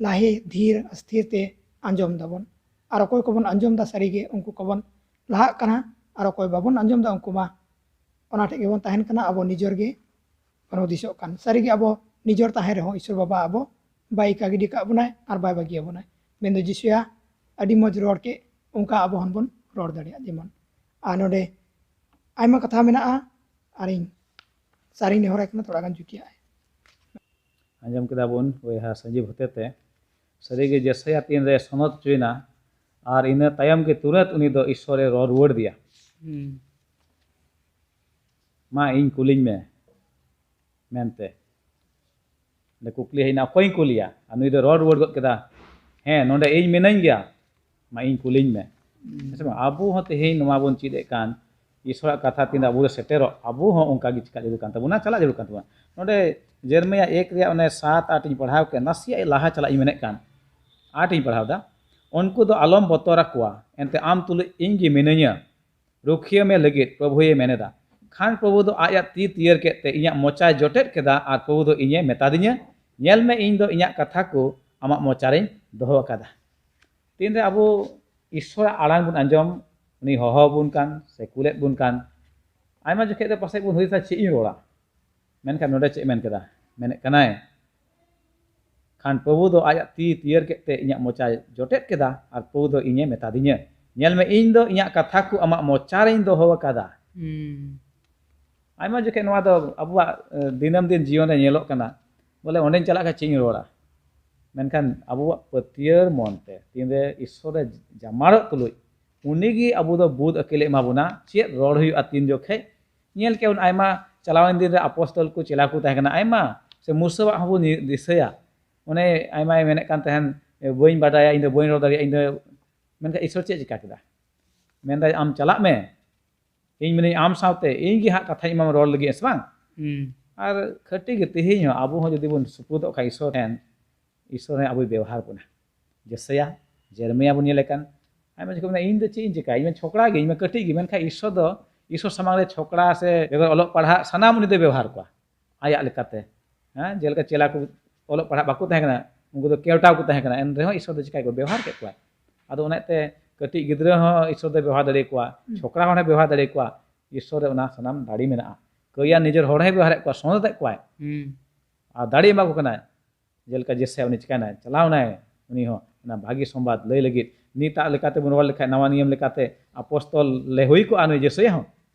ᱞᱟᱦᱮ ᱫᱷᱤᱨ ᱟᱥᱛᱷᱤᱨ ᱛᱮ ᱟᱸᱡᱚᱢ ᱫᱟᱵᱚᱱ᱾ ᱟᱨ ᱚᱠᱚᱭ ᱠᱚᱵᱚᱱ ᱟᱸᱡᱚᱢ ᱫᱟ, ᱥᱟᱹᱨᱤ ᱜᱮ ᱩᱱᱠᱩ ᱠᱚᱵᱚᱱ ᱞᱟᱦᱟᱜ ᱠᱟᱱᱟ, ᱟᱨ ᱚᱠᱚᱭ ᱵᱟᱵᱚᱱ ᱟᱸᱡᱚᱢ ᱫᱟ, ᱩᱱᱠᱩ ᱢᱟ ᱚᱱᱟ ᱴᱷᱮᱡ ᱜᱮᱵᱚᱱ ᱛᱟᱦᱮᱱ ᱠᱟᱱᱟ, ᱟᱵᱚ ᱱᱤᱡᱚᱨ ᱜᱮ ᱵᱟᱵᱚᱱ ᱦᱩᱫᱤᱥᱚᱜ ᱠᱟᱱ᱾ ᱥᱟᱹᱨᱤ ᱜᱮ ᱟᱵᱚ ᱱᱤᱡᱚᱨ ᱛᱟᱦᱮᱸ ᱨᱮᱦᱚᱸ ᱤᱥᱚᱨ ᱵᱟᱵᱟ ᱟᱵᱚ ᱵᱟᱭ ᱮᱠᱟ ᱜᱤᱰᱤ ᱠᱟᱜ ᱵᱚᱱᱟᱭ ᱟᱨ ᱵᱟᱭ ᱵᱟᱹᱜᱤ ᱟᱵᱚᱱᱟᱭ᱾ ᱢᱮᱱᱫᱚ ᱡᱤᱥᱩᱭᱟ ᱟᱹᱰᱤ ᱢᱚᱡᱽ ᱨᱚᱲ ᱠᱮᱫ, ᱚᱱᱠᱟ ᱟᱵᱚ ᱦᱚᱸ ᱵᱚᱱ ᱨᱚᱲ ᱫᱟᱲᱮᱭᱟᱜ ᱡᱮᱢᱚᱱ᱾ ᱟᱨ ᱱᱚᱰᱮ ᱟᱭᱢᱟ ᱠᱟᱛᱷᱟ ᱢᱮᱱᱟᱜᱼᱟ, ᱟᱨᱤᱧ ᱥᱟᱨᱤᱧ ᱱᱮᱦᱚᱨᱟᱭ ᱠᱟᱱᱟ ᱛᱷᱚᱲᱟ ᱜᱟᱱ ᱡᱩᱠᱤᱭᱟᱜᱼᱟᱭ᱾ ᱟᱸᱡᱚᱢ ᱠᱮᱫᱟ ᱵᱚᱱ ᱵᱚᱭᱦᱟ ᱥᱟᱹᱡᱤᱵ ᱦᱚᱛᱮᱛᱮ, ᱥᱟᱹᱨᱤᱜᱮ ᱡᱮᱥᱟᱭᱟ ᱛᱤᱱ ᱨᱮ ᱥᱚᱱᱚᱛ ᱦᱚᱪᱚᱭᱮᱱᱟ, ᱟᱨ ᱤᱱᱟᱹ ᱛᱟᱭᱚᱢ ᱜᱮ ᱛᱩᱨᱟᱹᱛ ᱩᱱᱤ ᱫᱚ ᱤᱥᱥᱚᱨᱮ ᱨᱚᱲ ᱨᱩᱣᱟᱹᱲ ᱫᱮᱭᱟ᱾ ᱦᱩᱸ᱾ ᱢᱟ ᱤᱧ ᱠᱩᱞᱤᱧ ᱢᱮ ᱢᱮᱱᱛᱮ᱾ ᱚᱸᱰᱮ ᱠᱩᱠᱞᱤ ᱦᱮᱡ ᱮᱱᱟ, ᱚᱠᱚᱭᱤᱧ ᱠᱩᱞᱤᱭᱟ? ᱟᱨ ᱱᱩᱭ ᱫᱚ ᱨᱚᱲ ᱨᱩᱣᱟᱹᱲ ᱜᱚᱫ ᱠᱮᱫᱟ, ᱦᱮᱸ, ᱱᱚᱰᱮ ᱤᱧ ᱢᱤᱱᱟᱹᱧ ᱜᱮᱭᱟ, ᱢᱟ ᱤᱧ ᱠᱩᱞᱤᱧ ᱢᱮ᱾ ᱦᱩᱸ᱾ ᱦᱮᱸ ᱥᱮ ᱵᱟᱝ? ᱟᱵᱚ ᱦᱚᱸ ᱛᱮᱦᱮᱧ ᱱᱚᱣᱟ ᱵᱚᱱ ᱪᱮᱫ ᱮᱫ ᱠᱟᱱ, ᱤᱥᱚᱨᱟᱜ ᱠᱟᱛᱷᱟ ᱛᱤᱱ ᱨᱮ ᱟᱵᱚ ᱨᱮ ᱥᱮᱴᱮᱨᱚᱜ, ᱟᱵᱚ ᱦᱚᱸ ᱚᱱᱠᱟ ᱜᱮ ᱪᱮᱠᱟ ᱡᱟᱹᱨᱩᱲ ᱠᱟᱱ ᱛᱟᱵᱚᱱᱟ, ᱪᱟᱞᱟᱜ ᱡᱟᱹᱨᱩᱲ ᱠᱟᱱ ᱛᱟᱵᱚᱱᱟ᱾ ᱱᱚᱰᱮ ᱡᱮᱨᱢᱤᱭᱟ ᱮᱠ ᱨᱮᱭᱟᱜ ᱚᱱᱮ ᱥᱟᱛ ᱟᱴ ᱤᱧ ᱯᱟᱲᱦᱟᱣ ᱠᱮᱫ, ᱱᱟᱥᱮᱭᱟᱜ ᱞᱟᱦᱟ ᱪᱟᱞᱟᱜ ᱤᱧ ᱢᱮᱱᱮᱫ ᱠᱟᱱ, ᱟᱴ ᱤᱧ ᱯᱟᱲᱦᱟᱣ ᱮᱫᱟ, ᱩᱱᱠᱩ ᱫᱚ ᱟᱞᱚᱢ ᱵᱚᱛᱚᱨ ᱟᱠᱚᱣᱟ, ᱮᱱᱛᱮ ᱟᱢ ᱛᱩᱞᱩᱡ ᱤᱧ ᱜᱮ ᱢᱤᱱᱟᱹᱧᱟ, ᱨᱩᱠᱷᱤᱭᱟᱹ ᱢᱮ ᱞᱟᱹᱜᱤᱫ ᱯᱨᱚᱵᱷᱩᱭᱮ ᱢᱮᱱᱮᱫᱟ᱾ ᱠᱷᱟᱱ ᱯᱨᱚᱵᱷᱩ ᱫᱚ ᱟᱡᱟᱜ ᱛᱤ ᱛᱤᱭᱟᱹᱨ ᱠᱮᱫ ᱛᱮ ᱤᱧᱟᱜ ᱢᱚᱪᱟᱭ ᱡᱚᱴᱮᱫ ᱠᱮᱫᱟ, ᱟᱨ ᱯᱨᱚᱵᱷᱩ ᱫᱚ ᱤᱧᱮ ᱢᱮᱛᱟᱫᱤᱧᱟ, ᱧᱮᱞ ᱢᱮ, ᱤᱧ ᱫᱚ ᱤᱧᱟᱜ ᱠᱟᱛᱷᱟ ᱠᱚ ᱟᱢᱟᱜ ᱢᱚᱪᱟ ᱨᱮᱧ ᱫᱚᱦᱚ ᱟᱠᱟᱫᱟ᱾ ᱛᱤᱱᱨᱮ ᱟᱵᱚ ᱤᱥᱥᱚᱨᱟᱜ ᱟᱲᱟᱝ ᱵᱚᱱ ᱟᱸᱡᱚᱢ, ᱩᱱᱤ ᱦᱚᱦᱚ ᱟᱵᱚᱱ ᱠᱟᱱ ᱥᱮ ᱠᱩᱞᱮᱫ ᱵᱚᱱ ᱠᱟᱱ, ᱟᱭᱢᱟ ᱡᱚᱠᱷᱮᱡ ᱫᱚ ᱯᱟᱥᱮᱡ ᱵᱚᱱ ᱦᱩᱫᱤᱥᱟ, ᱪᱮᱫ ᱤᱧ ᱨᱚᱲᱟ? ᱢᱮᱱᱠᱷᱟᱱ ᱱᱚᱰᱮ ᱪᱮᱫ ᱢᱮᱱ ᱠᱮᱫᱟ? ᱢᱮᱱᱮᱫ ᱠᱟᱱᱟᱭ, ᱠᱷᱟᱱ ᱯᱨᱚᱵᱷᱩ ᱫᱚ ᱟᱡᱟᱜ ᱛᱤ ᱛᱤᱭᱟᱹᱨ ᱠᱮᱫ ᱛᱮ ᱤᱧᱟᱜ ᱢᱚᱪᱟᱭ ᱡᱚᱴᱮᱫ ᱠᱮᱫᱟ, ᱟᱨ ᱯᱨᱚᱵᱷᱩ ᱫᱚ ᱤᱧᱮ ᱢᱮᱛᱟᱫᱤᱧᱟᱹ, ᱧᱮᱞ ᱢᱮ, ᱤᱧ ᱫᱚ ᱤᱧᱟᱜ ᱠᱟᱛᱷᱟ ᱠᱚ ᱟᱢᱟᱜ ᱢᱚᱪᱟ ᱨᱮᱧ ᱫᱚᱦᱚ ᱟᱠᱟᱫᱟ᱾ ᱦᱩᱸ᱾ ᱟᱭᱢᱟ ᱡᱚᱠᱷᱮᱡ ᱱᱚᱣᱟ ᱫᱚ ᱟᱵᱚᱣᱟᱜ, ᱮ, ᱫᱤᱱᱟᱹᱢ ᱫᱤᱱ ᱡᱤᱭᱚᱱ ᱨᱮ ᱧᱮᱞᱚᱜ ᱠᱟᱱᱟ, ᱵᱚᱞᱮ, ᱚᱸᱰᱮᱧ ᱪᱟᱞᱟᱜ ᱠᱷᱟᱱ ᱪᱮᱫ ᱤᱧ ᱨᱚᱲᱟ? ᱢᱮᱱᱠᱷᱟᱱ ᱟᱵᱚᱣᱟᱜ ᱯᱟᱹᱛᱭᱟᱹᱣ ᱢᱚᱱᱛᱮ ᱛᱤᱱᱨᱮ ᱤᱥᱥᱚᱨ ᱨᱮ ᱡᱟᱢᱟᱲᱚᱜ ᱛᱩᱞᱩᱡ, ᱩᱱᱤᱜᱮ ᱟᱵᱚ ᱫᱚ ᱵᱩᱫ ᱟᱹᱠᱤᱞᱮ ᱮᱢᱟ ᱵᱚᱱᱟ, ᱪᱮᱫ ᱨᱚᱲ ᱦᱩᱭᱩᱜᱼᱟ ᱛᱤᱱ ᱡᱚᱠᱷᱮᱡ᱾ ᱧᱮᱞ ᱠᱮᱜᱼᱟ ᱵᱚᱱ, ᱟᱭᱢᱟ ᱪᱟᱞᱟᱣᱮᱱ ᱫᱤᱱ ᱨᱮ ᱟᱯᱚᱥᱛᱚᱞ ᱠᱚ ᱪᱮᱞᱟ ᱠᱚ ᱛᱟᱦᱮᱸ ᱠᱟᱱᱟ, ᱟᱭᱢᱟ, ᱥᱮ ᱢᱩᱥᱟᱹᱣᱟᱜ ᱦᱚᱸᱵᱚᱱ ᱫᱤᱥᱟᱹᱭᱟ᱾ ᱚᱱᱮ ᱟᱭᱢᱟᱭ ᱢᱮᱱᱮᱫ ᱠᱟᱱ ᱛᱟᱦᱮᱱ, "ᱵᱟᱹᱧ ᱵᱟᱰᱟᱭᱟ, ᱤᱧ ᱫᱚ ᱵᱟᱹᱧ ᱨᱚᱲ ᱫᱟᱲᱮᱭᱟᱜᱼᱟ, ᱤᱧ ᱫᱚ", ᱢᱮᱱᱠᱷᱟᱱ ᱤᱥᱥᱚᱨ ᱪᱮᱫ ᱪᱤᱠᱟ ᱠᱮᱫᱟ? ᱢᱮᱱᱫᱟᱭ, "ᱟᱢ ᱪᱟᱞᱟᱜ ᱢᱮ, ᱤᱧ ᱢᱮᱱᱟᱹᱧ ᱟᱢ ᱥᱟᱶᱛᱮ, ᱤᱧ ᱜᱮ ᱦᱟᱸᱜ ᱠᱟᱛᱷᱟᱧ ᱮᱢᱟᱢᱟ ᱨᱚᱲ ᱞᱟᱹᱜᱤᱫ", ᱦᱮᱸ ᱥᱮ ᱵᱟᱝ? ᱦᱩᱸ᱾ ᱟᱨ ᱠᱷᱟᱹᱴᱤ ᱜᱮ ᱛᱮᱦᱮᱧ ᱦᱚᱸ ᱟᱵᱚ ᱦᱚᱸ ᱡᱩᱫᱤ ᱵᱚᱱ ᱥᱩᱯᱨᱩᱫᱚᱜ ᱠᱷᱟᱱ ᱤᱥᱥᱚᱨ ᱴᱷᱮᱱ, ᱤᱥᱥᱚᱨ ᱦᱚᱸ ᱟᱵᱚᱭ ᱵᱮᱣᱦᱟᱨ ᱵᱚᱱᱟ᱾ ᱡᱮᱥᱟᱭᱟ, ᱡᱮᱨᱢᱤᱭᱟ ᱵᱚᱱ ᱧᱮᱞᱮ ᱠᱟᱱ, ᱟᱭᱢᱟ ᱡᱚᱠᱷᱚᱱ ᱢᱮᱱᱟ, "ᱤᱧ ᱫᱚ ᱪᱮᱫ ᱤᱧ ᱪᱤᱠᱟᱹᱭᱟ? ᱤᱧ ᱢᱟ ᱪᱷᱚᱠᱲᱟ ᱜᱮ, ᱤᱧ ᱢᱟ ᱠᱟᱹᱴᱤᱡ ᱜᱮ", ᱢᱮᱱᱠᱷᱟᱱ ᱤᱥᱥᱚᱨ ᱫᱚ, ᱤᱥᱥᱚᱨ ᱥᱟᱢᱟᱝ ᱨᱮ ᱪᱷᱚᱠᱲᱟ ᱥᱮ ᱵᱮᱜᱚᱨ ᱚᱞᱚᱜ ᱯᱟᱲᱦᱟᱜ ᱥᱟᱱᱟᱢ ᱩᱱᱤ ᱫᱚᱭ ᱵᱮᱣᱦᱟᱨ ᱠᱚᱣᱟ ᱟᱭᱟᱜ ᱞᱮᱠᱟᱛᱮ᱾ ᱦᱮᱸ, ᱡᱮᱞᱮᱠᱟ ᱪᱮᱞᱟ ᱠᱚ ᱚᱞᱚᱜ ᱯᱟᱲᱦᱟᱜ ᱵᱟᱠᱚ ᱛᱟᱦᱮᱸ ᱠᱟᱱᱟ, ᱩᱱᱠᱩ ᱫᱚ ᱠᱮᱣᱴᱟᱣ ᱠᱚ ᱛᱟᱦᱮᱸ ᱠᱟᱱᱟ, ᱮᱱ ᱨᱮᱦᱚᱸ ᱤᱥᱥᱚᱨ ᱫᱚ ᱪᱤᱠᱟᱹ ᱠᱚ ᱵᱮᱣᱦᱟᱨ ᱠᱮᱫ ᱠᱚᱣᱟ᱾ ᱟᱫᱚ ᱚᱱᱟᱛᱮ ᱠᱟᱹᱴᱤᱡ ᱜᱤᱫᱽᱨᱟᱹ ᱦᱚᱸ ᱤᱥᱥᱚᱨ ᱫᱚᱭ ᱵᱮᱣᱦᱟᱨ ᱫᱟᱲᱮ ᱠᱚᱣᱟ, ᱦᱩᱸ᱾ ᱪᱷᱚᱠᱲᱟ ᱦᱚᱲ ᱦᱚᱸᱭ ᱵᱮᱣᱦᱟᱨ ᱫᱟᱲᱮ ᱠᱚᱣᱟ᱾ ᱤᱥᱥᱚᱨ ᱨᱮ ᱚᱱᱟ ᱥᱟᱱᱟᱢ ᱫᱟᱲᱮ ᱢᱮᱱᱟᱜᱼᱟ᱾ ᱠᱟᱹᱭᱟ ᱱᱤᱡᱮᱨ ᱦᱚᱲ ᱦᱚᱸᱭ ᱵᱮᱣᱦᱟᱨᱮᱫ ᱠᱚᱣᱟ, ᱥᱚᱱᱚᱛᱮᱫ ᱠᱚᱣᱟᱭ᱾ ᱦᱩᱸ᱾ ᱟᱨ ᱫᱟᱲᱮ ᱮᱢᱟ ᱠᱚ ᱠᱟᱱᱟᱭ᱾ ᱡᱮᱞᱮᱠᱟ ᱡᱮᱥᱮ ᱩᱱᱤ ᱪᱤᱠᱟᱭᱱᱟᱭ, ᱪᱟᱞᱟᱣᱱᱟᱭ, ᱩᱱᱤ ᱦᱚᱸ ᱚᱱᱟ ᱵᱷᱟᱹᱜᱤ ᱥᱚᱢᱵᱟᱫ ᱞᱟᱹᱭ ᱞᱟᱹᱜᱤᱫ᱾ ᱱᱤᱛᱟᱜ ᱞᱮᱠᱟᱛᱮ ᱵᱚᱱ ᱨᱚᱲ ᱞᱮᱠᱷᱟᱡ, ᱱᱟᱣᱟ ᱱᱤᱭᱚᱢ ᱞᱮᱠᱟᱛᱮ ᱟᱯᱚᱥᱛᱚᱞ ᱞᱮ ᱦᱩᱭ ᱠᱚᱜᱼᱟ, ᱱᱩᱭ ᱡᱮᱥᱩᱭᱟ ᱦᱚᱸ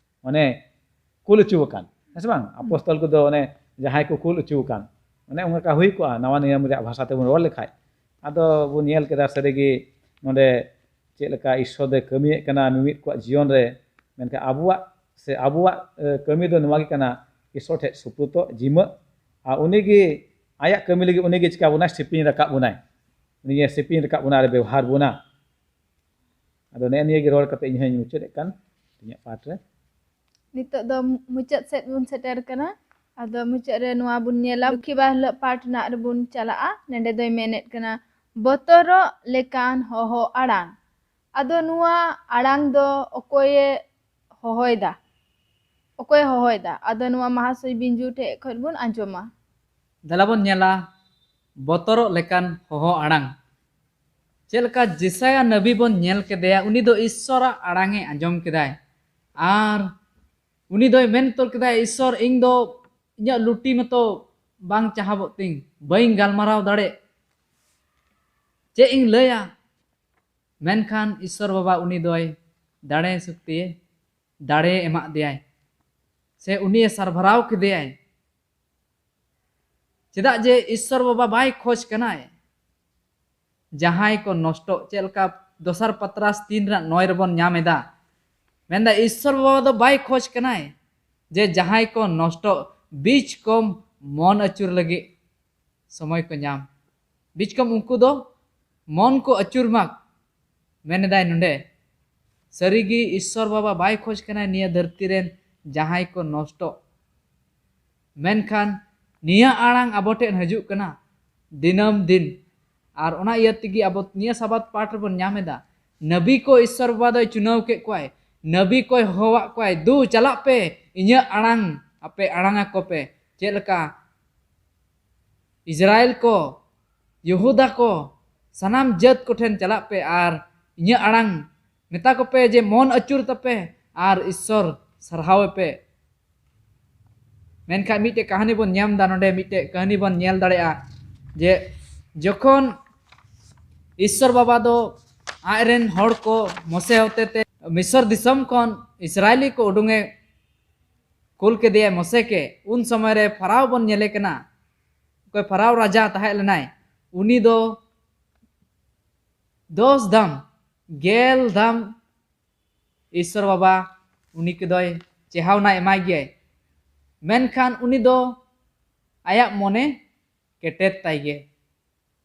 ᱚᱱᱮ ᱠᱩᱞ ᱦᱚᱪᱚ ᱟᱠᱟᱱ, ᱦᱮᱸ ᱥᱮ ᱵᱟᱝ? ᱟᱯᱚᱥᱛᱚᱞ ᱠᱚᱫᱚ ᱚᱱᱮ ᱡᱟᱦᱟᱸᱭ ᱠᱚ ᱠᱩᱞ ᱦᱚᱪᱚ ᱟᱠᱟᱱ, ᱚᱱᱮ ᱚᱱᱠᱟ ᱦᱩᱭ ᱠᱚᱜᱼᱟ ᱱᱟᱣᱟ ᱱᱤᱭᱚᱢ ᱨᱮᱭᱟᱜ ᱵᱷᱟᱥᱟ ᱛᱮᱵᱚᱱ ᱨᱚᱲ ᱞᱮᱠᱷᱟᱡ᱾ ᱟᱫᱚ ᱵᱚᱱ ᱧᱮᱞ ᱠᱮᱫᱟ ᱥᱟᱹᱨᱤᱜᱮ ᱱᱚᱰᱮ ᱪᱮᱫ ᱞᱮᱠᱟ ᱤᱥᱥᱚᱨ ᱫᱚᱭ ᱠᱟᱹᱢᱤᱭᱮᱫ ᱠᱟᱱᱟ ᱢᱤᱢᱤᱫ ᱠᱚᱣᱟᱜ ᱡᱤᱭᱚᱱ ᱨᱮ᱾ ᱢᱮᱱᱠᱷᱟᱱ ᱟᱵᱚᱣᱟᱜ ᱥᱮ ᱟᱵᱚᱣᱟᱜ, ᱮ, ᱠᱟᱹᱢᱤ ᱫᱚ ᱱᱚᱣᱟ ᱜᱮ ᱠᱟᱱᱟ, ᱤᱥᱥᱚᱨ ᱴᱷᱮᱡ ᱥᱩᱯᱨᱩᱛᱚᱜ, ᱡᱤᱢᱟᱹᱜ, ᱟᱨ ᱩᱱᱤ ᱜᱮ ᱟᱭᱟᱜ ᱠᱟᱹᱢᱤ ᱞᱟᱹᱜᱤᱫ ᱩᱱᱤ ᱜᱮ ᱪᱤᱠᱟ ᱵᱚᱱᱟᱭ? ᱥᱮᱯᱮᱧ ᱨᱟᱠᱟᱵ ᱵᱚᱱᱟᱭ, ᱩᱱᱤ ᱜᱮ ᱥᱮᱯᱮᱧ ᱨᱟᱠᱟᱵ ᱵᱚᱱᱟ ᱟᱨ ᱵᱮᱣᱦᱟᱨ ᱵᱚᱱᱟ᱾ ᱟᱫᱚ ᱱᱮᱜᱼᱮ ᱱᱤᱭᱟᱹ ᱜᱮ ᱨᱚᱲ ᱠᱟᱛᱮ ᱤᱧ ᱦᱚᱧ ᱢᱩᱪᱟᱹᱫᱮᱫ ᱠᱟᱱ ᱤᱧᱟᱹᱜ ᱯᱟᱴ ᱨᱮ᱾ ᱱᱤᱛᱚᱜ ᱫᱚ ᱢᱩᱪᱟᱹᱫ ᱥᱮᱫ ᱵᱚᱱ ᱥᱮᱴᱮᱨ ᱠᱟᱱᱟ᱾ ᱟᱫᱚ ᱢᱩᱪᱟᱹᱫ ᱨᱮ ᱱᱚᱣᱟ ᱵᱚᱱ ᱧᱮᱞᱟ, ᱞᱚᱠᱠᱷᱤ ᱵᱟᱨ ᱦᱤᱞᱳᱜ ᱯᱟᱴ ᱨᱮᱱᱟᱜ ᱨᱮᱵᱚᱱ ᱪᱟᱞᱟᱜᱼᱟ᱾ ᱱᱚᱰᱮ ᱫᱚᱭ ᱢᱮᱱᱮᱫ ᱠᱟᱱᱟ, ᱵᱚᱛᱚᱨᱚᱜ ᱞᱮᱠᱟᱱ ᱦᱚᱦᱚ ᱟᱲᱟᱝ᱾ ᱟᱫᱚ ᱱᱚᱣᱟ ᱟᱲᱟᱝ ᱫᱚ ᱚᱠᱚᱭᱮ ᱦᱚᱦᱚᱭᱮᱫᱟ? ᱚᱠᱚᱭᱮ ᱦᱚᱦᱚᱭᱮᱫᱟ? ᱟᱫᱚ ᱱᱚᱣᱟ ᱢᱟᱦᱟᱥᱚᱭ ᱵᱤᱧᱡᱩ ᱴᱷᱮᱡ ᱠᱷᱚᱱ ᱵᱚᱱ ᱟᱸᱡᱚᱢᱟ᱾ ᱫᱮᱞᱟ ᱵᱚᱱ ᱧᱮᱞᱟ ᱵᱚᱛᱚᱨᱚᱜ ᱞᱮᱠᱟᱱ ᱦᱚᱦᱚ ᱟᱲᱟᱝ᱾ ᱪᱮᱫ ᱞᱮᱠᱟ ᱡᱮᱥᱟᱭᱟ ᱱᱟᱵᱤ ᱵᱚᱱ ᱧᱮᱞ ᱠᱮᱫᱮᱭᱟ, ᱩᱱᱤ ᱫᱚ ᱤᱥᱥᱚᱨᱟᱜ ᱟᱲᱟᱝ ᱮ ᱟᱸᱡᱚᱢ ᱠᱮᱫᱟᱭ᱾ ᱟᱨ ᱩᱱᱤ ᱫᱚᱭ ᱢᱮᱱ ᱩᱛᱟᱹᱨ ᱠᱮᱫᱟᱭ, "ᱤᱥᱥᱚᱨ, ᱤᱧ ᱫᱚ ᱤᱧᱟᱹᱜ ᱞᱩᱴᱤ ᱢᱚᱛᱚ ᱵᱟᱝ ᱪᱟᱦᱟᱵᱚᱜ ᱛᱤᱧ, ᱵᱟᱹᱧ ᱜᱟᱞᱢᱟᱨᱟᱣ ᱫᱟᱲᱮᱜ, ᱪᱮᱫ ᱤᱧ ᱞᱟᱹᱭᱟ?" ᱢᱮᱱᱠᱷᱟᱱ ᱤᱥᱥᱚᱨ ᱵᱟᱵᱟ ᱩᱱᱤ ᱫᱚᱭ ᱫᱟᱲᱮ ᱥᱚᱠᱛᱤᱭᱮ, ᱫᱟᱲᱮ ᱮᱢᱟᱜ ᱫᱮᱭᱟᱭ, ᱥᱮ ᱩᱱᱤᱭᱮ ᱥᱟᱨᱵᱷᱟᱨᱟᱣ ᱠᱮᱫᱮᱭᱟᱭ᱾ ᱪᱮᱫᱟᱜ ᱡᱮ ᱤᱥᱥᱚᱨ ᱵᱟᱵᱟ ᱵᱟᱭ ᱠᱷᱚᱡᱽ ᱠᱟᱱᱟᱭ ᱡᱟᱦᱟᱸᱭ ᱠᱚ ᱱᱚᱥᱴᱚᱜ᱾ ᱪᱮᱫ ᱞᱮᱠᱟ ᱫᱚᱥᱟᱨ ᱯᱟᱛᱨᱟᱥ ᱛᱤᱱ ᱨᱮᱱᱟᱜ ᱱᱚᱭ ᱨᱮᱵᱚᱱ ᱧᱟᱢ ᱮᱫᱟ, ᱢᱮᱱᱫᱟ ᱤᱥᱥᱚᱨ ᱵᱟᱵᱟ ᱫᱚ ᱵᱟᱭ ᱠᱷᱚᱡᱽ ᱠᱟᱱᱟᱭ ᱡᱮ ᱡᱟᱦᱟᱸᱭ ᱠᱚ ᱱᱚᱥᱴᱚᱜ, ᱵᱤᱪ ᱠᱚᱢ ᱢᱚᱱ ᱟᱹᱪᱩᱨ ᱞᱟᱹᱜᱤᱫ ᱥᱚᱢᱚᱭ ᱠᱚ ᱧᱟᱢ, ᱵᱤᱪ ᱠᱚᱢ ᱩᱱᱠᱩ ᱫᱚ ᱢᱚᱱ ᱠᱚ ᱟᱹᱪᱩᱨ ᱢᱟ᱾ ᱢᱮᱱᱮᱫᱟᱭ ᱱᱚᱰᱮ, ᱥᱟᱹᱨᱤᱜᱮ ᱤᱥᱥᱚᱨ ᱵᱟᱵᱟ ᱵᱟᱭ ᱠᱷᱚᱡᱽ ᱠᱟᱱᱟᱭ ᱱᱤᱭᱟᱹ ᱫᱷᱟᱹᱨᱛᱤ ᱨᱮᱱ ᱡᱟᱦᱟᱸᱭ ᱠᱚ ᱱᱚᱥᱴᱚᱜ᱾ ᱢᱮᱱᱠᱷᱟᱱ ᱱᱤᱭᱟᱹ ᱟᱲᱟᱝ ᱟᱵᱚ ᱴᱷᱮᱱ ᱦᱤᱡᱩᱜ ᱠᱟᱱᱟ ᱫᱤᱱᱟᱹᱢ ᱫᱤᱱ, ᱟᱨ ᱚᱱᱟ ᱤᱭᱟᱹ ᱛᱮᱜᱮ ᱟᱵᱚ ᱱᱤᱭᱟᱹ ᱥᱟᱵᱟᱫ ᱯᱟᱴ ᱨᱮᱵᱚᱱ ᱧᱟᱢ ᱮᱫᱟ᱾ ᱱᱟᱵᱤ ᱠᱚ ᱤᱥᱥᱚᱨ ᱵᱟᱵᱟ ᱫᱚᱭ ᱪᱩᱱᱟᱹᱣ ᱠᱮᱫ ᱠᱚᱣᱟᱭ, ᱱᱟᱵᱤ ᱠᱚᱭ ᱦᱚᱦᱚᱣᱟᱫ ᱠᱚᱣᱟᱭ, "ᱫᱩ, ᱪᱟᱞᱟᱜ ᱯᱮ, ᱤᱧᱟᱹᱜ ᱟᱲᱟᱝ ᱟᱯᱮ ᱟᱲᱟᱝ ᱟᱠᱚ ᱯᱮ᱾" ᱪᱮᱫ ᱞᱮᱠᱟ? ᱤᱥᱨᱟᱭᱮᱞ ᱠᱚ, ᱭᱮᱦᱩᱫᱟ ᱠᱚ, ᱥᱟᱱᱟᱢ ᱡᱟᱹᱛ ᱠᱚᱴᱷᱮᱱ ᱪᱟᱞᱟᱜ ᱯᱮ ᱟᱨ ᱤᱧᱟᱹᱜ ᱟᱲᱟᱝ ᱢᱮᱛᱟ ᱠᱚᱯᱮ ᱡᱮ ᱢᱚᱱ ᱟᱹᱪᱩᱨ ᱛᱟᱯᱮ ᱟᱨ ᱤᱥᱥᱚᱨ ᱥᱟᱨᱦᱟᱣ ᱮᱯᱮ᱾ ᱢᱮᱱᱠᱷᱟᱱ ᱢᱤᱫᱴᱮᱡ ᱠᱟᱹᱦᱱᱤ ᱵᱚᱱ ᱧᱟᱢ ᱮᱫᱟ ᱱᱚᱰᱮ, ᱢᱤᱫᱴᱮᱡ ᱠᱟᱹᱦᱱᱤ ᱵᱚᱱ ᱧᱮᱞ ᱫᱟᱲᱮᱭᱟᱜᱼᱟ ᱡᱮ ᱡᱚᱠᱷᱚᱱ ᱤᱥᱥᱚᱨ ᱵᱟᱵᱟ ᱫᱚ ᱟᱡ ᱨᱮᱱ ᱦᱚᱲ ᱠᱚ ᱢᱚᱥᱮ ᱦᱚᱛᱮᱛᱮ ᱢᱤᱥᱚᱨ ᱫᱤᱥᱚᱢ ᱠᱷᱚᱱ ᱤᱥᱨᱟᱭᱮᱞᱤ ᱠᱚ ᱩᱰᱩᱝᱮ ᱠᱩᱞ ᱠᱮᱫᱮᱭᱟ ᱢᱚᱥᱮ ᱠᱮ᱾ ᱩᱱ ᱥᱚᱢᱚᱭ ᱨᱮ ᱯᱷᱟᱨᱟᱣ ᱵᱚᱱ ᱧᱮᱞᱮ ᱠᱟᱱᱟ, ᱚᱠᱚᱭ ᱯᱷᱟᱨᱟᱣ ᱨᱟᱡᱟ ᱛᱟᱦᱮᱸ ᱞᱮᱱᱟᱭ, ᱩᱱᱤ ᱫᱚ ᱫᱚᱥ ᱫᱷᱟᱢ, ᱜᱮᱞ ᱫᱷᱟᱢ ᱤᱥᱥᱚᱨ ᱵᱟᱵᱟ ᱩᱱᱤ ᱠᱚᱫᱚᱭ ᱪᱮᱦᱟᱣᱱᱟ ᱮᱢᱟᱭ ᱜᱮᱭᱟᱭ᱾ ᱢᱮᱱᱠᱷᱟᱱ ᱩᱱᱤ ᱫᱚ ᱟᱭᱟᱜ ᱢᱚᱱᱮ ᱠᱮᱴᱮᱡ ᱛᱟᱭ ᱜᱮ᱾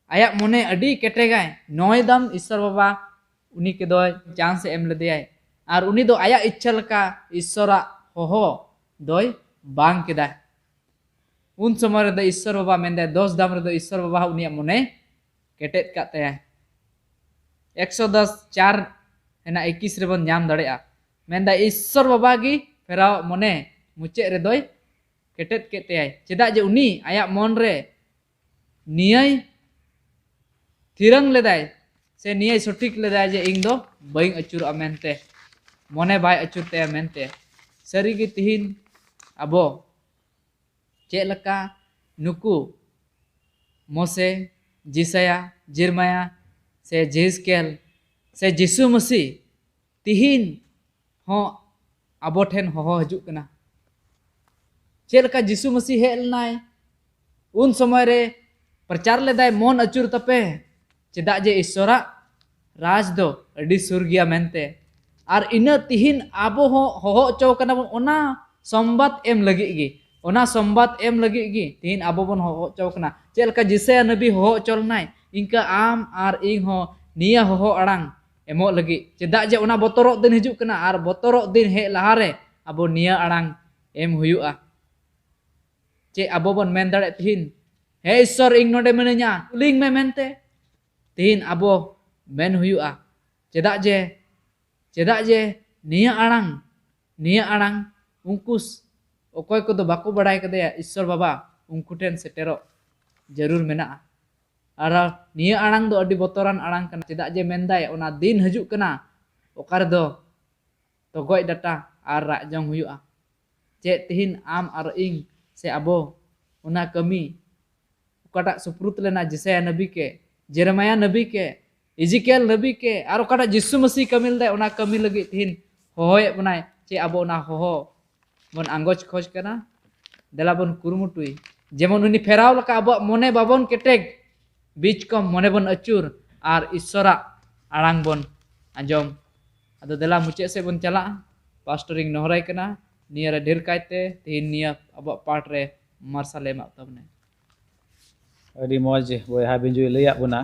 ᱟᱭᱟᱜ ᱢᱚᱱᱮ ᱟᱹᱰᱤ ᱠᱮᱴᱮᱜᱟᱭ᱾ ᱱᱚᱭ ᱫᱟᱢ ᱤᱥᱥᱚᱨ ᱵᱟᱵᱟ ᱩᱱᱤ ᱠᱚᱫᱚᱭ ᱪᱟᱱᱥ ᱮ ᱮᱢ ᱞᱮᱫᱮᱭᱟᱭ᱾ ᱟᱨ ᱩᱱᱤ ᱫᱚ ᱟᱭᱟᱜ ᱤᱪᱪᱷᱟᱹ ᱞᱮᱠᱟ ᱤᱥᱥᱚᱨᱟᱜ ᱦᱚᱦᱚ ᱫᱚᱭ ᱵᱟᱝ ᱠᱮᱫᱟ᱾ ᱩᱱ ᱥᱚᱢᱚᱭ ᱨᱮᱫᱚ ᱤᱥᱥᱚᱨ ᱵᱟᱵᱟ ᱢᱮᱱᱫᱟᱭ, ᱫᱚᱥ ᱫᱟᱢ ᱨᱮᱫᱚ ᱤᱥᱥᱚᱨ ᱵᱟᱵᱟ ᱦᱚᱸ ᱩᱱᱤᱭᱟᱜ ᱢᱚᱱᱮ ᱠᱮᱴᱮᱡ ᱠᱟᱜ ᱛᱟᱭᱟᱭ᱾ ᱮᱠᱥᱚ ᱫᱚᱥ ᱪᱟᱨ ᱨᱮᱱᱟᱜ ᱮᱠᱤᱥ ᱨᱮᱵᱚᱱ ᱧᱟᱢ ᱫᱟᱲᱮᱭᱟᱜᱼᱟ᱾ ᱢᱮᱱᱫᱟᱭ, ᱤᱥᱥᱚᱨ ᱵᱟᱵᱟ ᱜᱮ ᱯᱷᱮᱨᱟᱣ ᱢᱚᱱᱮ ᱢᱩᱪᱟᱹᱫ ᱨᱮᱫᱚᱭ ᱠᱮᱴᱮᱡ ᱠᱮᱫ ᱛᱟᱭᱟᱭ᱾ ᱪᱮᱫᱟᱜ ᱡᱮ ᱩᱱᱤ ᱟᱭᱟᱜ ᱢᱚᱱ ᱨᱮ ᱱᱤᱭᱟᱹᱭ ᱛᱷᱤᱨᱟᱝ ᱞᱮᱫᱟᱭ ᱥᱮ ᱱᱤᱭᱟᱹᱭ ᱥᱚᱴᱷᱤᱠ ᱞᱮᱫᱟᱭ ᱡᱮ ᱤᱧ ᱫᱚ ᱵᱟᱹᱧ ᱟᱹᱪᱩᱨᱚᱜᱼᱟ ᱢᱮᱱᱛᱮ, ᱢᱚᱱᱮ ᱵᱟᱭ ᱟᱹᱪᱩᱨ ᱛᱟᱭᱟ ᱢᱮᱱᱛᱮ᱾ ᱥᱟᱹᱨᱤᱜᱮ ᱛᱤᱦᱤᱧ ᱟᱵᱚ ᱪᱮᱫ ᱞᱮᱠᱟ ᱱᱩᱠᱩ ᱢᱚᱥᱮ, ᱡᱤᱥᱟᱭᱟ, ᱡᱮᱨᱢᱟᱭᱟ ᱥᱮ ᱡᱮᱦᱮᱥᱠᱮᱞ ᱥᱮ ᱡᱤᱥᱩ ᱢᱟᱹᱥᱤ ᱛᱤᱦᱤᱧ ᱦᱚᱸ ᱟᱵᱚ ᱴᱷᱮᱱ ᱦᱚᱦᱚ ᱦᱤᱡᱩᱜ ᱠᱟᱱᱟ᱾ ᱪᱮᱫ ᱞᱮᱠᱟ ᱡᱤᱥᱩ ᱢᱟᱹᱥᱤ ᱦᱮᱡ ᱞᱮᱱᱟᱭ, ᱩᱱ ᱥᱚᱢᱚᱭ ᱨᱮ ᱯᱨᱚᱪᱟᱨ ᱞᱮᱫᱟᱭ, ᱢᱚᱱ ᱟᱹᱪᱩᱨ ᱛᱟᱯᱮ, ᱪᱮᱫᱟᱜ ᱡᱮ ᱤᱥᱥᱚᱨᱟᱜ ᱨᱟᱡᱽ ᱫᱚ ᱟᱹᱰᱤ ᱥᱩᱨ ᱜᱮᱭᱟ ᱢᱮᱱᱛᱮ᱾ ᱟᱨ ᱤᱱᱟᱹ ᱛᱤᱦᱤᱧ ᱟᱵᱚ ᱦᱚᱸ ᱦᱚᱦᱚ ᱦᱚᱪᱚ ᱠᱟᱱᱟ ᱵᱚᱱ ᱚᱱᱟ ᱥᱚᱢᱵᱟᱫ ᱮᱢ ᱞᱟᱹᱜᱤᱫ ᱜᱮ, ᱚᱱᱟ ᱥᱚᱢᱵᱟᱫ ᱮᱢ ᱞᱟᱹᱜᱤᱫ ᱜᱮ ᱛᱤᱦᱤᱧ ᱟᱵᱚ ᱵᱚᱱ ᱦᱚᱦᱚ ᱦᱚᱪᱚ ᱠᱟᱱᱟ᱾ ᱪᱮᱫ ᱞᱮᱠᱟ ᱡᱤᱥᱟᱭᱟ ᱱᱟᱵᱤ ᱦᱚᱦᱚ ᱦᱚᱪᱚ ᱞᱮᱱᱟᱭ, ᱤᱱᱠᱟ ᱟᱢ ᱟᱨ ᱤᱧ ᱦᱚᱸ ᱱᱤᱭᱟᱹ ᱦᱚᱦᱚ ᱟᱲᱟᱝ ᱮᱢᱚᱜ ᱞᱟᱹᱜᱤᱫ᱾ ᱪᱮᱫᱟᱜ ᱡᱮ ᱚᱱᱟ ᱵᱚᱛᱚᱨᱚᱜ ᱫᱤᱱ ᱦᱤᱡᱩᱜ ᱠᱟᱱᱟ, ᱟᱨ ᱵᱚᱛᱚᱨᱚᱜ ᱫᱤᱱ ᱦᱮᱡ ᱞᱟᱦᱟᱨᱮ ᱟᱵᱚ ᱱᱤᱭᱟᱹ ᱟᱲᱟᱝ ᱮᱢ ᱦᱩᱭᱩᱜᱼᱟ᱾ ᱪᱮᱫ ᱟᱵᱚ ᱵᱚᱱ ᱢᱮᱱ ᱫᱟᱲᱮᱭᱟᱜ ᱛᱤᱦᱤᱧ, ᱦᱮ ᱤᱥᱥᱚᱨ, ᱤᱧ ᱱᱚᱰᱮ ᱢᱤᱱᱟᱹᱧᱟ, ᱠᱩᱞᱤᱧ ᱢᱮ ᱢᱮᱱᱛᱮ? ᱛᱤᱦᱤᱧ ᱟᱵᱚ ᱢᱮᱱ ᱦᱩᱭᱩᱜᱼᱟ᱾ ᱪᱮᱫᱟᱜ ᱡᱮ, ᱪᱮᱫᱟᱜ ᱡᱮ ᱱᱤᱭᱟᱹ ᱟᱲᱟᱝ, ᱱᱤᱭᱟᱹ ᱟᱲᱟᱝ ᱩᱱᱠᱩ ᱥ-, ᱚᱠᱚᱭ ᱠᱚᱫᱚ ᱵᱟᱠᱚ ᱵᱟᱲᱟᱭ ᱠᱟᱫᱮᱭᱟ ᱤᱥᱥᱚᱨ ᱵᱟᱵᱟ, ᱩᱱᱠᱩ ᱴᱷᱮᱱ ᱥᱮᱴᱮᱨᱚᱜ ᱡᱟᱹᱨᱩᱲ ᱢᱮᱱᱟᱜᱼᱟ᱾ ᱟᱨ ᱱᱤᱭᱟᱹ ᱟᱲᱟᱝ ᱫᱚ ᱟᱹᱰᱤ ᱵᱚᱛᱚᱨᱟᱱ ᱟᱲᱟᱝ ᱠᱟᱱᱟ, ᱪᱮᱫᱟᱜ ᱡᱮ ᱢᱮᱱᱫᱟᱭ ᱚᱱᱟ ᱫᱤᱱ ᱦᱤᱡᱩᱜ ᱠᱟᱱᱟ ᱚᱠᱟ ᱨᱮᱫᱚ ᱛᱚᱜᱚᱡ ᱰᱟᱴᱟ ᱟᱨ ᱨᱟᱜ ᱡᱚᱝ ᱦᱩᱭᱩᱜᱼᱟ᱾ ᱪᱮᱫ ᱛᱤᱦᱤᱧ ᱟᱢ ᱟᱨ ᱤᱧ ᱥᱮ ᱟᱵᱚ ᱚᱱᱟ ᱠᱟᱹᱢᱤ ᱚᱠᱟᱴᱟᱜ ᱥᱩᱯᱨᱩᱛ ᱞᱮᱱᱟ ᱡᱮᱥᱟᱭᱟ ᱱᱟᱵᱤ ᱠᱮ, ᱡᱮᱨᱮᱢᱟᱭᱟ ᱱᱟᱵᱤ ᱠᱮ, ᱤᱡᱤᱠᱮᱞ ᱱᱟᱵᱤ ᱠᱮ, ᱟᱨ ᱚᱠᱟᱴᱟᱜ ᱡᱤᱥᱩ ᱢᱟᱹᱥᱤ ᱠᱟᱹᱢᱤ ᱞᱮᱫᱟᱭ, ᱚᱱᱟ ᱠᱟᱹᱢᱤ ᱞᱟᱹᱜᱤᱫ ᱛᱤᱦᱤᱧ ᱦᱚᱦᱚᱭᱮᱫ ᱵᱚᱱᱟᱭ᱾ ᱪᱮ ᱟᱵᱚ ᱚᱱᱟ ᱦᱚᱦᱚ ᱵᱚᱱ ᱟᱸᱜᱚᱪ ᱠᱷᱚᱡ ᱠᱟᱱᱟ? ᱫᱮᱞᱟ ᱵᱚᱱ ᱠᱩᱨᱩᱢᱩᱴᱩᱭ, ᱡᱮᱢᱚᱱ ᱩᱱᱤ ᱯᱷᱮᱨᱟᱣ ᱞᱮᱠᱟ ᱟᱵᱚᱣᱟᱜ ᱢᱚᱱᱮ ᱵᱟᱵᱚᱱ ᱠᱮᱴᱮᱡ, ᱵᱤᱪᱠᱚᱢ ᱢᱚᱱᱮ ᱵᱚᱱ ᱟᱹᱪᱩᱨ ᱟᱨ ᱤᱥᱥᱚᱨᱟᱜ ᱟᱲᱟᱝ ᱵᱚᱱ ᱟᱸᱡᱚᱢ᱾ ᱟᱫᱚ ᱫᱮᱞᱟ ᱢᱩᱪᱟᱹᱫ ᱥᱮᱫ ᱵᱚᱱ ᱪᱟᱞᱟᱜᱼᱟ᱾ ᱯᱟᱥᱴᱚᱨᱤᱧ ᱱᱚᱦᱨᱟᱭ ᱠᱟᱱᱟ, ᱱᱤᱭᱟᱹ ᱨᱮ ᱰᱷᱮᱨ ᱠᱟᱭᱛᱮ ᱛᱤᱦᱤᱧ ᱱᱤᱭᱟᱹ ᱟᱵᱚᱣᱟᱜ ᱯᱟᱴ ᱨᱮ ᱢᱟᱨᱥᱟᱞᱮ ᱮᱢᱟᱜ ᱛᱟᱵᱚᱱᱟ᱾ ᱟᱹᱰᱤ ᱢᱚᱡᱽ ᱵᱚᱭᱦᱟ ᱵᱤᱧᱡᱩᱭ ᱞᱟᱹᱭᱟᱫ ᱵᱚᱱᱟ᱾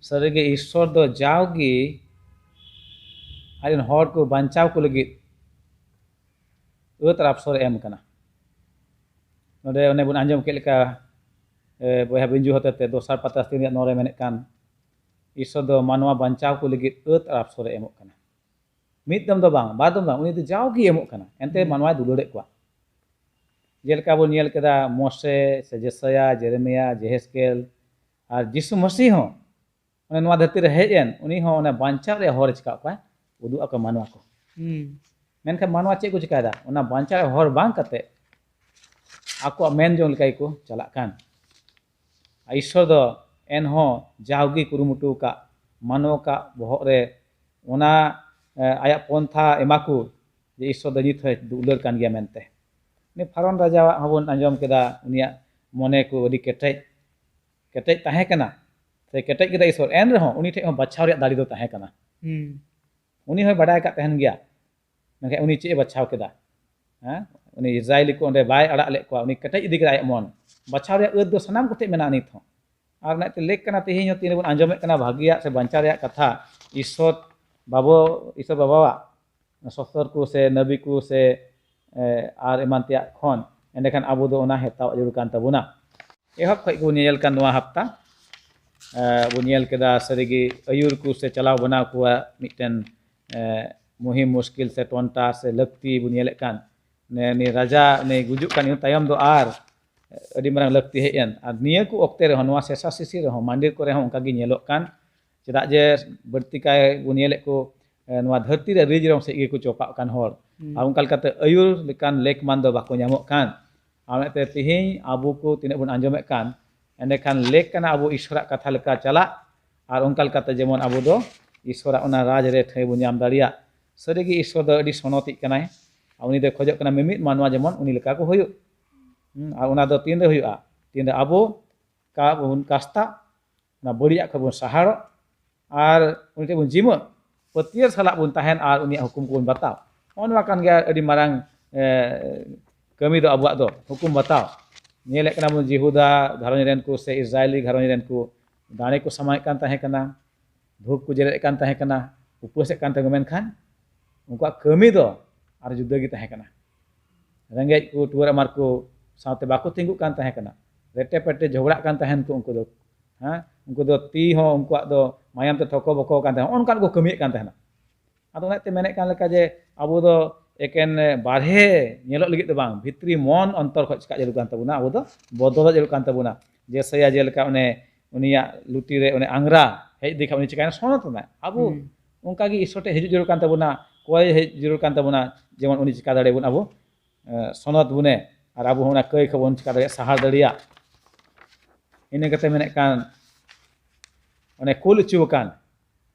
ᱥᱟᱹᱨᱤᱜᱮ ᱤᱥᱥᱚᱨ ᱫᱚ ᱡᱟᱣᱜᱮ ᱟᱡ ᱨᱮᱱ ᱦᱚᱲ ᱠᱚ ᱵᱟᱧᱪᱟᱣ ᱠᱚ ᱞᱟᱹᱜᱤᱫ ᱟᱹᱛ ᱟᱨ ᱟᱯᱥᱚᱨ ᱮ ᱮᱢ ᱠᱟᱱᱟ᱾ ᱱᱚᱰᱮ ᱚᱱᱮ ᱵᱚᱱ ᱟᱸᱡᱚᱢ ᱠᱮᱫ ᱞᱮᱠᱟ, ᱮ, ᱵᱚᱭᱦᱟ ᱵᱤᱧᱡᱩ ᱦᱚᱛᱮᱛᱮ ᱫᱚᱥᱟᱨ ᱯᱟᱛᱨᱟᱥ ᱛᱤᱱ ᱨᱮᱭᱟᱜ ᱱᱚ ᱨᱮ ᱢᱮᱱᱮᱫ ᱠᱟᱱ, ᱤᱥᱥᱚᱨ ᱫᱚ ᱢᱟᱱᱣᱟ ᱵᱟᱧᱪᱟᱣ ᱠᱚ ᱞᱟᱹᱜᱤᱫ ᱟᱹᱛ ᱟᱨ ᱟᱯᱥᱚᱨ ᱮ ᱮᱢᱚᱜ ᱠᱟᱱᱟ᱾ ᱢᱤᱫ ᱫᱚᱢ ᱫᱚ ᱵᱟᱝ, ᱵᱟᱨ ᱫᱚᱢ ᱵᱟᱝ, ᱩᱱᱤ ᱫᱚ ᱡᱟᱣᱜᱮ ᱮᱢᱚᱜ ᱠᱟᱱᱟ᱾ ᱮᱱᱛᱮ ᱦᱩᱸ᱾ ᱢᱟᱱᱣᱟᱭ ᱫᱩᱞᱟᱹᱲᱮᱫ ᱠᱚᱣᱟ᱾ ᱡᱮᱞᱮᱠᱟ ᱵᱚᱱ ᱧᱮᱞ ᱠᱮᱫᱟ, ᱢᱚᱥᱮ ᱥᱮ ᱡᱮᱥᱟᱭᱟ, ᱡᱮᱨᱮᱢᱤᱭᱟ, ᱡᱮᱦᱮᱥᱠᱮᱞ ᱟᱨ ᱡᱤᱥᱩ ᱢᱟᱹᱥᱤ ᱦᱚᱸ ᱚᱱᱮ ᱱᱚᱣᱟ ᱫᱷᱟᱹᱨᱛᱤ ᱨᱮ ᱦᱮᱡ ᱮᱱ, ᱩᱱᱤ ᱦᱚᱸ ᱚᱱᱟ ᱵᱟᱧᱪᱟᱣ ᱨᱮᱭᱟᱜ ᱦᱚᱨ ᱮ ᱪᱤᱠᱟᱹ ᱠᱚᱣᱟ, ᱩᱫᱩᱜ ᱟᱠᱚ ᱢᱟᱱᱣᱟ ᱠᱚ᱾ ᱦᱩᱸ᱾ ᱢᱮᱱᱠᱷᱟᱱ ᱢᱟᱱᱣᱟ ᱪᱮᱫ ᱠᱚ ᱪᱤᱠᱟᱭᱮᱫᱟ? ᱚᱱᱟ ᱵᱟᱧᱪᱟᱣ ᱨᱮᱭᱟᱜ ᱦᱚᱨ ᱵᱟᱝ ᱠᱟᱛᱮ ᱟᱠᱚᱣᱟᱜ ᱢᱮᱱ ᱡᱚᱝ ᱞᱮᱠᱟ ᱜᱮᱠᱚ ᱪᱟᱞᱟᱜ ᱠᱟᱱ᱾ ᱟᱨ ᱤᱥᱥᱚᱨ ᱫᱚ ᱮᱱᱦᱚᱸ ᱡᱟᱣᱜᱮ ᱠᱩᱨᱩᱢᱩᱴᱩ ᱟᱠᱟᱫ, ᱢᱟᱱᱣᱟ ᱠᱚᱣᱟᱜ ᱵᱚᱦᱚᱜ ᱨᱮ ᱚᱱᱟ, ᱮ, ᱟᱭᱟᱜ ᱯᱚᱱᱛᱷᱟ ᱮᱢᱟ ᱠᱚ ᱡᱮ ᱤᱥᱥᱚᱨ ᱫᱚ ᱱᱤᱛ ᱦᱚᱸᱭ ᱫᱩᱞᱟᱹᱲ ᱠᱟᱱ ᱜᱮᱭᱟ ᱢᱮᱱᱛᱮ᱾ ᱩᱱᱤ ᱯᱷᱟᱨᱚᱱ ᱨᱟᱡᱟᱣᱟᱜ ᱦᱚᱸᱵᱚᱱ ᱟᱸᱡᱚᱢ ᱠᱮᱫᱟ, ᱩᱱᱤᱭᱟᱜ ᱢᱚᱱᱮ ᱠᱚ ᱟᱹᱰᱤ ᱠᱮᱴᱮᱡ, ᱠᱮᱴᱮᱡ ᱛᱟᱦᱮᱸ ᱠᱟᱱᱟ, ᱥᱮ ᱠᱮᱴᱮᱡ ᱠᱮᱫᱟ ᱤᱥᱥᱚᱨ, ᱮᱱ ᱨᱮᱦᱚᱸ ᱩᱱᱤ ᱴᱷᱮᱡ ᱦᱚᱸ ᱵᱟᱪᱷᱟᱣ ᱨᱮᱭᱟᱜ ᱫᱟᱲᱮ ᱫᱚ ᱛᱟᱦᱮᱸ ᱠᱟᱱᱟ᱾ ᱦᱩᱸ᱾ ᱩᱱᱤ ᱦᱚᱸᱭ ᱵᱟᱰᱟᱭ ᱟᱠᱟᱫ ᱛᱟᱦᱮᱱ ᱜᱮᱭᱟ, ᱢᱮᱱᱠᱷᱟᱱ ᱩᱱᱤ ᱪᱮᱫ ᱮ ᱵᱟᱪᱷᱟᱣ ᱠᱮᱫᱟ? ᱦᱮᱸ? ᱩᱱᱤ ᱤᱥᱨᱟᱭᱮᱞᱤ ᱠᱚ ᱚᱸᱰᱮ ᱵᱟᱭ ᱟᱲᱟᱜ ᱞᱮᱫ ᱠᱚᱣᱟ, ᱩᱱᱤ ᱠᱮᱴᱮᱡ ᱤᱫᱤ ᱠᱮᱫᱟ ᱟᱭᱟᱜ ᱢᱚᱱ᱾ ᱵᱟᱪᱷᱟᱣ ᱨᱮᱭᱟᱜ ᱟᱹᱛ ᱫᱚ ᱥᱟᱱᱟᱢ ᱠᱚᱴᱷᱮᱱ ᱢᱮᱱᱟᱜᱼᱟ ᱱᱤᱛ ᱦᱚᱸ᱾ ᱟᱨ ᱚᱱᱟᱛᱮ ᱞᱮᱠ ᱠᱟᱱᱟ, ᱛᱮᱦᱮᱧ ᱦᱚᱸ ᱛᱤᱱ ᱨᱮᱵᱚᱱ ᱟᱸᱡᱚᱢᱮᱫ ᱠᱟᱱᱟ ᱵᱷᱟᱹᱜᱤᱭᱟᱜ ᱥᱮ ᱵᱟᱧᱪᱟᱣ ᱨᱮᱭᱟᱜ ᱠᱟᱛᱷᱟ, ᱤᱥᱥᱚᱨ ᱵᱟᱵᱚ, ᱤᱥᱥᱚᱨ ᱵᱟᱵᱟᱣᱟᱜ ᱥᱚᱥᱛᱚᱨ ᱠᱚ ᱥᱮ ᱱᱟᱵᱤ ᱠᱚ ᱥᱮ, ᱮ, ᱟᱨ ᱮᱢᱟᱱ ᱛᱮᱭᱟᱜ ᱠᱷᱚᱱ, ᱮᱸᱰᱮᱠᱷᱟᱱ ᱟᱵᱚ ᱫᱚ ᱚᱱᱟ ᱦᱟᱛᱟᱣ ᱡᱟᱹᱨᱩᱲ ᱠᱟᱱ ᱛᱟᱵᱚᱱᱟ᱾ ᱮᱦᱚᱵ ᱠᱷᱚᱱ ᱜᱮᱵᱚᱱ ᱧᱮᱧᱮᱞ ᱠᱟᱱ ᱱᱚᱣᱟ ᱦᱟᱯᱛᱟ, ᱮ, ᱵᱚᱱ ᱧᱮᱞ ᱠᱮᱫᱟ ᱥᱟᱹᱨᱤᱜᱮ ᱟᱹᱭᱩᱨ ᱠᱚ ᱥᱮ ᱪᱟᱞᱟᱣ ᱵᱟᱱᱟᱣ ᱠᱚᱣᱟᱜ ᱢᱤᱫᱴᱮᱱ, ᱮ, ᱢᱩᱦᱤᱢ ᱢᱩᱥᱠᱤᱞ ᱥᱮ ᱴᱚᱱᱴᱟ ᱥᱮ ᱞᱟᱹᱠᱛᱤ ᱵᱚᱱ ᱧᱮᱞᱮᱫ ᱠᱟᱱ᱾ ᱱᱮ-, ᱱᱩᱭ ᱨᱟᱡᱟ, ᱱᱩᱭ ᱜᱩᱡᱩᱜ ᱠᱟᱱ ᱤᱱᱟᱹ ᱛᱟᱭᱚᱢ ᱫᱚ ᱟᱨ ᱟᱹᱰᱤ ᱢᱟᱨᱟᱝ ᱞᱟᱹᱠᱛᱤ ᱦᱮᱡ ᱮᱱ᱾ ᱟᱨ ᱱᱤᱭᱟᱹ ᱠᱚ ᱚᱠᱛᱮ ᱨᱮᱦᱚᱸ, ᱱᱚᱣᱟ ᱥᱮᱥᱟ ᱥᱤᱥᱤ ᱨᱮᱦᱚᱸ, ᱢᱟᱱᱰᱤᱨ ᱠᱚᱨᱮ ᱦᱚᱸ ᱚᱱᱠᱟ ᱜᱮ ᱧᱮᱞᱚᱜ ᱠᱟᱱ᱾ ᱪᱮᱫᱟᱜ ᱡᱮ ᱵᱟᱹᱲᱛᱤ ᱠᱟᱭ ᱵᱚᱱ ᱧᱮᱞᱮᱫ ᱠᱚ, ᱮ, ᱱᱚᱣᱟ ᱫᱷᱟᱹᱨᱛᱤ ᱨᱮ ᱨᱤᱡ ᱨᱚᱝ ᱥᱮᱫ ᱜᱮᱠᱚ ᱪᱚᱯᱟᱜ ᱠᱟᱱ ᱦᱚᱲ᱾ ᱦᱩᱸ᱾ ᱟᱨ ᱚᱱᱠᱟ ᱞᱮᱠᱟᱛᱮ ᱟᱹᱭᱩᱨ ᱞᱮᱠᱟᱱ ᱞᱮᱠ ᱢᱟᱱ ᱫᱚ ᱵᱟᱠᱚ ᱧᱟᱢᱚᱜ ᱠᱟᱱ᱾ ᱟᱨ ᱚᱱᱟᱛᱮ ᱛᱮᱦᱮᱧ ᱟᱵᱚ ᱠᱚ ᱛᱤᱱᱟᱹᱜ ᱵᱚᱱ ᱟᱸᱡᱚᱢᱮᱫ ᱠᱟᱱ, ᱮᱸᱰᱮᱠᱷᱟᱱ ᱞᱮᱠ ᱠᱟᱱᱟ ᱟᱵᱚ ᱤᱥᱚᱨᱟᱜ ᱠᱟᱛᱷᱟ ᱞᱮᱠᱟ ᱪᱟᱞᱟᱜ, ᱟᱨ ᱚᱱᱠᱟ ᱞᱮᱠᱟᱛᱮ ᱡᱮᱢᱚᱱ ᱟᱵᱚ ᱫᱚ ᱤᱥᱚᱨᱟᱜ ᱚᱱᱟ ᱨᱟᱡᱽ ᱨᱮ ᱴᱷᱟᱹᱭ ᱵᱚᱱ ᱧᱟᱢ ᱫᱟᱲᱮᱭᱟᱜ᱾ ᱥᱟᱹᱨᱤᱜᱮ ᱤᱥᱚᱨ ᱫᱚ ᱟᱹᱰᱤ ᱥᱚᱱᱚᱛᱤᱡ ᱠᱟᱱᱟᱭ, ᱟᱨ ᱩᱱᱤ ᱫᱚᱭ ᱠᱷᱚᱡᱚᱜ ᱠᱟᱱᱟ ᱢᱤᱢᱤᱫ ᱢᱟᱱᱣᱟ ᱡᱮᱢᱚᱱ ᱩᱱᱤ ᱞᱮᱠᱟ ᱠᱚ ᱦᱩᱭᱩᱜ᱾ ᱦᱩᱸ, ᱟᱨ ᱚᱱᱟ ᱫᱚ ᱛᱤᱱᱨᱮ ᱦᱩᱭᱩᱜᱼᱟ? ᱛᱤᱱᱨᱮ ᱟᱵᱚ ᱠᱟ-, ᱵᱚᱱ ᱠᱟᱥᱛᱟᱜ, ᱚᱱᱟ ᱵᱟᱹᱲᱤᱡᱟᱜ ᱠᱷᱚᱱ ᱵᱚᱱ ᱥᱟᱦᱟᱲᱚᱜ, ᱟᱨ ᱩᱱᱤ ᱴᱷᱮᱱ ᱵᱚᱱ ᱡᱤᱢᱟᱹ ᱯᱟᱹᱛᱭᱟᱹᱨ ᱥᱟᱞᱟᱜ ᱵᱚᱱ ᱛᱟᱦᱮᱱ ᱟᱨ ᱩᱱᱤᱭᱟᱜ ᱦᱩᱠᱩᱢ ᱠᱚᱵᱚᱱ ᱵᱟᱛᱟᱣ᱾ ᱱᱚᱜᱼᱚ ᱱᱚᱣᱟ ᱠᱟᱱ ᱜᱮᱭᱟ ᱟᱹᱰᱤ ᱢᱟᱨᱟᱝ, ᱮ, ᱠᱟᱹᱢᱤ ᱫᱚ ᱟᱵᱚᱣᱟᱜ ᱫᱚ, ᱦᱩᱠᱩᱢ ᱵᱟᱛᱟᱣ᱾ ᱧᱮᱞᱮᱫ ᱠᱟᱱᱟ ᱵᱚᱱ ᱡᱤᱦᱩᱫᱟ ᱜᱷᱟᱨᱚᱸᱡᱽ ᱨᱮᱱ ᱠᱚ ᱥᱮ ᱤᱥᱨᱟᱭᱮᱞᱤ ᱜᱷᱟᱨᱚᱸᱡᱽ ᱨᱮᱱ ᱠᱚ ᱫᱟᱲᱮ ᱠᱚ ᱥᱟᱢᱟᱭᱮᱫ ᱠᱟᱱ ᱛᱟᱦᱮᱸ ᱠᱟᱱᱟ, ᱫᱷᱩᱯ ᱠᱚ ᱡᱮᱨᱮᱫ ᱠᱟᱱ ᱛᱟᱦᱮᱸ ᱠᱟᱱᱟ, ᱩᱯᱟᱹᱥᱮᱫ ᱠᱟᱱ ᱛᱟᱦᱮᱸ ᱠᱟᱱᱟ, ᱢᱮᱱᱠᱷᱟᱱ ᱩᱱᱠᱩᱣᱟᱜ ᱠᱟᱹᱢᱤ ᱫᱚ ᱟᱨ ᱡᱩᱫᱟᱹ ᱜᱮ ᱛᱟᱦᱮᱸ ᱠᱟᱱᱟ᱾ ᱨᱮᱸᱜᱮᱡ ᱠᱚ ᱴᱩᱣᱟᱹᱨ ᱟᱢᱟᱨ ᱠᱚ ᱥᱟᱶᱛᱮ ᱵᱟᱠᱚ ᱛᱤᱸᱜᱩᱜ ᱠᱟᱱ ᱛᱟᱦᱮᱸ ᱠᱟᱱᱟ, ᱨᱮᱴᱮ ᱯᱮᱴᱮ ᱡᱷᱚᱜᱽᱲᱟᱜ ᱠᱟᱱ ᱛᱟᱦᱮᱱ ᱠᱚ ᱩᱱᱠᱩ ᱫᱚ᱾ ᱦᱮᱸ, ᱩᱱᱠᱩ ᱫᱚ ᱛᱤ ᱦᱚᱸ ᱩᱱᱠᱩᱣᱟᱜ ᱫᱚ ᱢᱟᱭᱟᱢ ᱛᱮ ᱛᱷᱚᱠᱚ ᱵᱚᱠᱚ ᱠᱟᱱ ᱛᱟᱦᱮᱸᱱᱟ, ᱚᱱᱠᱟᱱ ᱠᱚ ᱠᱟᱹᱢᱤᱭᱮᱫ ᱠᱟᱱ ᱛᱟᱦᱮᱱᱟ᱾ ᱟᱫᱚ ᱚᱱᱟᱛᱮ ᱢᱮᱱᱮᱫ ᱠᱟᱱ ᱞᱮᱠᱟ ᱡᱮ ᱟᱵᱚ ᱫᱚ ᱮᱠᱮᱱ ᱵᱟᱨᱦᱮ ᱧᱮᱞᱚᱜ ᱞᱟᱹᱜᱤᱫ ᱫᱚ ᱵᱟᱝ, ᱵᱷᱤᱛᱨᱤ ᱢᱚᱱ ᱚᱱᱛᱚᱨ ᱠᱷᱚᱱ ᱪᱤᱠᱟ ᱡᱟᱹᱨᱩᱲ ᱠᱟᱱ ᱛᱟᱵᱚᱱᱟ, ᱟᱵᱚ ᱫᱚ ᱵᱚᱫᱚᱞᱚᱜ ᱡᱟᱹᱨᱩᱲ ᱠᱟᱱ ᱛᱟᱵᱚᱱᱟ᱾ ᱡᱮᱥᱮᱭᱟ ᱡᱮᱞᱮᱠᱟ ᱚᱱᱮ ᱩᱱᱤᱭᱟᱜ ᱞᱩᱴᱤ ᱨᱮ ᱚᱱᱮ ᱟᱝᱨᱟ ᱦᱮᱡ ᱤᱫᱤ ᱠᱷᱟᱱ ᱩᱱᱤ ᱪᱤᱠᱟᱭᱮᱱᱟ? ᱥᱚᱱᱚᱛ ᱮᱱᱟᱭ᱾ ᱟᱵᱚ ᱦᱩᱸ᱾ ᱚᱱᱠᱟᱜᱮ ᱤᱥᱚᱨ ᱴᱷᱮᱱ ᱦᱤᱡᱩᱜ ᱡᱟᱹᱨᱩᱲ ᱠᱟᱱ ᱛᱟᱵᱚᱱᱟ, ᱠᱚᱭ ᱦᱮᱡ ᱡᱟᱹᱨᱩᱲ ᱠᱟᱱ ᱛᱟᱵᱚᱱᱟ, ᱡᱮᱢᱚᱱ ᱩᱱᱤ ᱪᱤᱠᱟ ᱫᱟᱲᱮᱭᱟᱵᱚᱱ ᱟᱵᱚ, ᱮ, ᱥᱚᱱᱚᱛ ᱵᱚᱱᱮ, ᱟᱨ ᱟᱵᱚ ᱦᱚᱸ ᱚᱱᱟ ᱠᱟᱹᱭ ᱠᱷᱚᱱ ᱵᱚᱱ ᱪᱤᱠᱟ ᱫᱟᱲᱮᱭᱟᱜ, ᱥᱟᱦᱟᱨ ᱫᱟᱲᱮᱭᱟᱜ᱾ ᱤᱱᱟᱹ ᱠᱟᱛᱮ ᱢᱮᱱᱮᱫ ᱠᱟᱱ ᱚᱱᱮ ᱠᱩᱞ ᱦᱚᱪᱚ ᱟᱠᱟᱱ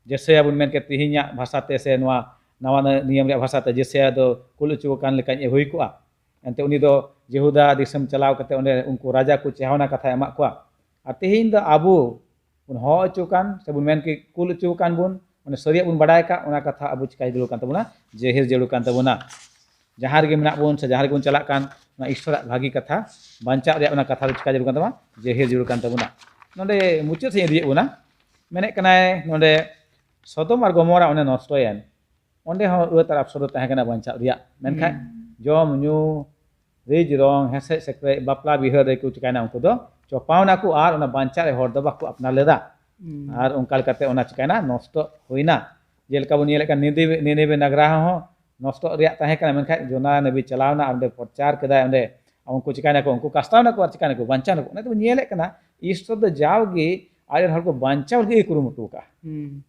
ᱡᱮᱥᱟᱭᱟ ᱵᱚᱱ ᱢᱮᱱ ᱠᱮᱫ ᱛᱮᱦᱮᱧᱟᱜ ᱵᱷᱟᱥᱟᱛᱮ ᱥᱮ ᱱᱚᱣᱟ ᱱᱟᱣᱟ ᱱᱤᱭᱚᱢ ᱨᱮᱭᱟᱜ ᱵᱷᱟᱥᱟᱛᱮ ᱡᱮᱥᱟᱭᱟ ᱫᱚ ᱠᱩᱞ ᱦᱚᱪᱚ ᱟᱠᱟᱱ ᱞᱮᱠᱟᱧ ᱦᱩᱭ ᱠᱚᱜᱼᱟ᱾ ᱮᱱᱛᱮ ᱩᱱᱤ ᱫᱚ ᱡᱮᱦᱩᱫᱟ ᱫᱤᱥᱚᱢ ᱪᱟᱞᱟᱣ ᱠᱟᱛᱮ ᱚᱸᱰᱮ ᱩᱱᱠᱩ ᱨᱟᱡᱟ ᱠᱚ ᱪᱮᱦᱟᱣᱱᱟ ᱠᱟᱛᱷᱟᱭ ᱮᱢᱟᱜ ᱠᱚᱣᱟ᱾ ᱟᱨ ᱛᱮᱦᱮᱧ ᱫᱚ ᱟᱵᱚ ᱵᱚᱱ ᱦᱚᱦᱚ ᱦᱚᱪᱚ ᱟᱠᱟᱱ ᱥᱮ ᱵᱚᱱ ᱢᱮᱱ ᱠᱮᱫ ᱠᱩᱞ ᱦᱚᱪᱚ ᱟᱠᱟᱱ ᱵᱚᱱ, ᱚᱱᱟ ᱥᱟᱹᱨᱤᱭᱟᱜ ᱵᱚᱱ ᱵᱟᱰᱟᱭ ᱟᱠᱟᱫ, ᱚᱱᱟ ᱠᱟᱛᱷᱟ ᱟᱵᱚ ᱪᱤᱠᱟᱭ ᱡᱟᱹᱨᱩᱲ ᱠᱟᱱ ᱛᱟᱵᱚᱱᱟ? ᱡᱟᱹᱦᱤᱨ ᱡᱟᱹᱨᱩᱲ ᱠᱟᱱ ᱛᱟᱵᱚᱱᱟ᱾ ᱡᱟᱦᱟᱸ ᱨᱮᱜᱮ ᱢᱮᱱᱟᱜ ᱵᱚᱱ ᱥᱮ ᱡᱟᱦᱟᱸ ᱨᱮᱜᱮ ᱵᱚᱱ ᱪᱟᱞᱟᱜ ᱠᱟᱱ, ᱚᱱᱟ ᱤᱥᱚᱨᱟᱜ ᱵᱷᱟᱹᱜᱤ ᱠᱟᱛᱷᱟ ᱵᱟᱧᱪᱟᱣ ᱨᱮᱭᱟᱜ ᱚᱱᱟ ᱠᱟᱛᱷᱟ ᱫᱚ ᱪᱤᱠᱟ ᱡᱟᱹᱨᱩᱲ ᱠᱟᱱ ᱛᱟᱵᱚᱱᱟ? ᱡᱟᱹᱦᱤᱨ ᱡᱟᱹᱨᱩᱲ ᱠᱟᱱ ᱛᱟᱵᱚᱱᱟ᱾ ᱱᱚᱰᱮ ᱢᱩᱪᱟᱹᱫ ᱥᱮᱫ ᱤᱧ ᱤᱫᱤᱭᱮᱫ ᱵᱚᱱᱟ, ᱢᱮᱱᱮᱫ ᱠᱟᱱᱟᱭ ᱱᱚᱰᱮ ᱥᱚᱫᱚᱢ ᱟᱨ ᱜᱚᱢᱚᱨᱟ ᱚᱸᱰᱮ ᱱᱚᱥᱴᱚᱭᱮᱱ, ᱚᱸᱰᱮ ᱦᱚᱸ ᱟᱹᱛ ᱟᱨ ᱟᱯᱥᱚᱨ ᱫᱚ ᱛᱟᱦᱮᱸ ᱠᱟᱱᱟ ᱵᱟᱧᱪᱟᱜ ᱨᱮᱭᱟᱜ, ᱢᱮᱱᱠᱷᱟᱱ ᱦᱩᱸ᱾ ᱡᱚᱢ ᱧᱩ, ᱨᱤᱡ ᱨᱚᱝ, ᱦᱮᱸᱥᱮᱡ ᱥᱮᱠᱨᱮᱡ, ᱵᱟᱯᱞᱟ ᱵᱤᱦᱟᱹ ᱨᱮᱠᱚ ᱪᱤᱠᱟᱭᱱᱟ, ᱩᱱᱠᱩ ᱫᱚ ᱪᱚᱯᱟᱣ ᱱᱟᱠᱚ ᱟᱨ ᱚᱱᱟ ᱵᱟᱧᱪᱟᱜ ᱨᱮ ᱦᱚᱨ ᱫᱚ ᱵᱟᱠᱚ ᱟᱯᱱᱟᱨ ᱞᱮᱫᱟ᱾ ᱦᱩᱸ᱾ ᱟᱨ ᱚᱱᱠᱟ ᱞᱮᱠᱟᱛᱮ ᱚᱱᱟ ᱪᱤᱠᱟᱭᱱᱟ, ᱱᱚᱥᱴᱚ ᱦᱩᱭᱱᱟ᱾ ᱡᱮᱞᱮᱠᱟ ᱵᱚᱱ ᱧᱮᱞᱮᱫ ᱠᱟᱱ ᱱᱤᱱᱤᱵᱮ, ᱱᱤᱱᱤᱵᱮ ᱱᱟᱜᱽᱨᱟ ᱦᱚᱸ ᱱᱚᱥᱴᱚᱜ ᱨᱮᱭᱟᱜ ᱛᱟᱦᱮᱸ ᱠᱟᱱᱟ, ᱢᱮᱱᱠᱷᱟᱱ ᱡᱚᱱᱟ ᱱᱟᱵᱤ ᱪᱟᱞᱟᱣᱱᱟ ᱟᱨ ᱚᱸᱰᱮ ᱯᱨᱚᱪᱟᱨ ᱠᱮᱫᱟᱭ, ᱚᱸᱰᱮ ᱩᱱᱠᱩ ᱪᱤᱠᱟᱭᱱᱟᱠᱚ, ᱩᱱᱠᱩ ᱠᱟᱥᱛᱟᱣ ᱱᱟᱠᱚ ᱟᱨ ᱪᱤᱠᱟᱭᱱᱟᱠᱚ, ᱵᱟᱧᱪᱟᱣ ᱱᱟᱠᱚ᱾ ᱚᱱᱟ ᱛᱮᱵᱚᱱ ᱧᱮᱞᱮᱫ ᱠᱟᱱᱟ ᱤᱥᱥᱚᱨ ᱫᱚ ᱡᱟᱣᱜᱮ ᱟᱡ ᱨᱮᱱ ᱦᱚᱲ ᱠᱚ ᱵᱟᱧᱪᱟᱣ ᱞᱟᱹᱜᱤᱫ ᱮ ᱠᱩᱨᱩᱢᱩᱴᱩ ᱟᱠᱟᱫᱼᱟ᱾ ᱦᱩᱸ᱾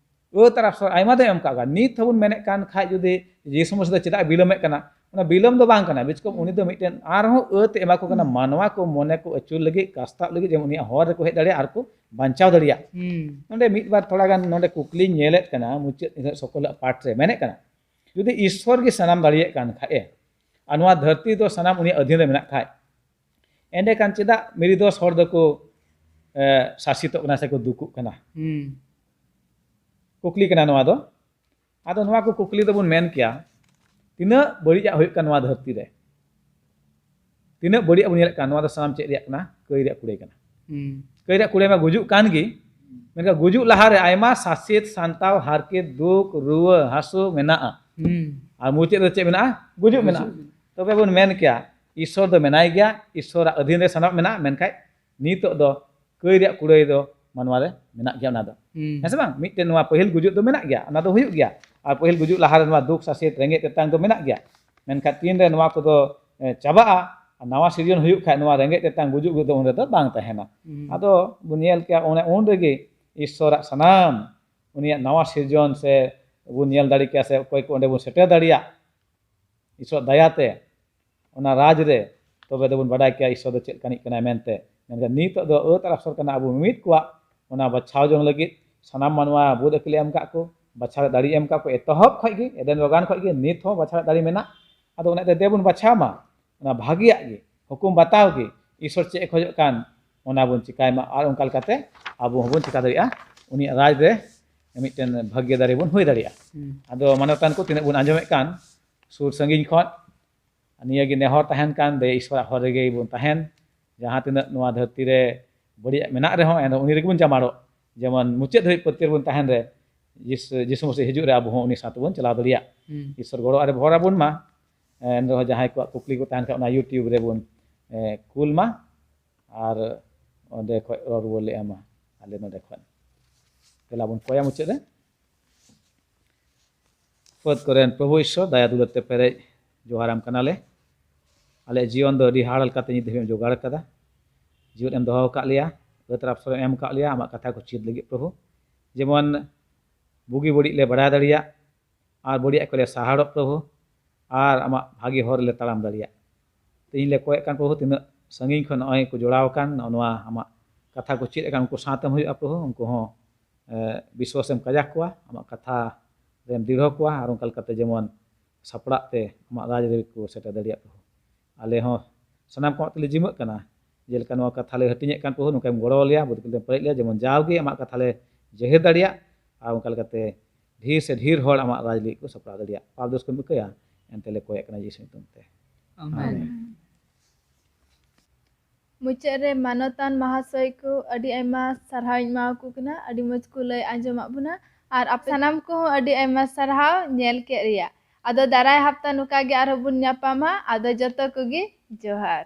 ᱟᱹᱛ ᱟᱨ ᱟᱯᱥᱚᱨ ᱟᱭᱢᱟ ᱫᱚᱭ ᱮᱢ ᱠᱟᱜ ᱜᱮᱭᱟ᱾ ᱱᱤᱛ ᱦᱚᱸᱵᱚᱱ ᱢᱮᱱᱮᱫ ᱠᱟᱱ ᱠᱷᱟᱡ ᱡᱩᱫᱤ ᱡᱤᱥᱩ ᱢᱟᱹᱥᱤ ᱫᱚ ᱪᱮᱫᱟᱜ ᱮ ᱵᱤᱞᱚᱢᱮᱫ ᱠᱟᱱᱟ, ᱚᱱᱟ ᱵᱤᱞᱚᱢ ᱫᱚ ᱵᱟᱝ ᱠᱟᱱᱟ, ᱵᱤᱪᱠᱚᱢ ᱩᱱᱤ ᱫᱚ ᱢᱤᱫᱴᱮᱱ ᱟᱨᱦᱚᱸ ᱟᱹᱛ ᱮ ᱮᱢᱟ ᱠᱚ ᱠᱟᱱᱟ, ᱢᱟᱱᱣᱟ ᱠᱚ ᱢᱚᱱᱮ ᱠᱚ ᱟᱹᱪᱩᱨ ᱞᱟᱹᱜᱤᱫ, ᱠᱟᱥᱛᱟᱣ ᱞᱟᱹᱜᱤᱫ, ᱡᱮᱢᱚᱱ ᱩᱱᱤᱭᱟᱜ ᱦᱚᱨ ᱨᱮᱠᱚ ᱦᱮᱡ ᱫᱟᱲᱮᱭᱟᱜᱼᱟ ᱟᱨ ᱠᱚ ᱵᱟᱧᱪᱟᱣ ᱫᱟᱲᱮᱭᱟᱜ᱾ ᱦᱩᱸ᱾ ᱱᱚᱰᱮ ᱢᱤᱫ ᱵᱟᱨ ᱛᱷᱚᱲᱟ ᱜᱟᱱ ᱱᱚᱰᱮ ᱠᱩᱠᱞᱤᱧ ᱧᱮᱞᱮᱫ ᱠᱟᱱᱟ, ᱢᱩᱪᱟᱹᱫ ᱦᱤᱞᱳᱜ ᱥᱚᱠᱚᱞᱟᱜ ᱯᱟᱴ ᱨᱮ ᱢᱮᱱᱮᱫ ᱠᱟᱱᱟ, ᱡᱩᱫᱤ ᱤᱥᱥᱚᱨ ᱜᱮ ᱥᱟᱱᱟᱢ ᱫᱟᱲᱮᱭᱟᱜ ᱠᱟᱱ ᱠᱷᱟᱡ ᱮ, ᱟᱨ ᱱᱚᱣᱟ ᱫᱷᱟᱹᱨᱛᱤ ᱫᱚ ᱥᱟᱱᱟᱢ ᱩᱱᱤᱭᱟᱜ ᱟᱹᱫᱷᱤᱱ ᱨᱮ ᱢᱮᱱᱟᱜ ᱠᱷᱟᱡ, ᱮᱸᱰᱮᱠᱷᱟᱱ ᱪᱮᱫᱟᱜ ᱢᱤᱨᱤᱫᱚᱥ ᱦᱚᱲ ᱫᱚᱠᱚ, ᱮ, ᱥᱟᱥᱤᱛᱚᱜ ᱠᱟᱱᱟ ᱥᱮᱠᱚ ᱫᱩᱠᱩᱜ ᱠᱟᱱᱟ? ᱦᱩᱸ᱾ ᱠᱩᱠᱞᱤ ᱠᱟᱱᱟ ᱱᱚᱣᱟ ᱫᱚ᱾ ᱟᱫᱚ ᱱᱚᱣᱟ ᱠᱚ ᱠᱩᱠᱞᱤ ᱫᱚᱵᱚᱱ ᱢᱮᱱ ᱠᱮᱭᱟ, ᱛᱤᱱᱟᱹᱜ ᱵᱟᱹᱲᱤᱡᱟᱜ ᱦᱩᱭᱩᱜ ᱠᱟᱱᱟ ᱱᱚᱣᱟ ᱫᱷᱟᱹᱨᱛᱤ ᱨᱮ, ᱛᱤᱱᱟᱹᱜ ᱵᱟᱹᱲᱤᱡᱟᱜ ᱵᱚᱱ ᱧᱮᱞᱮᱫ ᱠᱟᱱ, ᱱᱚᱣᱟ ᱫᱚ ᱥᱟᱱᱟᱢ ᱪᱮᱫ ᱨᱮᱭᱟᱜ ᱠᱟᱱᱟ? ᱠᱟᱹᱭ ᱨᱮᱭᱟᱜ ᱠᱩᱲᱟᱹᱭ ᱠᱟᱱᱟ᱾ ᱦᱩᱸ᱾ ᱠᱟᱹᱭ ᱨᱮᱭᱟᱜ ᱠᱩᱲᱟᱹᱭ ᱢᱟ ᱜᱩᱡᱩᱜ ᱠᱟᱱ ᱜᱮ, ᱢᱮᱱᱠᱷᱟᱱ ᱜᱩᱡᱩᱜ ᱞᱟᱦᱟᱨᱮ ᱟᱭᱢᱟ ᱥᱟᱥᱮᱛ, ᱥᱟᱱᱛᱟᱣ, ᱦᱟᱨᱠᱮᱛ, ᱫᱩᱠ, ᱨᱩᱣᱟᱹ, ᱦᱟᱹᱥᱩ ᱢᱮᱱᱟᱜᱼᱟ᱾ ᱦᱩᱸ᱾ ᱟᱨ ᱢᱩᱪᱟᱹᱫ ᱨᱮ ᱪᱮᱫ ᱢᱮᱱᱟᱜᱼᱟ? ᱜᱩᱡᱩᱜ ᱢᱮᱱᱟᱜᱼᱟ᱾ ᱜᱩᱡᱩᱜ᱾ ᱛᱚᱵᱮ ᱵᱚᱱ ᱢᱮᱱ ᱠᱮᱭᱟ, ᱤᱥᱥᱚᱨ ᱫᱚ ᱢᱮᱱᱟᱭ ᱜᱮᱭᱟ, ᱤᱥᱥᱚᱨᱟᱜ ᱟᱹᱫᱷᱤᱱ ᱨᱮ ᱥᱟᱱᱟᱢ ᱢᱮᱱᱟᱜᱼᱟ, ᱢᱮᱱᱠᱷᱟᱡ ᱱᱤᱛᱚᱜ ᱫᱚ ᱠᱟᱹᱭ ᱨᱮᱭᱟᱜ ᱠᱩᱲᱟᱹᱭ ᱫᱚ ᱢᱟᱱᱣᱟ ᱨᱮ ᱢᱮᱱᱟᱜ ᱜᱮᱭᱟ᱾ ᱚᱱᱟ ᱫᱚ, ᱦᱩᱸ᱾ ᱦᱮᱸ ᱥᱮ ᱵᱟᱝ? ᱢᱤᱫᱴᱮᱱ ᱱᱚᱣᱟ ᱯᱟᱹᱦᱤᱞ ᱜᱩᱡᱩᱜ ᱫᱚ ᱢᱮᱱᱟᱜ ᱜᱮᱭᱟ, ᱚᱱᱟ ᱫᱚ ᱦᱩᱭᱩᱜ ᱜᱮᱭᱟ᱾ ᱟᱨ ᱯᱟᱹᱦᱤᱞ ᱜᱩᱡᱩᱜ ᱞᱟᱦᱟ ᱨᱮ ᱱᱚᱣᱟ ᱫᱩᱠ, ᱥᱟᱥᱮᱛ, ᱨᱮᱸᱜᱮᱡ ᱛᱮᱛᱟᱝ ᱫᱚ ᱢᱮᱱᱟᱜ ᱜᱮᱭᱟ᱾ ᱢᱮᱱᱠᱷᱟᱱ ᱛᱤᱱᱨᱮ ᱱᱚᱣᱟ ᱠᱚᱫᱚ, ᱮ, ᱪᱟᱵᱟᱜᱼᱟ, ᱟᱨ ᱱᱟᱣᱟ ᱥᱤᱨᱡᱚᱱ ᱦᱩᱭᱩᱜ ᱠᱷᱟᱡ, ᱱᱚᱣᱟ ᱨᱮᱸᱜᱮᱡ ᱛᱮᱛᱟᱝ ᱜᱩᱡᱩᱜ ᱫᱚ ᱩᱱ ᱨᱮᱫᱚ ᱵᱟᱝ ᱛᱟᱦᱮᱱᱟ᱾ ᱦᱩᱸ᱾ ᱟᱫᱚ ᱵᱚᱱ ᱧᱮᱞ ᱠᱮᱭᱟ, ᱚᱱᱮ ᱩᱱ ᱨᱮᱜᱮ ᱤᱥᱥᱚᱨᱟᱜ ᱥᱟᱱᱟᱢ ᱩᱱᱤᱭᱟᱜ ᱱᱟᱣᱟ ᱥᱤᱨᱡᱚᱱ ᱥᱮ ᱵᱚᱱ ᱧᱮᱞ ᱫᱟᱲᱮ ᱠᱮᱭᱟ, ᱥᱮ ᱚᱠᱚᱭ ᱠᱚ ᱚᱸᱰᱮ ᱵᱚᱱ ᱥᱮᱴᱮᱨ ᱫᱟᱲᱮᱭᱟᱜ ᱤᱥᱥᱚᱨ ᱫᱟᱭᱟᱛᱮ ᱚᱱᱟ ᱨᱟᱡᱽ ᱨᱮ, ᱛᱚᱵᱮ ᱫᱚᱵᱚᱱ ᱵᱟᱰᱟᱭ ᱠᱮᱭᱟ ᱤᱥᱥᱚᱨ ᱫᱚ ᱪᱮᱫ ᱞᱮᱠᱟᱱᱤᱡ ᱠᱟᱱᱟᱭ ᱢᱮᱱᱛᱮ᱾ ᱢᱮᱱᱠᱷᱟᱱ ᱱᱤᱛᱚᱜ ᱫᱚ ᱟᱹᱛ ᱟᱨ ᱟᱯᱥᱚᱨ ᱠᱟᱱᱟ ᱟᱵᱚ ᱢᱤᱢᱤᱫ ᱠᱚᱣᱟᱜ, ᱚᱱᱟ ᱵᱟᱪᱷᱟᱣ ᱡᱚᱝ ᱞᱟᱹᱜᱤᱫ ᱥᱟᱱᱟᱢ ᱢᱟᱱᱣᱟ ᱵᱩᱫᱷ ᱟᱹᱠᱤᱞ ᱮ ᱮᱢ ᱠᱟᱜ ᱠᱚ, ᱵᱟᱪᱷᱟᱣ ᱨᱮ ᱫᱟᱲᱮ ᱮᱢ ᱠᱟᱜ ᱠᱚ, ᱮᱛᱚᱦᱚᱵ ᱠᱷᱚᱡ ᱜᱮ, ᱮᱫᱮᱱ ᱵᱟᱜᱟᱱ ᱠᱷᱚᱡ ᱜᱮ ᱱᱤᱛ ᱦᱚᱸ ᱵᱟᱪᱷᱟᱣ ᱨᱮ ᱫᱟᱲᱮ ᱢᱮᱱᱟᱜ᱾ ᱟᱫᱚ ᱚᱱᱟ ᱫᱮ ᱵᱚᱱ ᱵᱟᱪᱷᱟᱣ ᱢᱟ, ᱚᱱᱟ ᱵᱷᱟᱜᱮᱭᱟᱜ ᱜᱮ, ᱦᱩᱠᱩᱢ ᱵᱟᱛᱟᱣ ᱜᱮ, ᱤᱥᱥᱚᱨ ᱪᱮᱫ ᱮ ᱠᱷᱚᱡᱚᱜ ᱠᱟᱱ, ᱚᱱᱟ ᱵᱚᱱ ᱪᱤᱠᱟᱭ ᱢᱟ, ᱟᱨ ᱚᱱᱠᱟ ᱞᱮᱠᱟᱛᱮ ᱟᱵᱚ ᱦᱚᱸᱵᱚᱱ ᱪᱤᱠᱟ ᱫᱟᱲᱮᱭᱟᱜᱼᱟ, ᱩᱱᱤᱭᱟᱜ ᱨᱟᱡᱽ ᱨᱮ ᱢᱤᱫᱴᱮᱱ ᱵᱷᱟᱜᱮ ᱫᱟᱨᱮ ᱵᱚᱱ ᱦᱩᱭ ᱫᱟᱲᱮᱭᱟᱜᱼᱟ᱾ ᱦᱩᱸ᱾ ᱟᱫᱚ ᱢᱟᱱᱚᱛᱟᱱ ᱠᱚ ᱛᱤᱱᱟᱹᱜ ᱵᱚᱱ ᱟᱸᱡᱚᱢᱮᱫ ᱠᱟᱱ, ᱥᱩᱨ ᱥᱟᱺᱜᱤᱧ ᱠᱷᱚᱱ, ᱱᱤᱭᱟᱹ ᱜᱮ ᱱᱮᱦᱚᱨ ᱛᱟᱦᱮᱱ ᱠᱟᱱ, ᱫᱮ ᱤᱥᱥᱚᱨᱟᱜ ᱦᱚᱨ ᱨᱮᱜᱮ ᱵᱚᱱ ᱛᱟᱦᱮᱱ᱾ ᱡᱟᱦᱟᱸ ᱛᱤᱱᱟᱹᱜ ᱱᱚᱣᱟ ᱫᱷᱟᱹᱨᱛᱤ ᱨᱮ ᱵᱟᱹᱲᱤᱡ ᱢᱮᱱᱟᱜ ᱨᱮᱦᱚᱸ, ᱮᱱᱨᱮᱦᱚᱸ ᱩᱱᱤ ᱨᱮᱜᱮ ᱵᱚᱱ ᱡᱟᱢᱟᱲᱚᱜ, ᱡᱮᱢᱚᱱ ᱢᱩᱪᱟᱹᱫ ᱫᱷᱟᱹᱵᱤᱡ ᱯᱟᱹᱛᱭᱟᱹᱨ ᱵᱚᱱ ᱛᱟᱦᱮᱱ ᱨᱮ, ᱡᱤᱥ-, ᱡᱤᱥᱩ ᱢᱟᱹᱥᱤ ᱦᱤᱡᱩᱜ ᱨᱮ ᱟᱵᱚ ᱦᱚᱸ ᱩᱱᱤ ᱥᱟᱶ ᱛᱮᱵᱚᱱ ᱪᱟᱞᱟᱣ ᱫᱟᱲᱮᱭᱟᱜ᱾ ᱦᱩᱸ᱾ ᱤᱥᱥᱚᱨ ᱜᱚᱲᱚ ᱟᱨᱮ ᱵᱷᱚᱨ ᱟᱵᱚᱱ ᱢᱟ᱾ ᱮᱱᱨᱮᱦᱚᱸ ᱡᱟᱦᱟᱸᱭ ᱠᱚᱣᱟᱜ ᱠᱩᱠᱞᱤ ᱠᱚ ᱛᱟᱦᱮᱱ ᱠᱷᱟᱱ, ᱚᱱᱟ YouTube ᱨᱮᱵᱚᱱ, ᱮ, ᱠᱩᱞ ᱢᱟ, ᱟᱨ ᱚᱸᱰᱮ ᱠᱷᱚᱡ ᱨᱚᱲ ᱨᱩᱣᱟᱹᱲ ᱞᱮ ᱮᱢᱟ ᱟᱞᱮ ᱱᱚᱰᱮ ᱠᱷᱚᱱ᱾ ᱛᱮᱞᱟ ᱵᱚᱱ ᱠᱚᱭᱟ ᱢᱩᱪᱟᱹᱫ ᱨᱮ᱾ ᱯᱷᱟᱹᱫ ᱠᱚᱨᱮᱱ ᱯᱨᱚᱵᱷᱩ ᱤᱥᱥᱚᱨ, ᱫᱟᱭᱟ ᱫᱩᱞᱟᱹᱲ ᱛᱮ ᱯᱮᱨᱮᱡ ᱡᱚᱦᱟᱨᱟᱢ ᱠᱟᱱᱟᱞᱮ᱾ ᱟᱞᱮᱭᱟᱜ ᱡᱤᱭᱚᱱ ᱫᱚ ᱟᱹᱰᱤ ᱦᱟᱦᱟᱲᱟ ᱞᱮᱠᱟᱛᱮ ᱱᱤᱛ ᱫᱷᱟᱹᱵᱤᱡ ᱮᱢ ᱡᱚᱜᱟᱲ ᱠᱟᱫᱟ᱾ ᱡᱤᱣᱮᱫ ᱮᱢ ᱫᱚᱦᱚ ᱟᱠᱟᱫ ᱞᱮᱭᱟ, ᱟᱹᱛ ᱟᱨ ᱟᱯᱥᱚᱨ ᱮᱢ ᱮᱢ ᱟᱠᱟᱫ ᱞᱮᱭᱟ ᱟᱢᱟᱜ ᱠᱟᱛᱷᱟ ᱠᱚ ᱪᱮᱫ ᱞᱟᱹᱜᱤᱫ ᱯᱨᱚᱵᱷᱩ, ᱡᱮᱢᱚᱱ ᱵᱩᱜᱤ ᱵᱟᱹᱲᱤᱡ ᱞᱮ ᱵᱟᱲᱟᱭ ᱫᱟᱲᱮᱭᱟᱜ ᱟᱨ ᱵᱟᱹᱲᱤᱡᱟᱜ ᱠᱚᱞᱮ ᱥᱟᱦᱟᱲᱚᱜ ᱯᱨᱚᱵᱷᱩ, ᱟᱨ ᱟᱢᱟᱜ ᱵᱷᱟᱹᱜᱤ ᱦᱚᱨ ᱞᱮ ᱛᱟᱲᱟᱢ ᱫᱟᱲᱮᱭᱟᱜ᱾ ᱛᱮᱦᱮᱧ ᱞᱮ ᱠᱚᱭᱮᱜ ᱠᱟᱱ ᱯᱨᱚᱵᱷᱩ, ᱛᱤᱱᱟᱹᱜ ᱥᱟᱺᱜᱤᱧ ᱠᱷᱚᱱ ᱱᱚᱜᱼᱚᱭ ᱠᱚ ᱡᱚᱲᱟᱣ ᱟᱠᱟᱱ, ᱱᱚᱜᱼᱚ ᱱᱚᱣᱟ ᱟᱢᱟᱜ ᱠᱟᱛᱷᱟ ᱠᱚ ᱪᱮᱫ ᱟᱠᱟᱱ, ᱩᱱᱠᱩ ᱥᱟᱶᱛᱮᱢ ᱦᱩᱭᱩᱜᱼᱟ ᱯᱨᱚᱵᱷᱩ, ᱩᱱᱠᱩ ᱦᱚᱸ ᱵᱤᱥᱣᱟᱥ ᱮᱢ ᱠᱟᱡᱟᱠ ᱠᱚᱣᱟ, ᱟᱢᱟᱜ ᱠᱟᱛᱷᱟ ᱨᱮᱢ ᱫᱤᱲᱦᱚ ᱠᱚᱣᱟ, ᱟᱨ ᱚᱱᱠᱟ ᱞᱮᱠᱟᱛᱮ ᱡᱮᱢᱚᱱ ᱥᱟᱯᱲᱟᱜ ᱛᱮ ᱟᱢᱟᱜ ᱨᱟᱡᱽ ᱫᱷᱟᱹᱵᱤᱡ ᱠᱚ ᱥᱮᱴᱮᱨ ᱫᱟᱲᱮᱭᱟᱜ ᱯᱨᱚᱵᱷᱩ᱾ ᱟᱞᱮ ᱦᱚᱸ ᱥᱟᱱᱟᱢ ᱠᱚ ᱟᱢᱟᱜ ᱛᱮᱞᱮ ᱡᱤᱢᱟᱹᱜ ᱠᱟᱱᱟ, ᱡᱮᱞᱮᱠᱟ ᱱᱚᱣᱟ ᱠᱟᱛᱷᱟ ᱞᱮ ᱦᱟᱹᱴᱤᱧᱮᱫ ᱠᱟᱱ ᱯᱨᱚᱵᱷᱩ, ᱱᱚᱝᱠᱟᱢ ᱜᱚᱲᱚ ᱟᱞᱮᱭᱟ, ᱵᱚᱫᱠᱤᱞ ᱛᱮᱢ ᱯᱮᱨᱮᱡ ᱞᱮᱭᱟ, ᱡᱮᱢᱚᱱ ᱡᱟᱣᱜᱮ ᱟᱢᱟᱜ ᱠᱟᱛᱷᱟ ᱞᱮ ᱡᱟᱹᱦᱤᱨ ᱫᱟᱲᱮᱭᱟᱜ, ᱟᱨ ᱚᱱᱠᱟ ᱞᱮᱠᱟᱛᱮ ᱰᱷᱮᱨ ᱥᱮ ᱰᱷᱮᱨ ᱦᱚᱲ ᱟᱢᱟᱜ ᱨᱟᱡᱽ ᱞᱟᱹᱜᱤᱫ ᱠᱚ ᱥᱟᱯᱲᱟᱣ ᱫᱟᱲᱮᱭᱟᱜ᱾ ᱯᱟᱯ ᱫᱳᱥ ᱠᱚᱢ ᱤᱠᱟᱹᱭᱟ, ᱮᱱᱛᱮ ᱞᱮ ᱠᱚᱭᱮᱜ ᱠᱟᱱᱟ ᱡᱤᱥᱩ ᱧᱩᱛᱩᱢ ᱛᱮ᱾ ᱟᱢᱮᱱ᱾ ᱟᱢᱮᱱ᱾ ᱢᱩᱪᱟᱹᱫ ᱨᱮ ᱢᱟᱱᱚᱛᱟᱱ ᱢᱟᱦᱟᱥᱚᱭ ᱠᱚ ᱟᱹᱰᱤ ᱟᱭᱢᱟ ᱥᱟᱨᱦᱟᱣ ᱤᱧ ᱮᱢᱟ ᱠᱚ ᱠᱟᱱᱟ, ᱟᱹᱰᱤ ᱢᱚᱡᱽ ᱠᱚ ᱞᱟᱹᱭ ᱟᱸᱡᱚᱢᱟᱫ ᱵᱚᱱᱟ᱾ ᱟᱨ ᱟᱯᱮ ᱥᱟᱱᱟᱢ ᱠᱚᱦᱚᱸ ᱟᱹᱰᱤ ᱟᱭᱢᱟ ᱥᱟᱨᱦᱟᱣ ᱧᱮᱞ ᱠᱮᱫ ᱨᱮᱭᱟᱜ᱾ ᱟᱫᱚ ᱫᱟᱨᱟᱭ ᱦᱟᱯᱛᱟ ᱱᱚᱝᱠᱟ ᱜᱮ ᱟᱨᱦᱚᱸ ᱵᱚᱱ ᱧᱟᱯᱟᱢᱟ᱾ ᱟᱫᱚ ᱡᱚᱛᱚ ᱠᱚᱜᱮ ᱡᱚᱦᱟᱨ᱾